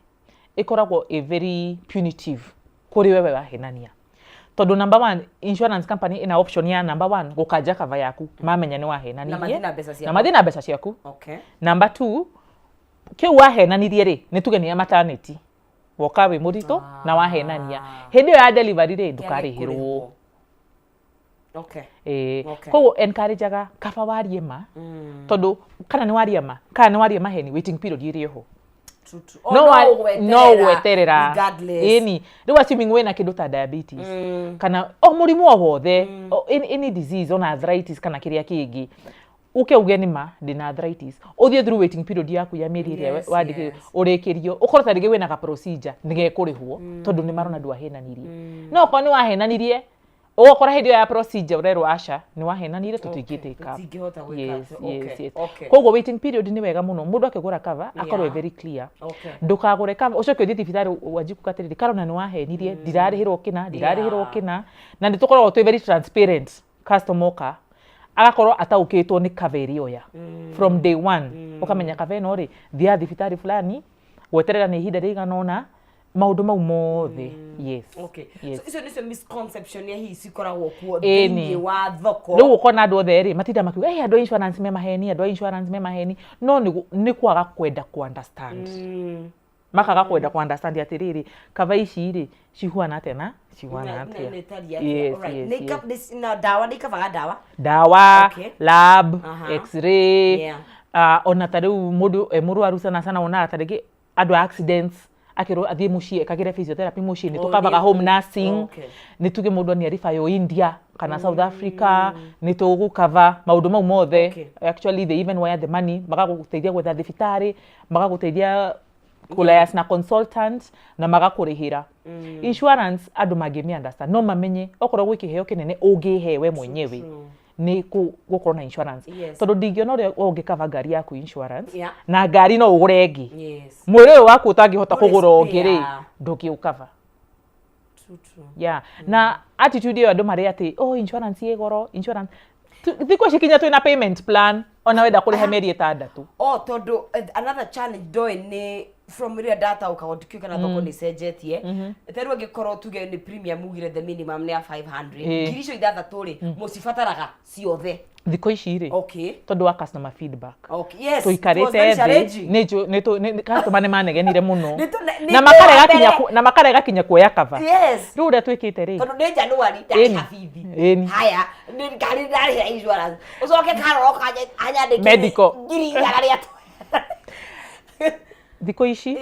Speaker 13: ĩkoragwo ĩ very punitive kũrĩ wewe wahenania, tondũ number one, insurance company ĩna option ya number one gũkanja cover yaku mamenya nĩ wahenanirie.
Speaker 1: Na mathiĩ na mbeca ciaku.
Speaker 13: Na mathiĩ na mbeca ciaku. Number two, kĩu wahenanirie rĩ, nĩ tuge nĩ ya maternity, woka wĩ mũritũ na wahenania, hĩndĩ ĩyo ya delivery rĩ, ndũkarĩhĩrwo. Ĩĩ. Koguo encourageaga kaba warie ma, tondũ kana nĩ waria ma kana nĩ waria maheni, waiting period ĩrĩ oho.
Speaker 1: True, true. Oh,
Speaker 13: No no
Speaker 1: ũgweterera
Speaker 13: gweterera.
Speaker 1: Regardless.
Speaker 13: Ĩni rĩu assuming wĩna kĩndũ ta diabetes kana o mũrimũ o wothe, o any disease, ona arthritis kana kĩrĩa kĩngĩ, uke uge nĩ ma ndĩna arthritis, ũthiĩ through waiting period yaku ya mĩeri ĩrĩa wandĩkĩirwo, ũrĩkĩrio, ũkorwo ta rĩngĩ wĩna ga procedure nĩ gekũrĩhwo, tondũ nĩ marona ndwahenanirie. No okorwo nĩ wahenanirie, ũgakora hĩndĩ ĩyo ya procedure ũrerwo aca, nĩ wahenanire, tũtingĩ take up.
Speaker 1: Tũtingĩhota gwĩka atĩ.
Speaker 13: Yes. Koguo waiting period nĩ wega mũno mũndũ akĩgũra cover akorwo very clear. Ndũkagũre cover ũcoke ũthiĩ thibitarĩ wanji kuga atĩrĩrĩ, karona nĩ wahenirie, ndirarĩhĩrwo kĩna, ndirarĩhĩrwo kĩna. Na nĩ tũkoragwo twĩ very transparent. Customer oka agakorwo ataũkĩtwo nĩ cover ĩrĩa oya from day one, ũkamenya cover ĩno rĩ, thiaga thibitarĩ fulani, gweterera nĩ ihinda rĩigana ũna, maũndũ mau mothe, yes. Yes.
Speaker 1: So icio nĩcio misconception ya hihi cikoragwo kuo
Speaker 13: Ĩni.
Speaker 1: thĩinĩ wa thoko.
Speaker 13: Rĩu ũkona andũ othe rĩ, matinda makiuga, "Hey, andũ a insurance me maheni, andũ a insurance me maheni," no nĩ kwaga kwenda ku understand, makaga kwenda ku understand atĩrĩrĩ, cover ici rĩ, cihuana atĩa na cihuana atĩa.
Speaker 1: Nĩ ĩtariĩ atĩa?
Speaker 13: Yes.
Speaker 1: Alright.
Speaker 13: Yes.
Speaker 1: Na ndawa nĩ ikavaga ndawa?
Speaker 13: Ndawa, lab, x-ray. Ona ta rĩu mũndũ e mũrwaru, sana sana wonaga ta rĩngĩ andũ a accidents akĩrwo athiĩ mũciĩ ekagĩre physiotherapy mũciĩ, nĩ
Speaker 1: Oh,
Speaker 13: tũkavaga home nursing. Nĩ tuge mũndũ nĩ arifaywo India kana South Africa, nĩ tũgũkava maũndũ mau mothe. Actually they even wire the money, magagũteithia gwetha thibitarĩ, magagũteithia kũlias na consultant na magakũrĩhĩra. Insurance andũ mangĩmĩ understand, no mamenye okorwo gwĩ kĩheo kĩnene ũngĩhe we mwenyewe nĩ gũkorwo na insurance. Tondũ ndingĩona ũrĩa ũngĩkava ngari yaku insurance na ngari no ũgũre ĩngĩ. Mwĩrĩ ũyũ waku ũtangĩhota
Speaker 1: Ndũrĩ
Speaker 13: kũgũra ũngĩ rĩ,
Speaker 1: spare.
Speaker 13: ndũngĩũkava.
Speaker 1: True, true.
Speaker 13: Yeah. Na attitude ĩyo andũ marĩ atĩ, oh, insurance ĩ goro, insurance thikũ ici kinya twĩna payment plan, ona wenda kũrĩha mĩeri 6.
Speaker 1: Oh, tondũ another challenge ndoĩ nĩ From rĩrĩa ndataũkagwo, ndikĩũĩ kana thoko nĩ ĩcenjetie. Ta rĩu angĩkorwo tuge nĩ premium, ugire the minimum nĩ ya 500, 6000 rĩ, mũcibataraga ciothe?
Speaker 13: Thikũ ici rĩ, tondũ wa customer feedback,
Speaker 1: Yes, it was
Speaker 13: tũikarĩte
Speaker 1: very
Speaker 13: thĩ
Speaker 1: challenging.
Speaker 13: nĩ njũ- nĩ tũ- nĩ- customer nĩ manegenire mũno
Speaker 1: Nĩ
Speaker 13: na makarega
Speaker 1: wa
Speaker 13: kinya
Speaker 1: mbere.
Speaker 13: na makarega kinya kuoya cover. Rĩu ũrĩa twĩkĩte rĩ,
Speaker 1: Tondũ nĩ January ndarĩha bithi. Haya, nĩ ngari ndarĩhĩra insurance, ũcoke karoro kanyandĩkĩre
Speaker 13: Medical.
Speaker 1: 100,000.
Speaker 13: Thikũ ici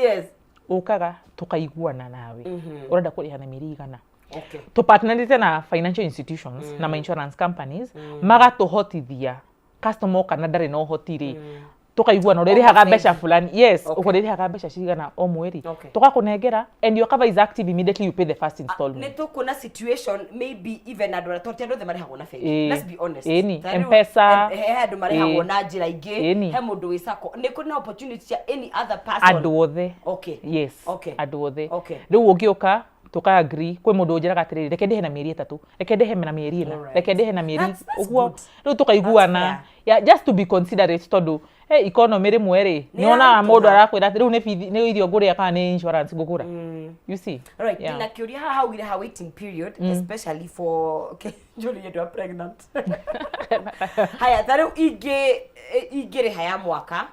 Speaker 13: ũkaga tũkaiguana nawe, ũrenda kũrĩha na mĩeri igana. Tũpartnerĩte na financial institutions na ma insurance companies, magatũhotithia customer oka na ndarĩ na ũhoti rĩ, tũkaiguana ũrĩrĩhaga mbeca fulani, yes, ũrĩrĩhaga mbeca cigana o mweri, tũgakũnengera, and your cover is active immediately you pay the first
Speaker 1: Nĩ
Speaker 13: installment.
Speaker 1: tũkuona situation maybe even andũ arĩa, tondũ ti andũ othe marĩhagwo na bengi, let's be honest. Ta rĩu,
Speaker 13: M-Pesa.
Speaker 1: he andũ marĩhagwo na njĩra ingĩ. He mũndũ wĩ sacco, nĩ kũrĩ na opportunity cia any other person?
Speaker 13: Andũ othe. Yes. Andũ othe. Rĩu ũngĩũka tũka agree, kwĩ mũndũ ũnjĩraga atĩrĩrĩ, reke ndĩhe na mĩeri 3, reke ndĩhe na mĩeri 4, reke ndĩhe na mĩeri
Speaker 1: That's
Speaker 13: ũguo.
Speaker 1: good.
Speaker 13: Rĩu tũkaiguana, yeah, just to be considerate, tondũ hey, economy rĩmwe rĩ,
Speaker 1: Nĩ
Speaker 13: nĩ wonaga
Speaker 1: ĩraritũha.
Speaker 13: Mũndũ arakwĩra atĩ rĩu nĩ bithi nĩ irio ngũrĩa kana nĩ insurance ngũgũra, you see?
Speaker 1: Right.
Speaker 13: Yeah.
Speaker 1: Ndina kĩũria haha, haugire ha waiting period, especially for, okay, njũrie andũ a pregnant. Haya, ta rĩu ingĩ ingĩrĩha ya mwaka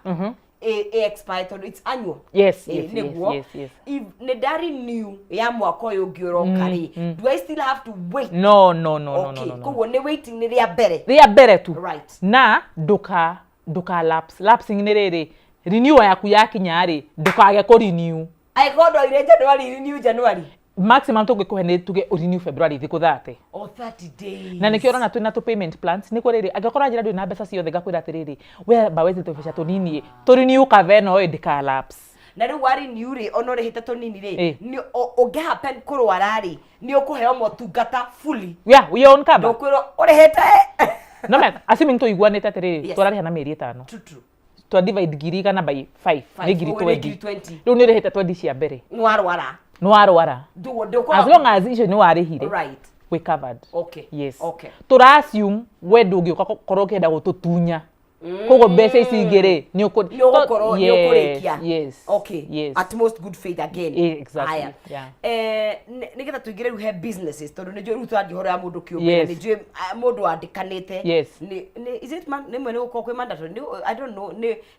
Speaker 1: ĩ expire, tondũ it's annual. Nĩguo.
Speaker 13: Yes.
Speaker 1: If nĩ nda renew ya mwaka ũyũ ũngĩ ũroka rĩ, do I still have to wait?
Speaker 13: No, no, no, no. No, no, no.
Speaker 1: Koguo nĩ waiting nĩ rĩa mbere.
Speaker 13: Rĩa mbere tu. Na ndũka lapse. Lapsing nĩ rĩrĩ, renewal yaku yakinya rĩ, ndũkage kũ renew.
Speaker 1: Angĩkorwo ndoire January, renew January.
Speaker 13: Maximum tũngĩkũhe nĩ tuge renew February, thikũ 30.
Speaker 1: O 30 days.
Speaker 13: Na nĩkĩo ũrona twĩna tũ payment plans. Nĩ rĩrĩ, angĩkorwo njĩra ndũrĩ na mbeca ciothe, ngakwĩra atĩrĩrĩ, we amba wethe tũbeca tũnini tũ renew cover ĩno ĩ ndĩka lapse.
Speaker 1: Na rĩu wa renew rĩ, ona ũrĩhĩte tũnini rĩ, nĩ ũngĩ happen kũrwara rĩ, nĩ ũkũheo motungata fully?
Speaker 13: Yeah, we own cover.
Speaker 1: Ndũkwĩrwo ũrĩhĩte.
Speaker 13: No me assuming tũiguanĩte atĩrĩrĩ, tũrarĩha na mĩeri 5,
Speaker 1: True, true.
Speaker 13: twa divide 100,000 by 5 nĩ ngiri
Speaker 1: Ũguo nĩ
Speaker 13: 20.
Speaker 1: ngiri 20.
Speaker 13: Rĩu nĩ ũrĩhĩte 20 cia mbere.
Speaker 1: Nĩ warwara.
Speaker 13: Nĩ warwara.
Speaker 1: Ndũkwa
Speaker 13: As long as icio nĩ warĩhire, we covered. Yes. Tũra assume we ndũngĩũka korwo ũkĩenda gũtũtunya, koguo mbeca ici ingĩ rĩ, nĩ
Speaker 1: nĩ ũgũkorwo nĩ ũkũrĩkia.
Speaker 13: Yes. Yes.
Speaker 1: At most good faith again.
Speaker 13: Exactly.
Speaker 1: Haya. Eh, nĩgetha tũingĩre rĩu he businesses, tondũ nĩ njũĩ rĩu tũranjia ũhoro ya mũndũ kĩũmbe na nĩ njũĩ, ah, mũndũ wandĩkanĩte. Is it man, rĩmwe nĩ gũkorwo kwĩ mandatory, I don't know,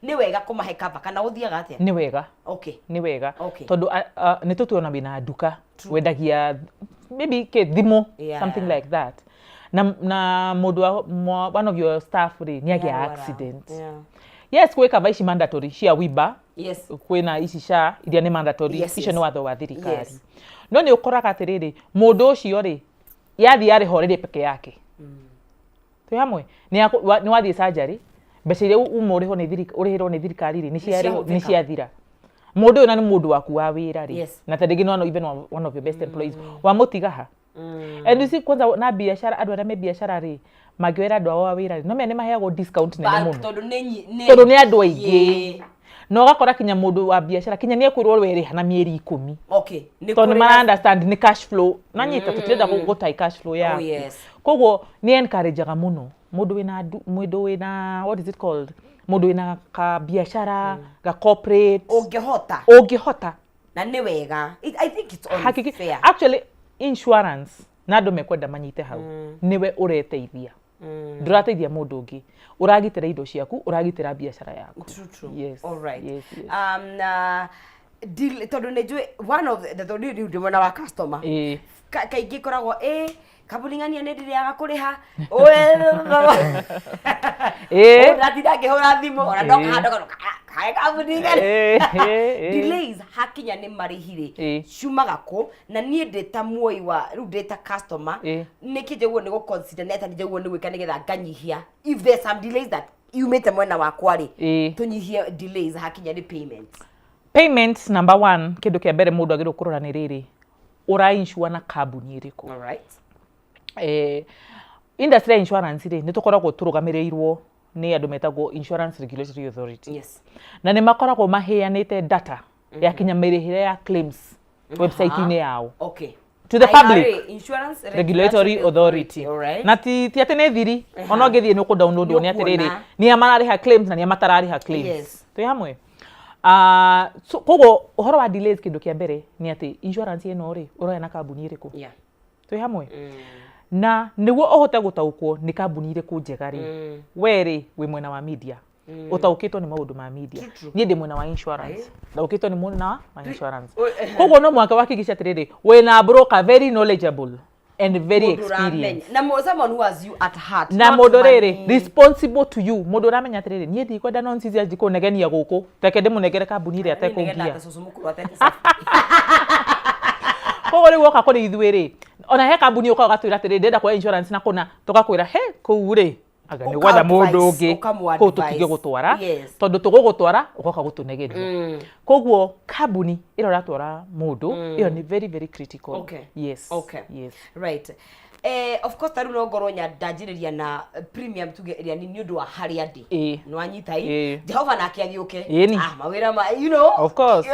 Speaker 1: nĩ wega kũmahe cover kana gũthiaga atĩa?
Speaker 13: Nĩ wega. Nĩ wega, tondũ nĩ tũtuona wĩna nduka wendagia maybe kĩ thimũ, something like that, na mũndũ wa one of your staff rĩ, nĩ agĩa
Speaker 1: Nĩarwara.
Speaker 13: accident. Yes, gwĩ cover ici mandatory cia wiba, kwĩna ici cia iria nĩ mandatory, icio nĩ watho wa thirikari. No nĩ ũkoraga atĩrĩrĩ, mũndũ ũcio rĩ, yathiĩ arĩho rĩrĩ peke yake, twĩ hamwe, nĩ wathiĩ surgery, mbeca iria uma ũrĩhwo nĩ ũrĩhĩrwo nĩ thirikari rĩ, nĩ
Speaker 1: ciahũthĩka.
Speaker 13: Nĩ ciathira. Mũndũ ũyũ na nĩ mũndũ waku wa wĩra rĩ, na ta rĩngĩ no even one of your best employees, wamũtiga ha? And you see, kwanza na biacara, andũ arĩa me biacara rĩ, mangĩoera andũ ao a wĩra rĩ, no menya nĩ maheagwo discount nene mũno.
Speaker 1: Tondũ nĩ
Speaker 13: Tondũ nĩ andũ aingĩ, na ũgakora kinya mũndũ wa biacara kinya nĩ ekwĩrwo werĩha na mĩeri 10,
Speaker 1: Nĩ
Speaker 13: tondũ nĩ
Speaker 1: kũrĩ
Speaker 13: mara understand nĩ cash flow nanyita, tũtirenda gũtai cash flow yaku. Koguo nĩ encourageaga mũno mũndũ wĩna mũndũ wĩna, what is it called, mũndũ wĩna ka biacara ga corporate.
Speaker 1: Ũngĩhota.
Speaker 13: Ũngĩhota.
Speaker 1: Na nĩ wega. I think it's only
Speaker 13: Hakiki,
Speaker 1: fair.
Speaker 13: Actually insurance na andũ mekwenda manyite hau, nĩwe ũreteithia, ndũrateithia mũndũ ũngĩ, ũragitĩra indo ciaku, ũragitĩra biacara yaku.
Speaker 1: True, true.
Speaker 13: Yes.
Speaker 1: All right.
Speaker 13: Yes.
Speaker 1: Na deal, tondũ nĩ njũĩ one of the, tondũ rĩu ndĩ mwena wa customer. Kaingĩ ĩkoragwo ĩ kambuni ng'ania nĩ ndĩrĩaga kũrĩha, ndatinda ngĩhũra thimũ ona ndoka handũ kae kambuni ng'ania. Delays hakinya nĩ marĩhi rĩ, ciumaga kũ? Na niĩ ndĩ ta muoi wa rĩu, ndĩ ta customer, nĩkĩ njagĩrĩirwo nĩ gũ-consider, nĩ atĩa njagĩrĩirwo nĩ gwĩka nĩgetha nganyihia if there's some delays that yumĩte mwena wakwa rĩ, tũnyihie delays hakinya nĩ payment?
Speaker 13: Payment number one, kĩndũ kĩa mbere mũndũ agĩrĩirwo kũrora nĩ rĩrĩ, ũra insure na kambuni ĩrĩkũ? Industry ya insurance rĩ, nĩ tũkoragwo tũrũgamĩrĩirwo nĩ andũ metagwo Insurance Regulatory Authority. Na nĩ makoragwo maheanĩte data ya kinya mĩrĩhĩre ya claims website-inĩ yao to the
Speaker 1: IRA,
Speaker 13: public.
Speaker 1: Insurance
Speaker 13: Regulatory Authority. Na ti atĩ nĩ thiri, ona ũngĩthiĩ nĩ ũkũ download wone atĩrĩrĩ,
Speaker 1: Nĩũkuona.
Speaker 13: nĩ a mararĩha claims na nĩ a matararĩha claims. Twĩ hamwe. Ah, so koguo ũhoro wa delays, kĩndũ kĩa mbere nĩ atĩ insurance ĩno rĩ, ũroya na kambuni ĩrĩkũ? Twĩ hamwe? Na nĩguo ũhote gũtaũkwo nĩ kambuni ĩrĩkũ njega rĩ, we rĩ wĩ mwena wa media, ũtaũkĩtwo nĩ maũndũ ma media, niĩ ndĩ mwena wa insurance, ndaũkĩtwo nĩ mwena wa insurance. Koguo no mũhaka wahakikisha atĩrĩrĩ, wĩna broker very knowledgeable and very
Speaker 1: Mũndũ ũramenya.
Speaker 13: experienced
Speaker 1: Na someone who has you at heart,
Speaker 13: na
Speaker 1: not
Speaker 13: mũndũ rĩrĩ
Speaker 1: money.
Speaker 13: Responsible to you, mũndũ ũramenya atĩrĩrĩ, niĩ ndikwenda nonsense anji kũnegenia gũkũ, reke ndĩmũnengere kambuni ĩrĩa
Speaker 1: Niĩ nĩgetha
Speaker 13: atekũngia.
Speaker 1: ta cũcũ mũkũrũ atete cabi.
Speaker 13: Koguo rĩu woka kũrĩ ithuĩ rĩ, ona he kambuni ũkaga ũgatwĩra atĩrĩrĩ, ndĩrenda kuoya insurance na kũna, tũgakwĩra he kũu rĩ anga nĩ gwetha mũndũ ũngĩ,
Speaker 1: Ũkamũ
Speaker 13: kũu
Speaker 1: advise.
Speaker 13: tũtingĩgũtwara, tondũ tũgũgũtwara ũgoka gũtũnegeria. Koguo kambuni ĩrĩa ũratwara mũndũ, ĩyo nĩ very very critical. Yes. Yes.
Speaker 1: Right. Of course, tarĩu no ngorwo ndanjĩrĩria na premium tuge ĩrĩa nĩ ũndũ wa harĩa ndĩ. Nĩ wanyita i? Jehova nake agĩũke.
Speaker 13: Ĩni.
Speaker 1: Ah, mawĩra ma you know.
Speaker 13: Of course,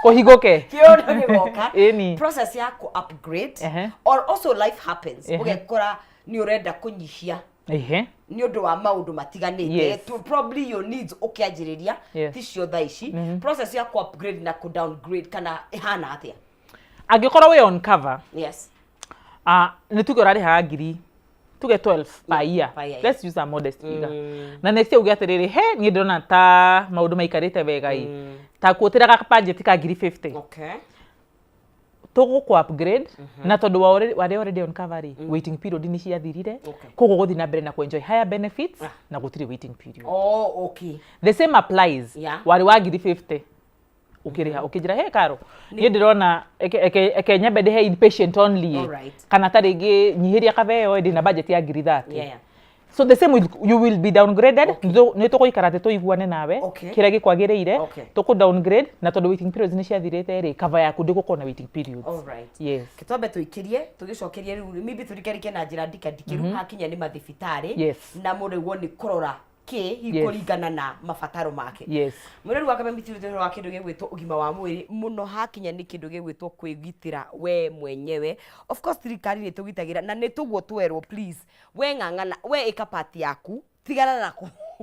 Speaker 13: kũhingũke.
Speaker 1: Kĩũndũ gĩgoka.
Speaker 13: Ĩni.
Speaker 1: Process ya ku upgrade or also life happens. Ũgekora nĩ ũrenda kũnyihia nĩ ũndũ wa maũndũ matiganĩte. To probably your needs ũkĩanjĩrĩria ticio thaa ici. Process ya ku upgrade na ku downgrade kana ĩhana atĩa?
Speaker 13: Angĩkorwo wĩ on cover, ah, nĩ tuge ũrarĩhaga ngiri tuge 12 per year.
Speaker 1: Per year.
Speaker 13: Let's use a modest figure. Na next year uge atĩrĩrĩ, he niĩ ndĩrona ta maũndũ maikarĩte wega ĩ, ta kuotĩra budget ka ngiri 50, tũgũkũ upgrade, na tondũ wa warĩ already on cover rĩ, waiting period nĩ ciathirire. Koguo gũthiĩ na mbere na kuenjoy higher benefits na gũtirĩ waiting period.
Speaker 1: Oh, okay.
Speaker 13: The same applies. Warĩ wa ngiri 50 ũkĩrĩha, ũkĩnjĩra he karo, niĩ ndĩrona eke nyambe ndĩhe inpatient only ĩ. Kana ta rĩngĩ nyihĩria kabeo, ndĩna budget ya ngiri 30. So the same will, you will be downgraded. Nĩ tũgũikara thĩ tũiguane nawe kĩrĩa gĩkwagĩrĩire. Tũkũ downgrade, na tondũ waiting periods nĩ ciathirĩte rĩ, cover yaku ndĩgũkorwo na waiting periods. Yes.
Speaker 1: Twambe tũikĩrie tũgĩcokerie rĩu, maybe tũrikerike na njĩra ndikandikĩru hakinya nĩ mathibitarĩ na mũrĩguo nĩ kũrora kĩ hihi kũringana na mabataro make. Mwĩrori wa Kameme TV, ũhoro wa kĩndũ gĩgwĩtwo ũgima wa mwĩrĩ, mũno hakinya nĩ kĩndũ gĩgwĩtwo kwĩgitĩra we mwenyewe. Of course thirikari nĩ tũgitagĩra na nĩ tũguo twerwo, please, we ng'ang'ana, we ĩka part yaku, tigana na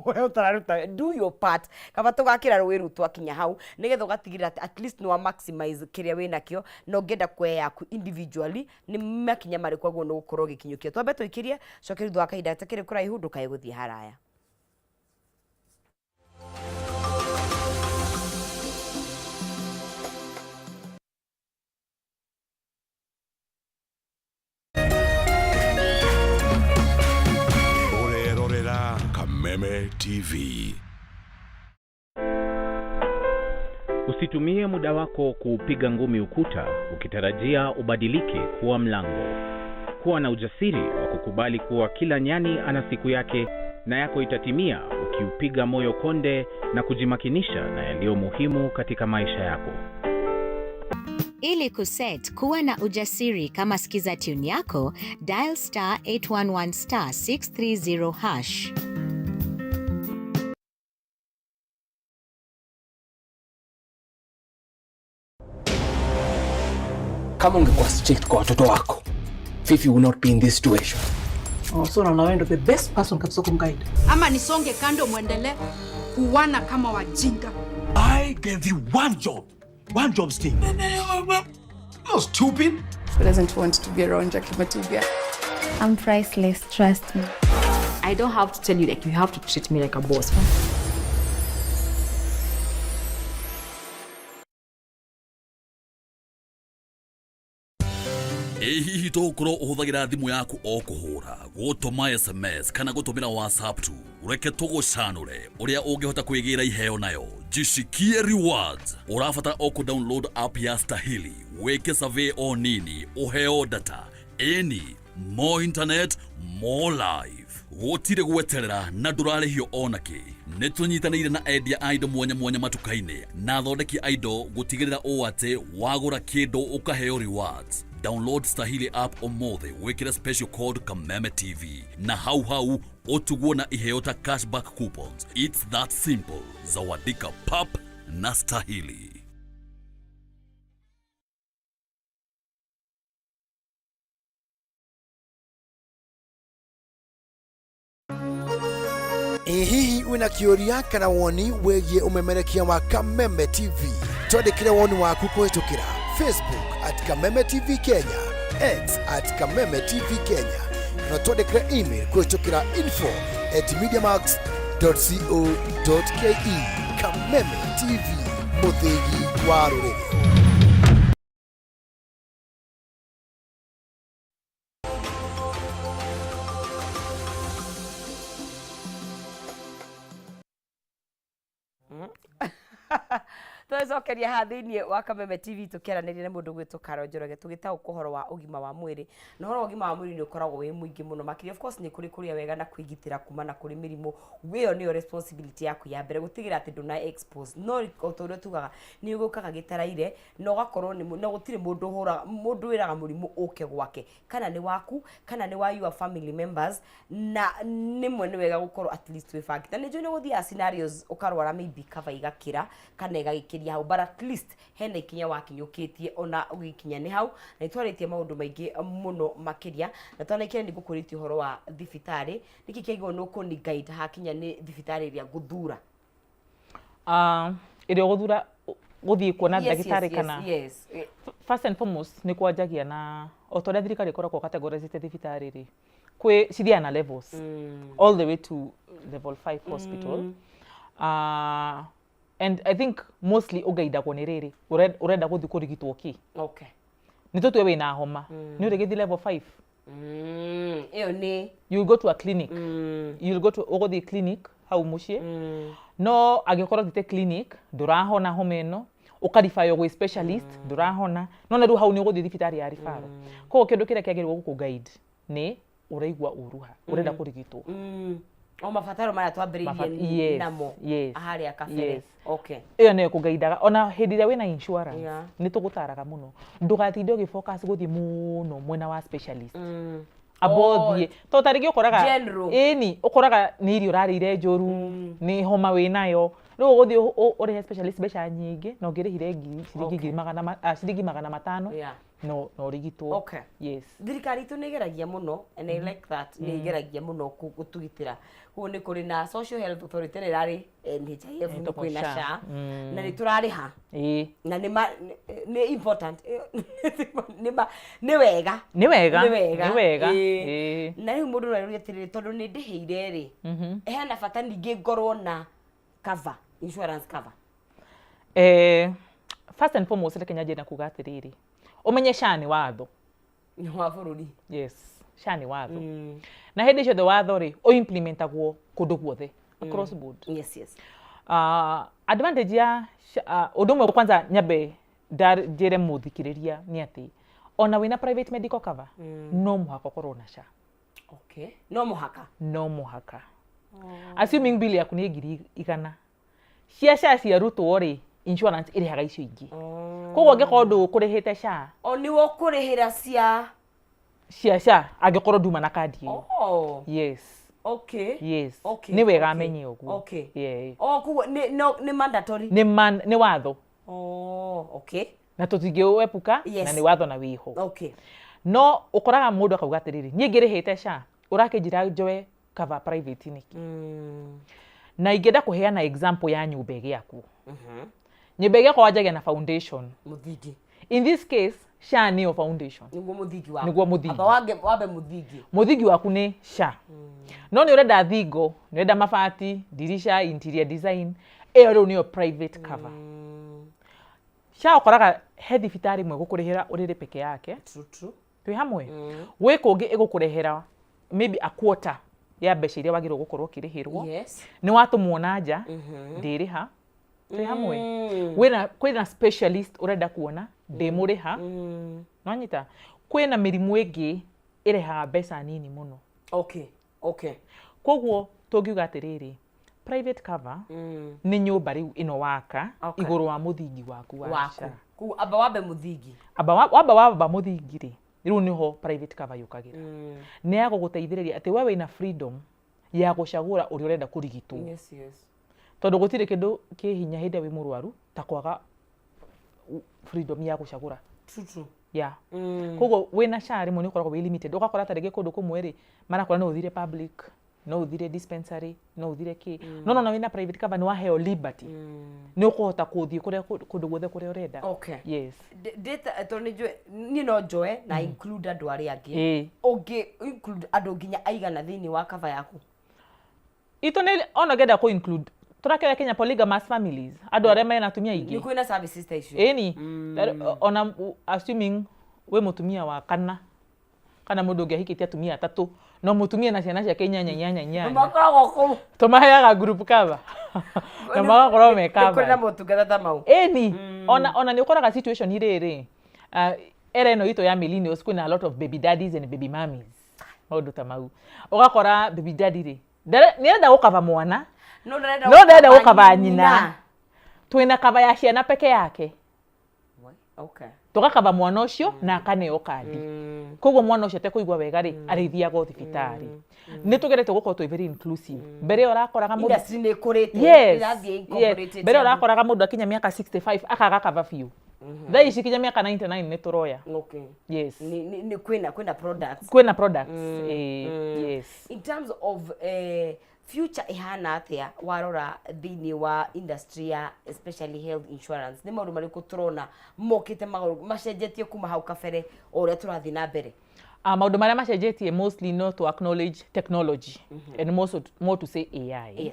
Speaker 1: we ũtararuta, do your part, kaba tũgakĩra rũĩ rũu twakinya hau, nĩgetha ũgatigĩrĩra atĩ at least nĩ wa maximize kĩrĩa wĩ nakĩo. Na ũngĩenda kuoya yaku individually, nĩ makinya marĩkũ aguo nĩ gũkorwo ũgĩkinyũkia? Twambe tũikĩrie, coke thutha wa kahinda gatakĩrĩ kũraihu. Ndũkae gũthiĩ haraya.
Speaker 12: Ũrerorera Kameme TV.
Speaker 14: Usitumie muda wako kuupiga ngumi ukuta ukitarajia ubadilike kuwa mlango. Kuwa na ujasiri wa kukubali kuwa kila nyani ana siku yake na yako itatimia ukiupiga moyo konde na kujimakinisha na yaliyo muhimu katika maisha yako.
Speaker 15: Ili kuset kuwa na ujasiri kama skiza tune yako, dial star 811 star 630 hash.
Speaker 6: Kama ungekuwa strict kwa watoto wako, Fifi will not be in this situation.
Speaker 16: Oh, so naona wewe ndo the best person kabisa kumguide.
Speaker 17: Ama nisonge kando muendelee kuwana kama wajinga?
Speaker 12: I gave you one job. One job, Steve. Not stupid.
Speaker 18: Who doesn't want to be around Jackie Matibia?
Speaker 8: I'm priceless, trust me.
Speaker 19: I don't have to tell you, like, you have to treat me like a boss.
Speaker 4: Ĩ hihi tũgũkorwo ũhũthagĩra thimũ yaku o kũhũra, gũtũma SMS kana gũtũmĩra WhatsApp tu? Reke tũgũcanũre ũrĩa ũngĩhota kwĩgĩra iheo nayo. Jishikie rewards. Ũrabatara o kũ-download app ya Stahili, wĩke survey o nini, ũheo data. Ĩni, more internet, more life, gũtirĩ gweterera na ndũrarĩhio ona kĩ. Nĩ tũnyitanĩire na endia a indo mwanya mwanya matuka-inĩ na athondeki a indo gũtigĩrĩra ũũ atĩ wagũra kĩndũ ũkaheo rewards. Download Stahili app ũmũthĩ, wĩkĩre special code Kameme TV na hau hau ũtugwo na iheo ta cashback coupons. It's that simple. Zawadika pap na Stahili.
Speaker 11: Ĩ hihi wĩna kĩũria kana woni wĩgiĩ ũmemerekia wa Kameme TV? Twandĩkĩre woni waku kũhĩtũkĩra Facebook at Kameme TV Kenya, X at Kameme TV Kenya, kana twandĩkĩre email kũhĩtũkĩra info at mediamax co.ke. Kameme TV, mũthĩgi wa rũrĩrĩ.
Speaker 1: Tũgĩcokeria haha thĩinĩ wa Kameme TV tũkĩaranĩria na mũndũ gwĩtwo Carol Njoroge tũgĩtaũkwo ũhoro wa ũgima wa mwĩrĩ. Na ũhoro wa ũgima wa mwĩrĩ nĩ ũkoragwo wĩ mũingĩ mũno makĩria, of course nĩ kũrĩ kũrĩa wega na kwĩgitĩra kumana kũrĩ mĩrimũ. Ĩyo nĩyo responsibility yaku ya mbere gũtigĩrĩra atĩ ndũna expose. No o ta ũrĩa tugaga nĩ gũkaga gĩtaraire na ũgakorwo nĩ na gũtirĩ mũndũ ũhũraga mũndũ wĩraga mũrimũ ũke gwake, kana nĩ waku kana nĩ wa your family members. Na nĩmwe nĩ wega gũkorwo at least wĩbangĩte. Na nĩ njũĩ nĩ gũthiaga scenarios ũkarwara maybe cover igakĩra kana ĩgagĩkĩria hau, but at least hena ikinya wakinyũkĩtie ona ũgĩkinya nĩ hau. Na nĩ twarĩtie maũndũ maingĩ mũno makĩria, na twanaikia nĩ ngũkũrĩtie ũhoro wa thibitarĩ. Nĩkĩ kĩagĩrĩirwo nĩ ũkũni guide hakinya nĩ thibitarĩ ĩrĩa ngũthura?
Speaker 13: Ah, ĩrĩa ũgũthura gũthiĩ kuona ndagĩtarĩ kana?
Speaker 1: Yes.
Speaker 13: First and foremost, nĩ kwanjagia na o ta ũrĩa thirikari ĩkoragwo categorizĩte thibitarĩ rĩ, kwĩ cithiaga na levels all the way to level 5 hospital. And I think mostly ũgaidagwo nĩ rĩrĩ, ũrenda gũthiĩ kũrigitwo kĩ. Nĩ tũtue wĩna homa, nĩ ũrĩgĩthiĩ level 5?
Speaker 1: Ĩyo nĩ
Speaker 13: You'll go to a clinic. You'll go to, ũgũthiĩ clinic hau mũciĩ. No angĩkorwo ũthiĩte clinic ndũrahona homa ĩno, ũkaribayo gwĩ specialist, ndũrahona, no na rĩu hau nĩ ũgũthiĩ thibitarĩ ya referral. Koguo kĩndũ kĩrĩa kĩagĩrĩirwo gũkũ guide nĩ ũraigua ũru ha, ũrenda kũrigitwo.
Speaker 1: O mabataro maya twambĩrĩirie namo harĩa kabere.
Speaker 13: Ĩyo nĩyo ĩkũgaidaga. Ona hĩndĩ ĩrĩa wĩna insurance, nĩ tũgũtaraga mũno ndũgatinde ũgĩfocus gũthiĩ mũno mwena wa specialist. Amba ũthiĩ, tondũ ta rĩngĩ ũkoraga
Speaker 1: General.
Speaker 13: Ĩni, ũkoraga nĩ irio ũrarĩire njũru, nĩ homa wĩnayo, rĩu ũgũthiĩ ũrĩhe specialist mbeca nyingĩ na ũngĩrĩhire ngiri ciringi ngiri magana ciringi 500 no ũrigitwo. Yes.
Speaker 1: Thirikari itũ nĩ ĩgeragia mũno, and I like that, nĩ ĩgeragia mũno gũtũgitĩra. Koguo nĩ kũrĩ na Social Health Authority na ĩrarĩ NHIF, nĩ
Speaker 13: Ĩtagwo
Speaker 1: kwĩna
Speaker 13: SHA.
Speaker 1: SHA, na nĩ tũrarĩha. Na nĩ important, nĩ wega.
Speaker 13: Nĩ wega.
Speaker 1: Nĩ wega.
Speaker 13: Nĩ wega.
Speaker 1: Na rĩu mũndũ no arũrie atĩrĩrĩ, tondũ nĩ ndĩhĩire rĩ, hena bata ningĩ ngorwo na cover, insurance cover?
Speaker 13: First and foremost, reke nyanjie na kuga atĩrĩrĩ, ũmenye SHA nĩ watho.
Speaker 1: Nĩ wa bũrũri.
Speaker 13: Yes, SHA nĩ watho. Na hĩndĩ ciothe watho rĩ, ũimplementagwo kũndũ guothe across board.
Speaker 1: Yes.
Speaker 13: Advantage ya SHA, ũndũ ũmwe kwanza nyambe njĩre mũthikĩrĩria nĩ atĩ ona wĩna private medical cover, no mũhaka ũkorwo na SHA.
Speaker 1: Okay. No mũhaka.
Speaker 13: No mũhaka. Assuming bill yaku nĩ 100,000, cia SHA ciarutwo rĩ, insurance ĩrĩhaga icio ingĩ. Koguo angĩkorwo ndũkũrĩhĩte SHA,
Speaker 1: O nĩwe ũkũrĩhĩra cia
Speaker 13: cia SHA angĩkorwo nduma na kandi ĩyo. Yes. Yes. Nĩ wega amenye ũguo.
Speaker 1: Oh, koguo nĩ no nĩ mandatory.
Speaker 13: Nĩ man, nĩ watho. Na tũtingĩwepuka, na nĩ watho na wĩho. No ũkoraga mũndũ akauga atĩrĩrĩ, niĩ ngĩrĩhĩte SHA, ũrakĩnjĩra njoe cover private nĩkĩ? Na ingĩenda kũheana example ya nyũmba ĩgĩakwo. Nyũmba ĩgĩakwo wanjagia na foundation.
Speaker 1: Mũthingi.
Speaker 13: In this case, SHA nĩyo foundation.
Speaker 1: Nĩguo mũthingi waku.
Speaker 13: Nĩguo mũthingi.
Speaker 1: Amba wambe mũthingi.
Speaker 13: Mũthingi waku nĩ SHA. No nĩ ũrenda thingo, nĩ ũrenda mabati, dirisha, interior design, ĩyo rĩu nĩyo private cover. SHA ũkoraga he thibitarĩ ĩmwe gũkũrĩhĩra ũrĩrĩ peke yake.
Speaker 1: True, true.
Speaker 13: Twĩ hamwe? Gwĩ kũngĩ ĩgũkũrehera maybe a quarter ya mbeca iria wagĩrĩirwo gũkorwo ũkĩrĩhĩrwo. Nĩ watũmwo na nja, ndĩrĩha. Twĩ hamwe? Kwĩna specialist ũrenda kuona, ndĩmũrĩha. Nwanyita? Kwĩna mĩrimũ ĩngĩ ĩrehaga mbeca nini mũno. Koguo tũngiuga atĩrĩrĩ, private cover nĩ nyũmba rĩu ĩno waka igũrũ wa mũthingi waku wa
Speaker 1: Waku.
Speaker 13: SHA.
Speaker 1: Koguo amba wambe mũthingi.
Speaker 13: Amba wamba mũthingi rĩ, rĩu nĩho private cover yũkagĩra. Nĩ ya gũgũteithĩrĩria atĩ we wĩna freedom ya gũcagũra ũrĩa ũrenda kũrigitwo.
Speaker 1: Yes.
Speaker 13: Tondũ gũtirĩ kĩndũ kĩ hinya hĩndĩ ĩrĩa wĩ mũrwaru ta kwaga freedom ya gũcagũra.
Speaker 1: True, true.
Speaker 13: Koguo wĩna SHA rĩmwe nĩ ũkoragwo wĩ limited. Ũgakora ta rĩngĩ kũndũ kũmwe rĩ, marakora no ũthire public. No ũthire dispensary, no ũthire kĩ, no nona wĩna private cover nĩ waheo liberty, nĩ ũkũhota kũthiĩ kũrĩa kũndũ guothe kũrĩa ũrenda. Yes.
Speaker 1: Data tondũ nĩ njũĩ niĩ no njoe na include andũ arĩa angĩ. Ũngĩ include andũ nginya aigana thĩinĩ wa cover yaku?
Speaker 13: Itũ nĩ ona ũngĩenda kũ include, tũrakĩoya kinya polygamous families, andũ arĩa mena atumia aingĩ.
Speaker 1: Nĩ kwĩna services ta icio?
Speaker 13: Ĩni. Ona assuming wĩ mũtumia wa kana kana mũndũ ũngĩ ahikĩtie atumia atatũ, no mũtumia na ciana ciake inyanya inyanya inyanya.
Speaker 1: Makoragwo kũu.
Speaker 13: Tũmaheaga group cover na magakorwo me
Speaker 1: Nĩ kũrĩ na
Speaker 13: covered.
Speaker 1: motungata ta mau?
Speaker 13: Ĩni. Ona nĩ ũkoraga situation rĩrĩ, era ĩno itũ ya millennials, kwĩna a lot of baby daddies and baby mummies, maũndũ ta mau. Ũgakora baby daddy rĩ, nĩ arenda gũkaba mwana,
Speaker 1: no ndarenda
Speaker 13: no ndarenda gũkaba nyina. Twĩna kaba ya ciana peke yake. Tũgakaba mwana ũcio na akaneo kandi, koguo mwana ũcio atekũigua wega rĩ, arĩthiaga o thibitarĩ. Nĩ tũgeretie gũkorwo twĩ very inclusive. Mbere ĩyo ũrakoraga mũndũ
Speaker 1: Industry nĩ ĩkũrĩte, ĩrathiĩ incorporated.
Speaker 13: Mbere ĩyo ũrakoraga mũndũ akinya mĩaka 65 akaga kaba biũ. Thaa ici kinya mĩaka 99 nĩ tũroya. Yes.
Speaker 1: Nĩ kwĩna products.
Speaker 13: Kwĩna products. Yes.
Speaker 1: In terms of future ĩhana atĩa warora thĩinĩ wa industry ya especially health insurance? Nĩ maũndũ marĩkũ tũrona mokĩte macenjetie kuma hau kabere o ũrĩa tũrathiĩ na mbere?
Speaker 13: Maũndũ marĩa macenjetie mostly no to acknowledge technology and more, so, more to say AI.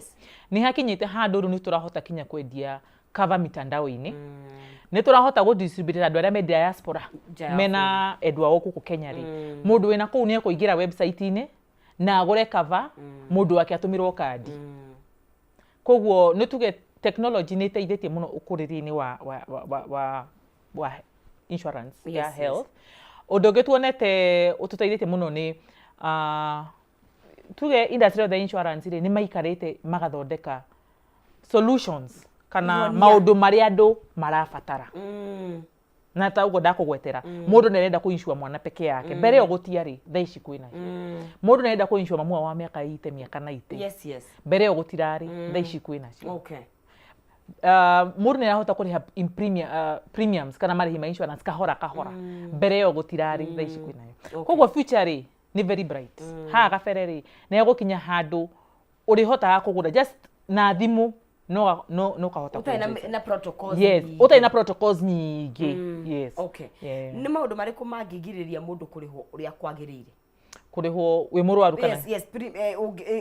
Speaker 13: Nĩ hakinyĩte handũ rĩu nĩ tũrahota kinya kwendia cover mitandao-inĩ, nĩ tũrahota gũ distribute andũ arĩa me diaspora,
Speaker 1: Nja ya
Speaker 13: mena endwa ao gũkũ Kenya rĩ, mũndũ wĩna kũu nĩ ekũingĩra website-inĩ na agũre cover, mũndũ wake atũmĩrwo kandi. Koguo nĩ tuge technology nĩ ĩteithĩtie mũno ũkũrĩri-inĩ wa insurance ya health. Ũndũ ũngĩ tuonete ũtũteithĩtie mũno nĩ tuge industry of the insurance rĩ, nĩ maikarĩte magathondeka solutions kana
Speaker 1: Ihonia.
Speaker 13: Maũndũ marĩa andũ marabatara. Na ta ũguo ndakũgwetera, mũndũ nĩ arenda kũ-insure mwana peke yake, mbere ĩyo gũtiarĩ, thaa ici kwĩna. Mũndũ nĩ arenda kũ-insure mamu wao wa mĩaka 80, mĩaka 90, mbere ĩyo gũtirarĩ, thaa ici kwĩnacio. Mũndũ nĩ arahota kũrĩha in premiums kana marĩhi ma insurance kahora kahora, mbere ĩyo gũtirarĩ, thaa ici kwĩnayo. Koguo future rĩ, nĩ very bright. Haha kabere rĩ, nĩ egũkinya handũ ũrĩhotaga kũgũra just na thimũ, no ũkahota
Speaker 1: ũtarĩ na
Speaker 13: kwenjeza.
Speaker 1: Na protocols
Speaker 13: Yes.
Speaker 1: nyingĩ.
Speaker 13: Ũtarĩ na protocols nyingĩ. Yes. Yeah.
Speaker 1: Nĩ maũndũ marĩkũ mangĩgirĩrĩria mũndũ kũrĩhwo ũrĩa kwagĩrĩire?
Speaker 13: Kũrĩhwo wĩ mũrwaru kana?
Speaker 1: Yes,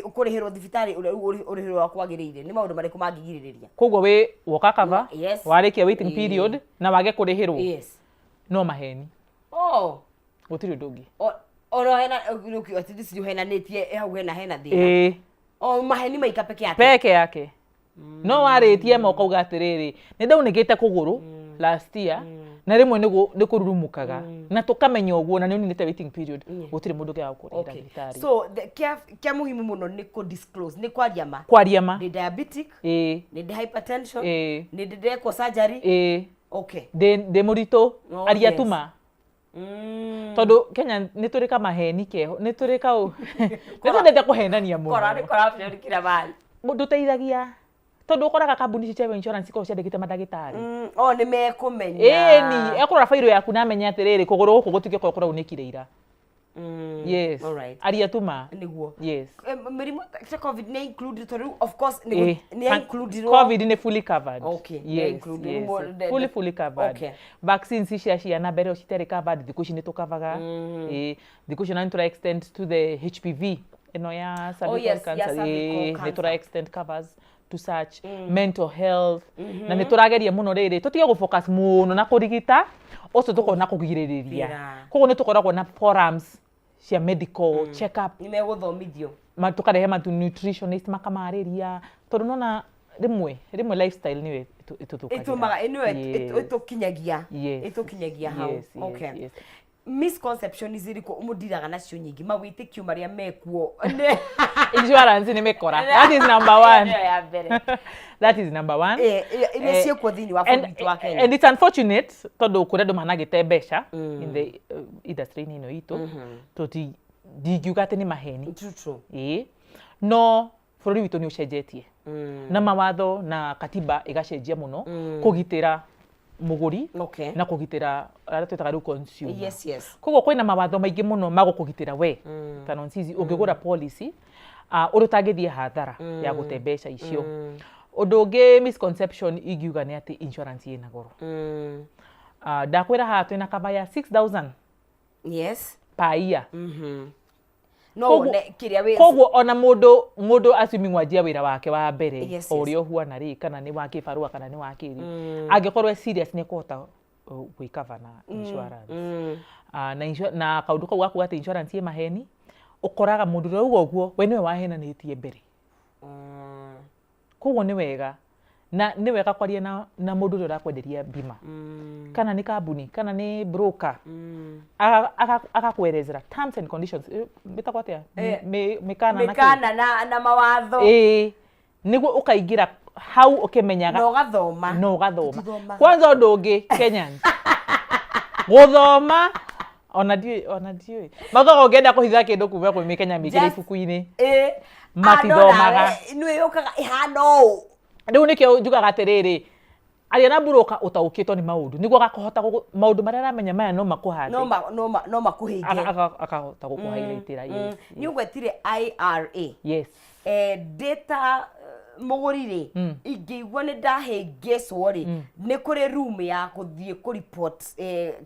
Speaker 1: kũrĩhĩrwo thibitarĩ ũrĩa ũrĩhĩrwo ũrĩa kwagĩrĩire, nĩ maũndũ marĩkũ mangĩgirĩrĩria?
Speaker 13: Koguo wĩ woka cover, warĩkia waiting period na wage kũrĩhĩrwo, no maheni. Gũtirĩ ũndũ ũngĩ.
Speaker 1: Ona hena atĩ ũhenanĩtie hau hena thĩna?
Speaker 13: Ĩĩ.
Speaker 1: O maheni maika peke yake?
Speaker 13: Peke yake. No warĩtie ma ũkauga atĩrĩrĩ, nĩ ndaunĩkĩte kũgũrũ last year na rĩmwe nĩ kũrurumũkaga na tũkamenya ũguo na nĩ ũninĩte waiting period, gũtirĩ mũndũ ũngĩaga gũkũrĩhĩra thibitarĩ.
Speaker 1: So kĩa muhimu mũno nĩ kũ disclose, nĩ kwaria ma.
Speaker 13: Kwaria ma.
Speaker 1: Ndĩ diabetic, nĩ ndĩ hypertension, nĩ ndĩ ndekwo surgery.
Speaker 13: Ndĩ mũritũ. Aria tuma, tondũ Kenya nĩ tũrĩ kamaheni keho, nĩ tũrĩ kau, nĩ twendete kũhenania mũno.
Speaker 1: Kora nĩ corruption kila mahali.
Speaker 13: Ndũteithagia, tondũ ũkoraga kambuni ici cia insurance ikoragwo ciandĩkĩte mandagĩtarĩ.
Speaker 1: O nĩ mekũmenya.
Speaker 13: Ĩni, ekũrora bairũ yaku na amenye atĩrĩrĩ, kũgũrũ gũkũ gũtingĩkorwo kũraunĩkire ira. Yes. Aria tuma.
Speaker 1: Nĩguo.
Speaker 13: Yes.
Speaker 1: Mĩrimũ ta COVID nĩ included, tondũ rĩu of course nĩ nĩ included.
Speaker 13: COVID nĩ fully covered.
Speaker 1: Nĩ
Speaker 13: Yes,
Speaker 1: included.
Speaker 13: yes. Fully fully covered. Vaccines cia ciana mbere ĩyo citarĩ covered, thikũ ici nĩ tũkavaga. Ĩĩ, thikũ ici ona nĩ tũra extend to the HPV ĩno ya cervical
Speaker 1: Yes, ya
Speaker 13: cancer.
Speaker 1: cervical
Speaker 13: Ĩĩ, nĩ
Speaker 1: cancer.
Speaker 13: tũra extend covers to such mental health, na nĩ tũrageria mũno rĩrĩ tũtige gũ focus mũno na kũrigita ũcio, tũkorwo na kũgirĩrĩria. Koguo nĩ tũkoragwo na forums cia medical check up.
Speaker 1: Nĩ megũthomithio.
Speaker 13: Tũkarehe matu nutritionist makamarĩria, tondũ nona rĩmwe rĩmwe lifestyle nĩyo ĩtũthũkagĩra.
Speaker 1: Ĩtũmaga nĩyo ĩtũkinyagia ĩtũkinyagia hau. Misconception irĩkũ mũndiraga nacio nyingĩ, mawĩtĩkio marĩa mekuo?
Speaker 13: Insurance nĩ mĩkora, that is number one.
Speaker 1: Ĩyo ya mbere.
Speaker 13: That is number one.
Speaker 1: Iria ciĩkuo thĩinĩ wa bũrũri witũ wa Kenya.
Speaker 13: And it's unfortunate tondũ kũrĩ andũ managĩte mbeca in the industry-inĩ ĩno itũ. Tũti ndingiuga atĩ nĩ maheni.
Speaker 1: True, true.
Speaker 13: Ĩĩ, no bũrũri witũ nĩ ũcenjetie na mawatho na katiba ĩgacenjia mũno kũgitĩra mũgũri na kũgitĩra arĩa twĩtaga rĩu consumer. Koguo kwĩna mawatho maingĩ mũno ma gũkũgitĩra we ta nonsizi ũngĩgũra policy. Ũrĩa ũtangĩthiĩ hathara ya gũte mbeca icio. Ũndũ ũngĩ, misconception ingiuga nĩ atĩ insurance ĩna goro. Ndakwĩra haha twĩna cover ya 6000 per year.
Speaker 1: No wone kĩrĩa wĩ
Speaker 13: Koguo ona mũndũ assuming wanjia wĩra wake wa mbere, o ũrĩa ũhuana rĩ, kana nĩ wa kĩbarũa kana nĩ wa kĩrĩ, angĩkorwo e serious nĩ ekũhota gwĩcover na insurance. Na kaũndũ kau gakuga atĩ insurance ĩ maheni, ũkoraga mũndũ ũrĩa uga ũguo we nĩwe wahenanĩtie mbere. Koguo nĩ wega na nĩ wega kwaria na mũndũ ũrĩa ũrakwenderia bima, kana nĩ kambuni kana nĩ broker, agakwerezera terms and conditions. Ĩtagwo atĩa? Mĩkana na kĩ?
Speaker 1: Mĩkana na mawatho.
Speaker 13: Ĩĩ, nĩguo ũkaingĩra hau ũkĩmenyaga.
Speaker 1: Na ũgathoma.
Speaker 13: Na ũgathoma.
Speaker 1: Tũtithomaga.
Speaker 13: Kwanza ũndũ ũngĩ, Kenyans gũthoma ona ndiũĩ maugaga ũngĩenda kũhitha kĩndũ kuma kwĩ mĩkenya mĩingĩ ibuku-inĩ. Matithomaga.
Speaker 1: Nĩ yũkaga ĩhana ũũ.
Speaker 13: Rĩu nĩkĩo njugaga atĩrĩrĩ, aria na broker ũtaũkĩtwo nĩ maũndũ nĩguo agakũhota maũndũ marĩa aramenya maya no makũhande.
Speaker 1: No makũhĩnge.
Speaker 13: Akahota gũkũ-highlightĩra. Yes.
Speaker 1: Nĩ ũgwetire IRA.
Speaker 13: Yes.
Speaker 1: Ndĩ ta mũgũri rĩ, ingĩigua nĩ ndahĩngĩcwo rĩ, nĩ kũrĩ room ya gũthiĩ kũ report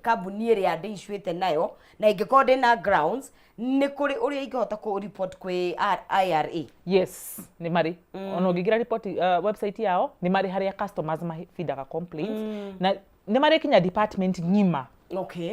Speaker 1: kambuni ĩrĩa ndĩicuĩte nayo, na ingĩkorwo ndĩna grounds, nĩ kũrĩ ũrĩa ingĩhota kũ report kwĩ IRA?
Speaker 13: Yes, nĩ marĩ. Ona ũngĩingĩra report website yao, nĩ marĩ harĩa customers mafindaga complaints, na nĩ marĩ kinya department ng'ima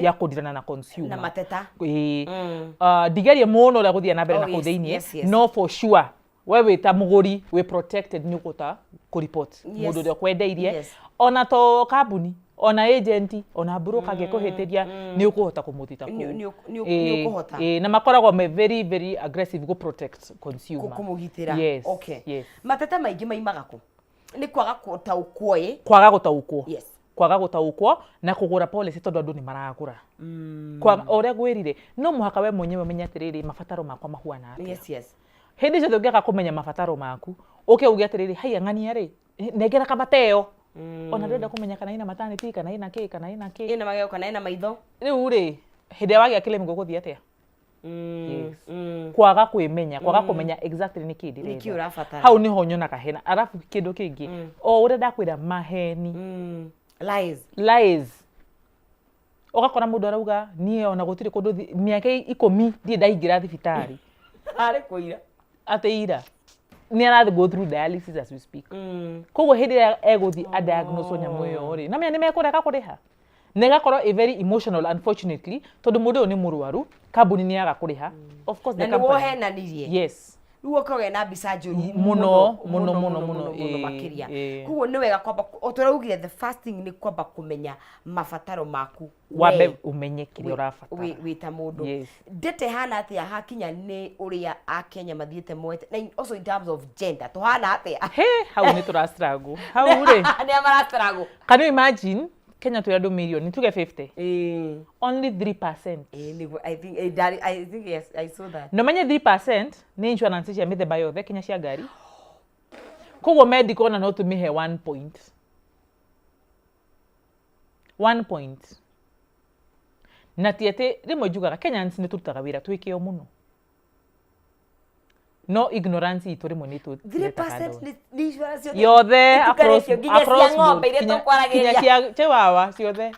Speaker 13: ya kũndirana na consumer
Speaker 1: na mateta.
Speaker 13: Ĩĩ. Ndigerie mũno ũrĩa gũthiĩ na mbere na kũu thĩiniĩ, no for sure we wĩ ta mũgũri wĩ protected, nĩ ũkũhota kũ-report mũndũ ũrĩa ũkwendeirie, ona to kambuni, ona agent, ona broker angĩkũhĩtĩria, nĩ ũkũhota kũmũthita kũu.
Speaker 1: Nĩ ũkũhota.
Speaker 13: Ĩĩ, na makoragwo me very very aggressive gũ protect consumer.
Speaker 1: Kũmũgitĩra.
Speaker 13: Yes.
Speaker 1: Okay.
Speaker 13: Yes.
Speaker 1: Mateta maingĩ maimaga kũ? Nĩ kwaga gũtaũkwo ĩ?
Speaker 13: Kwaga gũtaũkwo. Kwaga gũtaũkwo na kũgũra policy, tondũ andũ nĩ maragũra. O ũrĩa ngwĩrire, no mũhaka we mwenyewe ũmenye atĩrĩrĩ, mabataro makwa mahuana atĩa. Hĩndĩ ciothe ũngĩaga kũmenya mabataro maku, ũke uge atĩrĩrĩ, haiya ng'ania rĩ, nengera kamateo, ona ndũrenda kũmenya kana ina maternity kana ina kĩ kana ina kĩ.
Speaker 1: Ĩna magego kana ĩna maitho.
Speaker 13: Rĩu rĩ, hĩndĩ ĩrĩa wagĩa claim gũgũthiĩ atĩa? Yes. Kwaga kwĩmenya, kwaga kũmenya exactly nĩ kĩ
Speaker 1: Nĩ kĩ
Speaker 13: ndĩrenda.
Speaker 1: ũrabatara.
Speaker 13: Hau nĩho nyonaga hena. Arabu kĩndũ kĩngĩ, o ũrĩa ndakwĩra, maheni.
Speaker 1: Lies.
Speaker 13: Lies. Ũgakora mũndũ arauga, niĩ ona gũtirĩ kũndũ mĩaka 10 ndirĩ ndaingĩra thibitarĩ.
Speaker 1: Arĩ kũira.
Speaker 13: Atĩ ira nĩ arathiĩ go through dialysis as we speak. Koguo hĩndĩ ĩrĩa egũthiĩ adiagnoswo nyamũ ĩyo rĩ, namenya nĩ mekũrega kũrĩha na ĩgakorwo ĩ very emotional, unfortunately, tondũ mũndũ ũyũ nĩ mũrwaru, kambuni nĩ yaga kũrĩha. Of course
Speaker 1: na
Speaker 13: the
Speaker 1: nĩ
Speaker 13: company
Speaker 1: wohenanirie. Rĩu ũkagĩa na mbica njũru.
Speaker 13: Mũno mũno mũno mũno.
Speaker 1: Mũno makĩria. Koguo nĩ wega kwamba, o tũraugire, the first thing nĩ kwamba kũmenya mabataro maku.
Speaker 13: Wambe
Speaker 1: We
Speaker 13: ũmenye kĩrĩa ũrabatara.
Speaker 1: Wĩ ta mũndũ. Ndete hana atĩa hakinya nĩ ũrĩa akenya mathiĩte moete, na also in terms of gender tũhana atĩa?
Speaker 13: He hau nĩ tũra struggle hau rĩ.
Speaker 1: Nĩ a mara struggle.
Speaker 13: Can you imagine, Kenya twĩ andũ mirioni tuge 50, only 3%.
Speaker 1: Ĩĩ, nĩguo, I think, eh, I think yes, I saw that.
Speaker 13: Na ũmenye 3% nĩ insurance cia mĩthemba yothe, kinya cia ngari. Koguo medical ona no tũmĩhe 1 point 1 point. Na ti atĩ rĩmwe njugaga Kenyans nĩ tũrutaga wĩra twĩ kĩo mũno, no ignorance itũ rĩmwe nĩ
Speaker 1: 3% nĩ insurance yothe
Speaker 13: yothe across
Speaker 1: itukanĩtio, nginya cia
Speaker 13: across
Speaker 1: ng'ombe
Speaker 13: board,
Speaker 1: iria
Speaker 13: kinya
Speaker 1: tũkwaragĩrĩria.
Speaker 13: cia chiwawa ciothe.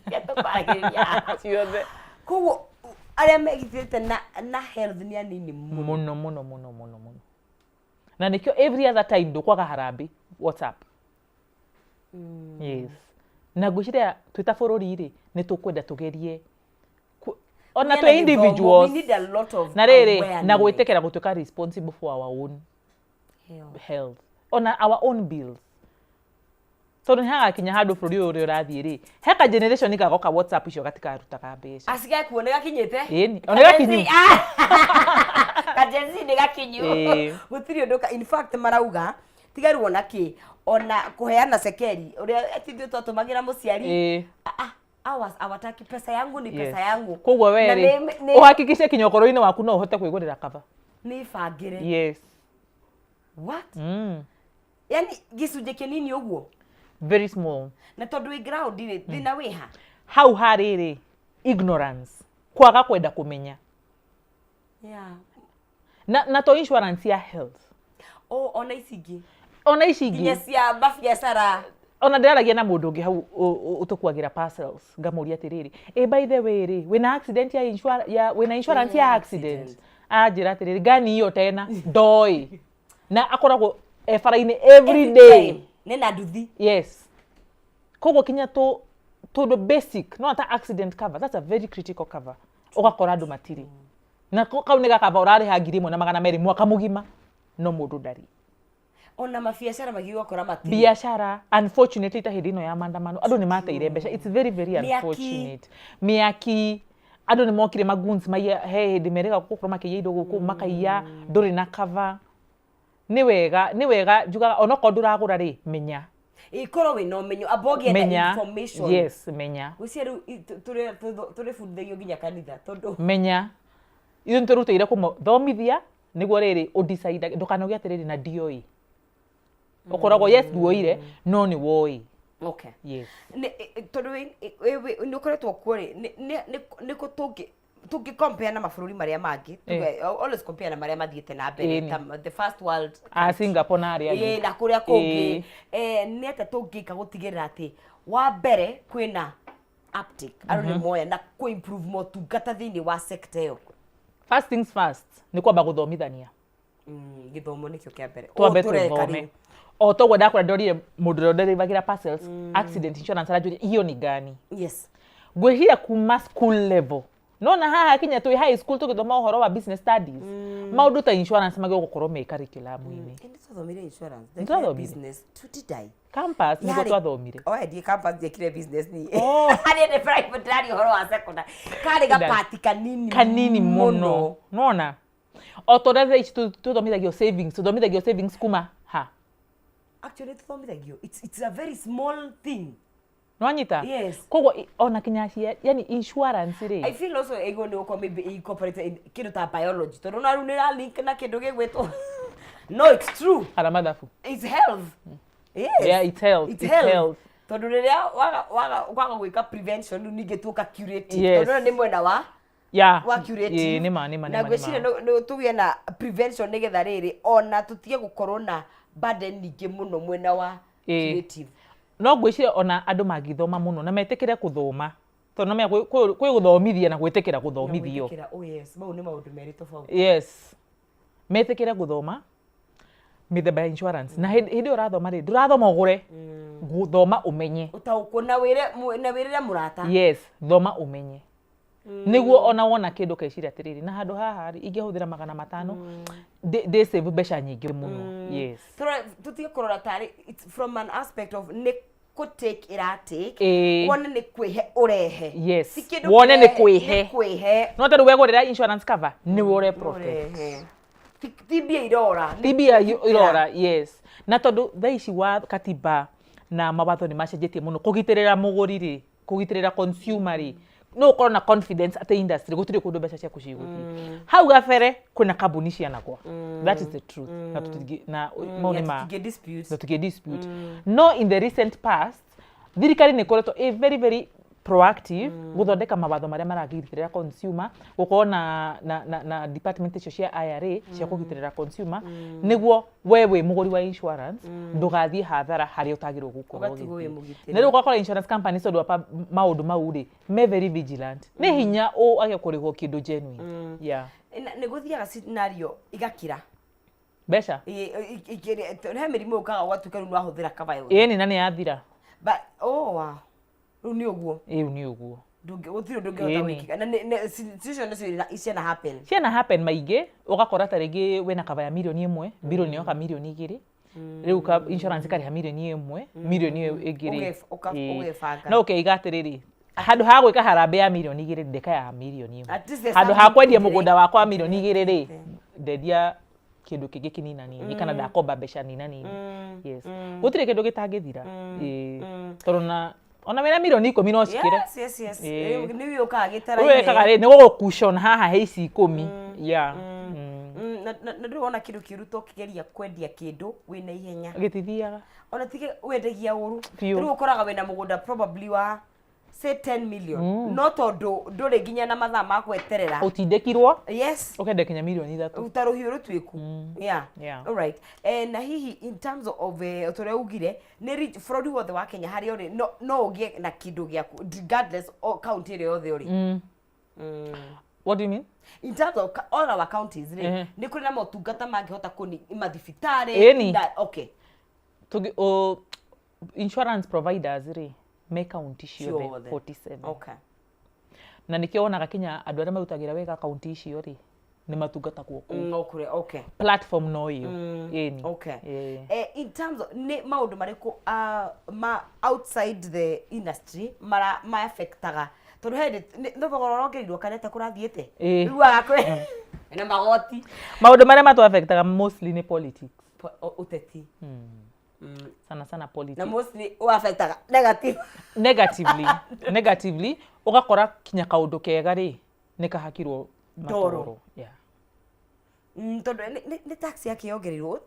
Speaker 1: Iria tũkwaragĩrĩria.
Speaker 13: Ciothe.
Speaker 1: Koguo arĩa megitĩte na health nĩ anini mũno.
Speaker 13: Mũno mũno mũno mũno mũno. Na nĩkĩo every other time ndũkwaga harambĩ WhatsApp. Yes, na ngwĩciria twĩ ta bũrũri rĩ, nĩ tũkwenda tũgerie ona
Speaker 1: Kũgĩa
Speaker 13: twĩ
Speaker 1: na gĩthomo,
Speaker 13: individuals
Speaker 1: we need a lot of
Speaker 13: na rĩrĩ na
Speaker 1: awareness.
Speaker 13: gwĩtĩkĩra gũtuĩka responsible for our own health, ona our own bills, tondũ nĩ hagakinya handũ bũrũri ũyũ ũrĩa ũrathiĩ rĩ, he ka generation gagoka WhatsApp icio gatikarutaga mbeca.
Speaker 1: Acigae kuo nĩ gakinyĩte.
Speaker 13: Ĩni, ona gakinyu.
Speaker 1: Kajenzi nĩ gakinyu. Gũtirĩ ũndũ in fact marauga tiga rĩu ona kĩ, ona kũheana cekeri ũrĩa ati ithuĩ twatũmagĩra mũciari. Ours hawataki, pesa yangu ni pesa yangu.
Speaker 13: Koguo we
Speaker 1: Na
Speaker 13: rĩ, ũhakikishe kinya ũkũrũ-inĩ waku no ũhote kwĩgũrĩra cover.
Speaker 1: Nĩ bangĩre.
Speaker 13: Yes.
Speaker 1: What? Yani gĩcunjĩ kĩnini ũguo.
Speaker 13: Very small.
Speaker 1: Na tondũ wĩ ground rĩ, thĩna wĩ ha?
Speaker 13: Hau harĩ rĩ, ignorance, kwaga kwenda kũmenya. Na to insurance ya health.
Speaker 1: Oh, ona ici ingĩ.
Speaker 13: Ona ici
Speaker 1: nginya
Speaker 13: ingĩ.
Speaker 1: Cia mabiacara.
Speaker 13: Ona ndĩraragia na mũndũ ũngĩ hau ũtũkuagĩra parcels, ngamũria atĩrĩrĩ, ĩ by the way rĩ, wĩna accident ya insura, ya wĩna insurance ya accident? Anjĩra atĩrĩrĩ, ngani hiyo tena ndoĩ, na akoragwo e bara-inĩ every day.
Speaker 1: Time. Nĩ na nduthi.
Speaker 13: Yes, koguo kinya tũ tũndũ basic no ta accident cover, that's a very critical cover, ũgakora andũ matirĩ na kau nĩ gakaba ũrarĩha 1,200 mwaka mũgima, no mũndũ ndarĩ.
Speaker 1: Ona mabiacara magĩ ũgakora matirĩ.
Speaker 13: Biashara, unfortunately, ta hĩndĩ ĩno ya maandamano andũ nĩ mateire mbeca. It's very very
Speaker 1: Mĩaki.
Speaker 13: unfortunate. Mĩaki, andũ nĩ mokire magoons maiya, he hĩndĩ merĩga gũkorwo makĩiya indo gũkũ, makaiya, ndũrĩ na cover. Nĩ wega, nĩ wega njugaga onokorwo ndũragũra rĩ, menya.
Speaker 1: Ĩkorwo wĩna ũmenyo, amba ũgĩetha
Speaker 13: Menya.
Speaker 1: information.
Speaker 13: Yes, menya.
Speaker 1: Gwĩciria rĩu tũrĩbundithagio nginya kanitha tondũ
Speaker 13: Menya, ithuĩ nĩ tũrutĩire kũmathomithia nĩguo rĩrĩ ũdecide, ndũkanoge atĩrĩrĩ na ndioĩ, ũkoragwo yes nduoire no nĩ woĩ.
Speaker 1: Okay.
Speaker 13: Yes.
Speaker 1: Tondũ nĩ ũkoretwo kuo rĩ, nĩ kũ tũngĩ compare na mabũrũri marĩa mangĩ? Tuge, always compare na marĩa mathiĩte na mbere, ta the first world.
Speaker 13: A Singapore na arĩa angĩ.
Speaker 1: Ĩĩ, na kũrĩa kũngĩ. Nĩ atĩa tũngĩka gũtigĩrĩra atĩ wa mbere kwĩna uptake, andũ nĩ moya na kũ improve motungata thĩinĩ wa sector ĩyo?
Speaker 13: First things first, nĩ kwamba gũthomithania.
Speaker 1: Gĩthomo nĩkĩo kĩa mbere.
Speaker 13: Twambe
Speaker 1: Ũũ tũreka
Speaker 13: tũthome.
Speaker 1: rĩu.
Speaker 13: O toguo ndakora ndorire mũndũ ũrĩa ũnderivagĩra parcels accident insurance, aranjũria hiyo ni gani. Ngwĩciria kuma school level, nona haha kinya twĩ high school tũgĩthoma ũhoro wa business studies, maũndũ ta insurance magĩrĩirwo gũkorwo me curriculum-inĩ.
Speaker 1: Ĩndĩ twathomire insurance.
Speaker 13: Nĩ twathomire?
Speaker 1: Business tutidai.
Speaker 13: Campus nĩguo twathomire.
Speaker 1: Oe ndiĩ campus, ndiekire business ni.
Speaker 13: Oh.
Speaker 1: Harĩa nĩ private, ndĩraria ũhoro wa secondary. Karĩ gapati kanini.
Speaker 13: Kanini mũno, nona o ta ũrĩa thaa ici tũthomithagio savings, tũthomithagio savings kuma ha?
Speaker 1: Actually tũthomithagio it's a very small thing.
Speaker 13: Nwanyita?
Speaker 1: Yes.
Speaker 13: Koguo ona kinya yani insurance
Speaker 1: I
Speaker 13: rĩ,
Speaker 1: feel also ĩguo nĩ gũkorwo maybe incorporated in kĩndũ ta biology, tondũ ona rĩu nĩ ĩra link na kĩndũ gĩgwĩtwo, no, it's true.
Speaker 13: Kana mathabu.
Speaker 1: It's health, yes.
Speaker 13: Yeah, it's health.
Speaker 1: It's
Speaker 13: It's
Speaker 1: health.
Speaker 13: Health.
Speaker 1: Tondũ rĩrĩa waga gwĩka prevention, rĩu ningĩ tuoka curative, tondũ ĩno nĩ mwena wa wa curative.
Speaker 13: Ĩĩ, nĩma nĩma.
Speaker 1: Na
Speaker 13: Nĩma.
Speaker 1: ngwĩciria
Speaker 13: Nĩma.
Speaker 1: nĩ tũgĩe na prevention nĩgetha rĩrĩ ona tũtige gũkorwo na burden nyingĩ mũno mwena wa curative.
Speaker 13: No ngwĩciria ona andũ mangĩthoma mũno na metĩkĩre gũthoma, tondũ nomenya kwĩ gũthomithia na gwĩtĩkĩra gũthomithio.
Speaker 1: Gwĩtĩkĩra, oh yes, mau nĩ maũndũ merĩ tofauti.
Speaker 13: Yes, metĩkĩre gũthoma mĩthemba ya insurance, na hĩndĩ ĩyo ũrathoma rĩ, ndũrathoma ũgũre, gũthoma ũmenye.
Speaker 1: Ũtaũkwo na wĩre na wĩrĩre mũrata.
Speaker 13: Yes, thoma ũmenye nĩguo ona wona kĩndũ ũkeciria atĩrĩrĩ, na handũ haha rĩ, ingĩhũthĩra 500 ndĩ save mbeca nyingĩ mũno. Yes.
Speaker 1: Tũtige kũrora tarĩ it's from an aspect of nĩ kũ take ĩratake. Wone nĩ kwĩhe ũrehe. Ti kĩndũ
Speaker 13: Wone nĩ
Speaker 1: kĩrehe,
Speaker 13: kwĩhe.
Speaker 1: nĩ kwĩhe.
Speaker 13: No tarĩu wegũrĩra insurance cover nĩwe ũre protect.
Speaker 1: Ũrehe. Ti mbia irora.
Speaker 13: Ti mbia irora, yes, na tondũ thaa ici wa katiba na mawatho nĩ macenjetie mũno kũgitĩrĩra mũgũri rĩ, kũgitĩrĩra consumer rĩ, no ũkorwo na confidence atĩ industry gũtirĩ kũndũ mbeca ciaku cigũthiĩ. Hau gabere kwĩna kambuni cianagwa, that is the truth, na tũtingĩ na mau nĩ ma
Speaker 1: Tũtingĩ dispute.
Speaker 13: Na tũtingĩ dispute. No in the recent past thirikari nĩ ĩkoretwo ĩ very very proactive gũthondeka mawatho marĩa maragitĩrĩra consumer, gũkorwo na department icio cia IRA cia kũgitĩrĩra consumer, nĩguo we wĩ mũgũri wa insurance ndũgathiĩ hathara harĩa ũtagĩrĩirwo gũkorwo
Speaker 1: Ũgatigwo wĩ
Speaker 13: ũgĩthiĩ.
Speaker 1: mũgitĩre.
Speaker 13: Na rĩu ũgakora insurance companies, tondũ wa maũndũ mau rĩ, me very vigilant, nĩ hinya ũ age kũrĩhwo kĩndũ genuine, yeah.
Speaker 1: Nĩ gũthiaga scenario igakira.
Speaker 13: Mbeca.
Speaker 1: He mĩrimũ ũkaga ũgatuĩka rĩu nĩwahũthĩra cover yothe.
Speaker 13: Ĩni, na nĩ yathira.
Speaker 1: But oh wow, rĩu nĩ ũguo.
Speaker 13: Ĩu nĩ ũguo.
Speaker 1: Gũtirĩ ũndũ ũngĩhota gwĩkĩka na situation icio ciana happen.
Speaker 13: Ciana happen maingĩ, ũgakora ta rĩngĩ wĩna cover ya 1 mirioni, mbirũ nĩ yoka 2 mirioni, rĩu insurance ĩkarĩha 1 mirioni, mirioni ĩyo ĩngĩ rĩ,
Speaker 1: Ũgebanga.
Speaker 13: No ũkeiga atĩrĩrĩ, handũ ha gwĩka harambee ya 2 mirioni, ndeka ya 1 mirioni.
Speaker 1: At least there's
Speaker 13: Handũ ha
Speaker 1: something
Speaker 13: kwendia
Speaker 1: kĩngĩ.
Speaker 13: mũgũnda wakwa wa 2 mirioni rĩ, ndendia kĩndũ kĩngĩ kĩnina nini, kana ndakomba mbeca nina nini. Yes, gũtirĩ kĩndũ gĩtangĩthira. Ĩĩ. Tondũ na ona wĩna 10 mirioni no cikĩre.
Speaker 1: Yes.
Speaker 13: Ĩĩ.
Speaker 1: Nĩ yũkaga
Speaker 13: Rĩu
Speaker 1: gĩtara-inĩ.
Speaker 13: wĩkaga rĩ, nĩ gũgũ haha he ici 10, yeah.
Speaker 1: Na ndũrĩ wona kĩndũ kĩũru to ũkĩgeria kwendia kĩndũ wĩna ihenya?
Speaker 13: Gĩtithiaga.
Speaker 1: Ona tige wendagia ũru.
Speaker 13: Biũ.
Speaker 1: Rĩu ũkoraga wĩna mũgũnda probably wa Say 10 million, no tondũ ndũrĩ nginya na mathaa ma gweterera,
Speaker 13: ũtindĩkirwo,
Speaker 1: yes,
Speaker 13: ũkenda kinya mirioni 3.
Speaker 1: Ta rũhiũ rũtuĩku, yeah. Alright. Na hihi in terms of tũrĩa ugire nĩ bũrũri wothe wa Kenya harĩa ũrĩ no ũgĩe na kĩndũ gĩaku regardless o county ĩrĩa yothe ũrĩ?
Speaker 13: What do you mean?
Speaker 1: In terms of all our counties rĩ, nĩ kũrĩ na motungata mangĩhota kũni mathibitarĩ?
Speaker 13: Ĩni.
Speaker 1: Okay.
Speaker 13: Tugi, o, insurance providers rĩ, me kaunti ciothe.
Speaker 1: Ciothe.
Speaker 13: 47. Na nĩkĩo wonaga kinya andũ arĩa marutagĩra wega kaunti icio rĩ, nĩ matungatagwo kũu.
Speaker 1: No kũrĩ, okay.
Speaker 13: Platform no ĩyo. Ĩni. Ĩĩ.
Speaker 1: In terms of, nĩ maũndũ marĩkũ ma outside the industry mara ma affectaga, tondũ he hĩndĩ nĩ thogora ũrongereirwo kana ta kũrathiĩte?
Speaker 13: Ĩĩ.
Speaker 1: Ũiguaga kwĩ na magoti.
Speaker 13: Maũndũ marĩa matũ affectaga mostly nĩ politics.
Speaker 1: Ũteti.
Speaker 13: Sana sana politics.
Speaker 1: Na mostly ũ affectaga negative.
Speaker 13: Negatively, ũgakora kinya kaũndũ kega rĩ, nĩ kahakirwo
Speaker 1: ndoro.
Speaker 13: Matoro, yeah.
Speaker 1: Tondũ nĩ tax yake yongereirwo.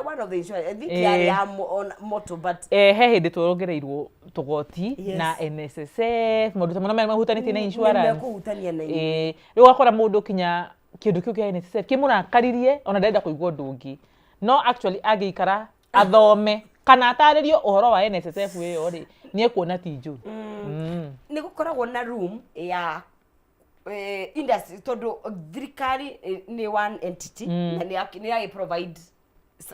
Speaker 1: One of the insurance, I think,
Speaker 13: Ĩĩ.
Speaker 1: yarĩ ya on motor, but
Speaker 13: He hĩndĩ twongereirwo tũgoti na NSSF, maũndũ ta marĩa mahutanĩtie na insurance.
Speaker 1: Nĩmekũhutania na inyuĩ.
Speaker 13: Rĩu ũgakora mũndũ kinya kĩndũ kĩu kĩa NSSF kĩmũrakaririe, ona ndarenda kũigua ũndũ ũngĩ, no actually angĩikara athome kana atarĩrio ũhoro wa NSSF ĩyo rĩ, nĩ ekuona ti njũru.
Speaker 1: Nĩ gũkoragwo na room ya industry, tondũ thirikari nĩ one entity na nĩ yagĩ provide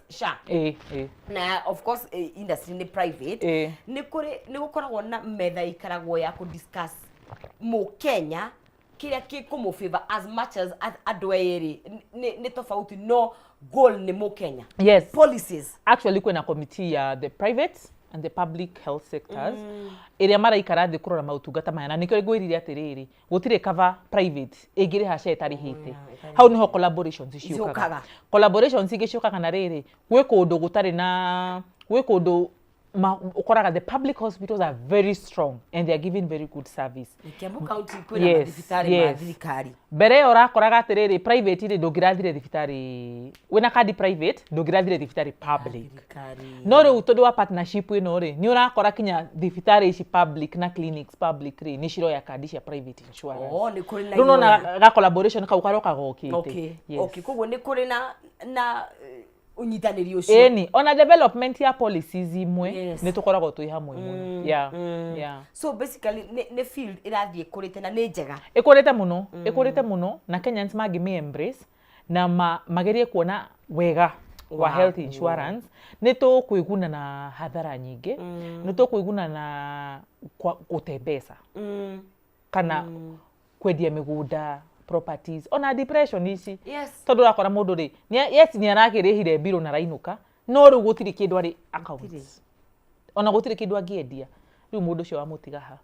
Speaker 1: SHA,
Speaker 13: ĩĩ ĩĩ
Speaker 1: na of course industry nĩ private. Nĩ kũrĩ, nĩ gũkoragwo na metha ikaragwo ya kũ discuss mũkenya kĩrĩa gĩkũmũ favor as much as andũ erĩ nĩ tofauti, no goal nĩ mũkenya?
Speaker 13: Yes.
Speaker 1: Policies.
Speaker 13: Actually kwĩna committee ya the private and the public health sectors ĩrĩa maraikara thĩ kũrora maũtungata maya, na nĩkĩo ngwĩrire atĩrĩrĩ, gũtirĩ cover private ĩngĩrĩha SHA ĩtarĩhĩte. Hau nĩho collaborations ciũkaga.
Speaker 1: Ciũkaga.
Speaker 13: Collaborations ingĩ ciũkaga na rĩrĩ, gwĩ kũndũ gũtarĩ na, gwĩ kũndũ ũkoraga the public hospitals are very strong and they are giving very good service.
Speaker 1: Kiambu County kwĩna mathibitarĩ ma thirikari.
Speaker 13: Mbere ĩyo ũrakoraga atĩrĩrĩ, private rĩ, ndũngĩrathire thibitarĩ wĩna kandi private, ndũngĩrathire thibitarĩ public. No rĩu tondũ wa partnership ĩno rĩ, nĩ ũrakora kinya thibitarĩ ici public na clinics public rĩ, nĩ ciroya kandi cia private insurance.
Speaker 1: Oh, nĩ kũrĩ na
Speaker 13: Rĩu nona
Speaker 1: ihoya.
Speaker 13: ga collaboration kau karoka gokĩte. Yes.
Speaker 1: Okay, koguo nĩ kũrĩ na ũnyitanĩri ũcio.
Speaker 13: Ĩni, ona development ya policies imwe nĩ tũkoragwo twĩ hamwe mũno, yeah.
Speaker 1: So basically nĩ field ĩrathiĩ ĩkũrĩte na nĩ njega.
Speaker 13: Ĩkũrĩte mũno. Ĩkũrĩte mũno, na Kenyans mangĩmĩ embrace na magerie kuona wega wa health insurance, nĩ tũkwĩguna na hathara nyingĩ, nĩ tũkwĩguna na gũte mbeca kana kwendia mĩgũnda, properties, ona depression ici, tondũ ũrakora mũndũ rĩ, yes, nĩ arakĩrĩhire mbirũ na arainũka, no rĩu gũtirĩ kĩndũ arĩ account, ona gũtirĩ kĩndũ angĩendia. Rĩu mũndũ ũcio wamũtiga ha?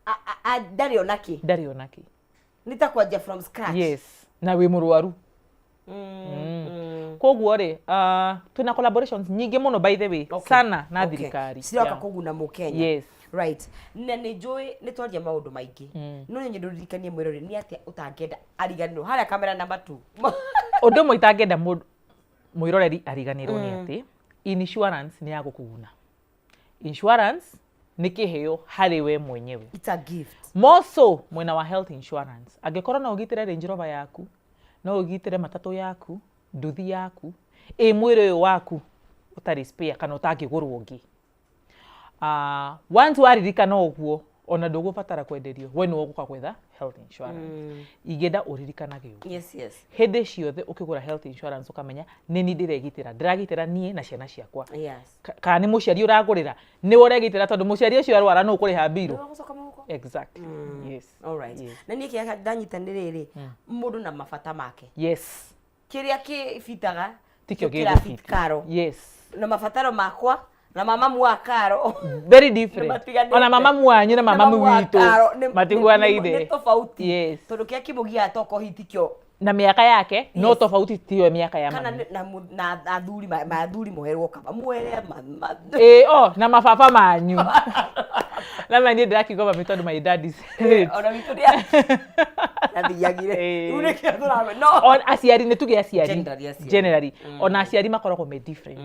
Speaker 1: Ndarĩ ona kĩ.
Speaker 13: Ndarĩ ona kĩ.
Speaker 1: Nĩ ta kwanjia from scratch.
Speaker 13: Yes, na wĩ mũrwaru. Koguo rĩ, twĩna collaborations nyingĩ mũno, by the way, sana na thirikari.
Speaker 1: Ciroka kũguna mũkenya.
Speaker 13: Yes.
Speaker 1: Right, na nĩ njũĩ nĩ twaria maũndũ maingĩ, no nĩ nyende ũririkanie mwĩrori nĩ atĩa ũtangĩenda ariganĩrwo harĩa kamera number 2.
Speaker 13: Ũndũ ũmwe itangĩenda mwĩroreri ariganĩrwo nĩ atĩ insurance nĩ ya gũkũguna. Insurance nĩ kĩheo harĩ we mwenyewe.
Speaker 1: It's a gift.
Speaker 13: More so mwena wa health insurance. Angĩkorwo no ũgitĩre Range Rover yaku, no ũgitĩre matatũ yaku, nduthi yaku, ĩ mwĩrĩ ũyũ waku ũtarĩ spare kana ũtangĩgũrwo ũngĩ? Once waririkana ũguo, ona ndũgũbatara kwenderio, we nĩwe ũgũka gwetha health insurance. Ingĩenda ũririkanage ũguo hĩndĩ ciothe ũkĩgũra health insurance, ũkamenya nĩ ni ndĩregitĩra, ndĩragitĩra niĩ na ciana ciakwa. Kana nĩ mũciari ũragũrĩra, nĩwe ũregitĩra, tondũ mũciari ũcio arwara nũ ũkũrĩha mbirũ?
Speaker 1: Nĩwe ũgũcoka mũhuko.
Speaker 13: Exactly, yes.
Speaker 1: Alright.
Speaker 13: Yes.
Speaker 1: Na niĩ kĩrĩa ndanyita nĩ rĩrĩ, mũndũ na mabata make, kĩrĩa kĩbitaga
Speaker 13: tikĩo
Speaker 1: kĩrabit
Speaker 13: gĩgũbit.
Speaker 1: Karo na mabataro makwa na mamamu wa Karo
Speaker 13: very different.
Speaker 1: Nĩmatiganĩte.
Speaker 13: Ona mamamu wanyu na mamamu
Speaker 1: Mamamu wa
Speaker 13: witũ
Speaker 1: Karo
Speaker 13: matihuanaine.
Speaker 1: nĩ tofauti, tondũ kĩrĩa kĩmũgiaga toko hihi tikĩo
Speaker 13: Na mĩaka yake no tofauti, tiyo mĩaka ya
Speaker 1: kana
Speaker 13: mami.
Speaker 1: na na athuri athuri moherwo kaba muhere
Speaker 13: Ĩĩ, o na mababa manyu na niĩ ndĩrakiuga mami tondũ my dad is late.
Speaker 1: Ona witũ nĩ athiagire. Rĩu nĩkĩo tũramenya no
Speaker 13: Aciari, nĩ tuge aciari.
Speaker 1: Generally aciari.
Speaker 13: Generally ona aciari makoragwo me different,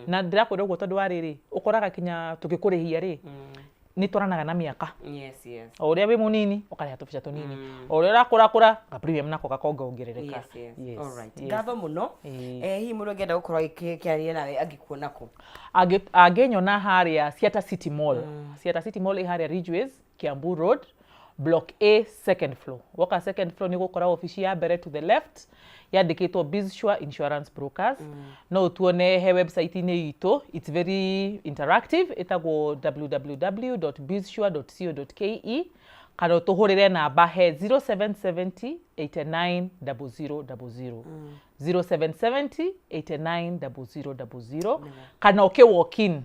Speaker 13: na ndĩrakwĩra ũguo tondũ wa rĩrĩ, ũkoraga kinya tũgĩkũrĩhia rĩ, Nĩ twaranaga na mĩaka.
Speaker 1: Yes.
Speaker 13: O ũrĩa wĩ mũnini ũkarĩha tũbeca tũnini, o ũrĩa ũrakũrakũra ka premium nako gakongongerereka.
Speaker 1: Yes.
Speaker 13: Yes,
Speaker 1: All right.
Speaker 13: yes.
Speaker 1: Ngatho mũno. Hihi mũndũ angĩenda gũkorwo agĩkĩaria nawe angĩkuona kũ?
Speaker 13: Angĩnyona harĩa Siata City Mall. Siata City Mall ĩ harĩa Ridgeways, Kiambu Road, Block A, second floor. Woka second floor nĩ ũgũkora obici ya mbere to the left yandĩkĩtwo Bizsure Insurance Brokers. No ũtuone he website-inĩ itũ, it's very interactive, ĩtagwo www.bizsure.co.ke, kana ũtũhũrĩre namba he 0770 89 0000, 0770 89 0000, kana ũkĩ walk in.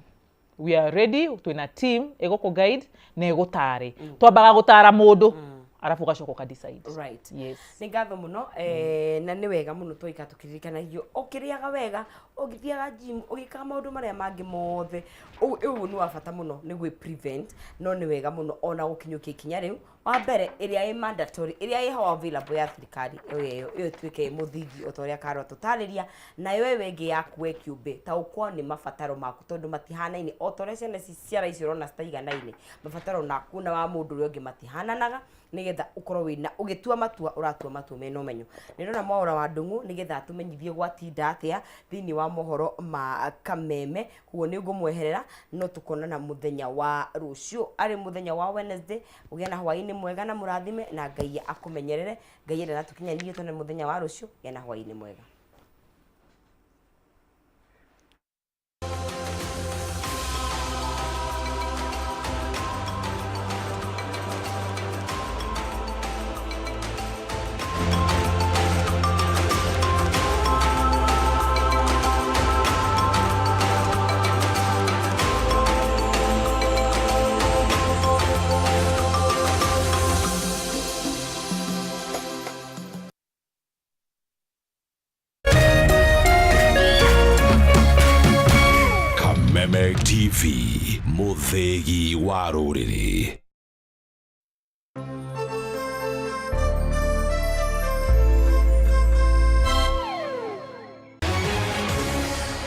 Speaker 13: We are ready, twĩna team ĩgũkũ guide na ĩgũtare. Twambaga gũtara mũndũ, arabu ũgacoka ũka decide.
Speaker 1: Right.
Speaker 13: Yes.
Speaker 1: Nĩ ngatho mũno, na nĩ wega mũno twaikara tũkĩririkanagia ũkĩrĩaga wega, ũgĩthiaga gym, ũgĩkaga maũndũ marĩa mangĩ mothe, ũũ nĩ wa bata mũno nĩ gwĩ prevent. No nĩ wega mũno ona gũkinyũkia ikinya rĩu wa mbere ĩrĩa ĩ mandatory, ĩrĩa ĩ ho available ya thirikari, ĩyo ĩtuĩke ĩ mũthingi o ta ũrĩa Karo tũtarĩria, nayo ĩyo ĩngĩ yaku we kĩũmbe taũkwo nĩ mabataro maku, tondũ matihanaine. O ta ũrĩa ciana ici ciara icio ũrona citaiganaine, mabataro naku na wa mũndũ ũrĩa ũngĩ matihananaga, nĩgetha ũkorwo wĩna ũgĩtua matua, ũratua matua mena ũmenyo. Nĩ ndona Mwaũra wa Ndung'u nĩgetha atũmenyithie gwatinda atĩa thĩinĩ wa mohoro ma Kameme, koguo nĩ ngũmweherera, no tũkonana mũthenya wa rũciũ arĩ mũthenya wa Wednesday. Ũgĩe na hwaĩ-inĩ mwega na mũrathime, na Ngai akũmenyerere. Ngai enda na tũkinyanĩrie tuone mũthenya wa rũciũ. Gĩa na hwaĩ-inĩ mwega.
Speaker 4: Kameme TV, mũthĩgi wa rũrĩrĩ.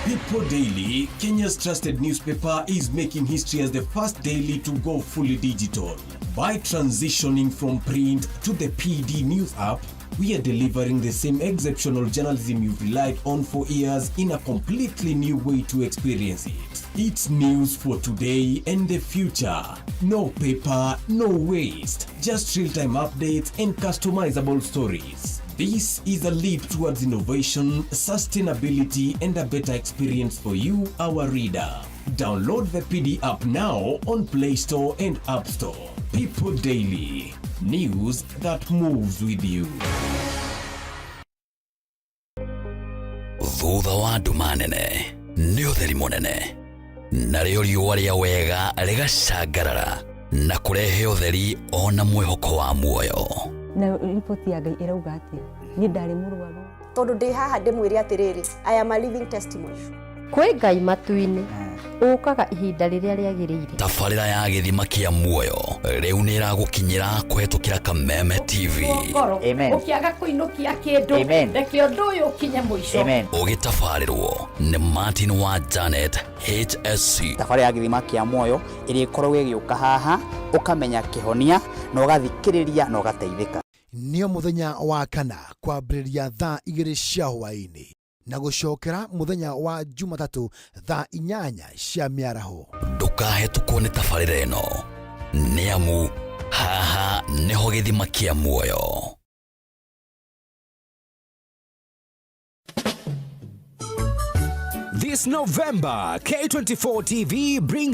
Speaker 6: People Daily, Kenya's trusted newspaper, is making history as the first daily to go fully digital. By transitioning from print to the PD News app, we are delivering the same exceptional journalism you've relied on for years in a completely new way to experience it. It's news for today and the future. No paper, no waste. Just real-time updates and customizable stories. This is a leap towards innovation, sustainability, and a better experience for you, our reader. Download the PD app now on Play Store and App Store. People Daily, news that moves with you.
Speaker 4: Thutha wa nduma nene nĩ ũtheri mũnene, narĩo riũa rĩa wega rĩgacangarara na kũrehe ũtheri ona mwĩhoko wa muoyo.
Speaker 20: Na riboti ya Ngai ĩrauga atĩa? Niĩ ndarĩ mũrwaru.
Speaker 21: Tondũ ndĩ haha ndĩmwĩre atĩrĩrĩ, I am a living testimony.
Speaker 22: Kwĩ Ngai matu-inĩ ũkaga ihinda rĩrĩa rĩagĩrĩire.
Speaker 4: Tabarĩra ya gĩthima kĩa muoyo rĩu nĩ ĩragũkinyĩra kũhetũkĩra Kameme TV.
Speaker 23: Ngoro ũkĩaga kũinũkia kĩndũ, reke ũndũ ũyũ ũkinye mũico.
Speaker 4: Ũgĩtabarĩrwo nĩ Martin wa Janet HSC.
Speaker 24: Thabarĩ ya gĩthima kĩa muoyo ĩrĩa ĩkoragwo ĩgĩũka haha, ũkamenya kĩhonia na ũgathikĩrĩria na ũgateithĩka.
Speaker 11: Nĩo mũthenya wa kana kwambĩrĩria thaa 2 cia hwaĩ-inĩ na gũcokera mũthenya wa Jumatatũ thaa 8 cia mĩaraho.
Speaker 4: Ndũkahetũkwo nĩ tabarĩra ĩno, nĩ amu haha nĩho gĩthima kĩa muoyo.
Speaker 5: This November, K24 TV brings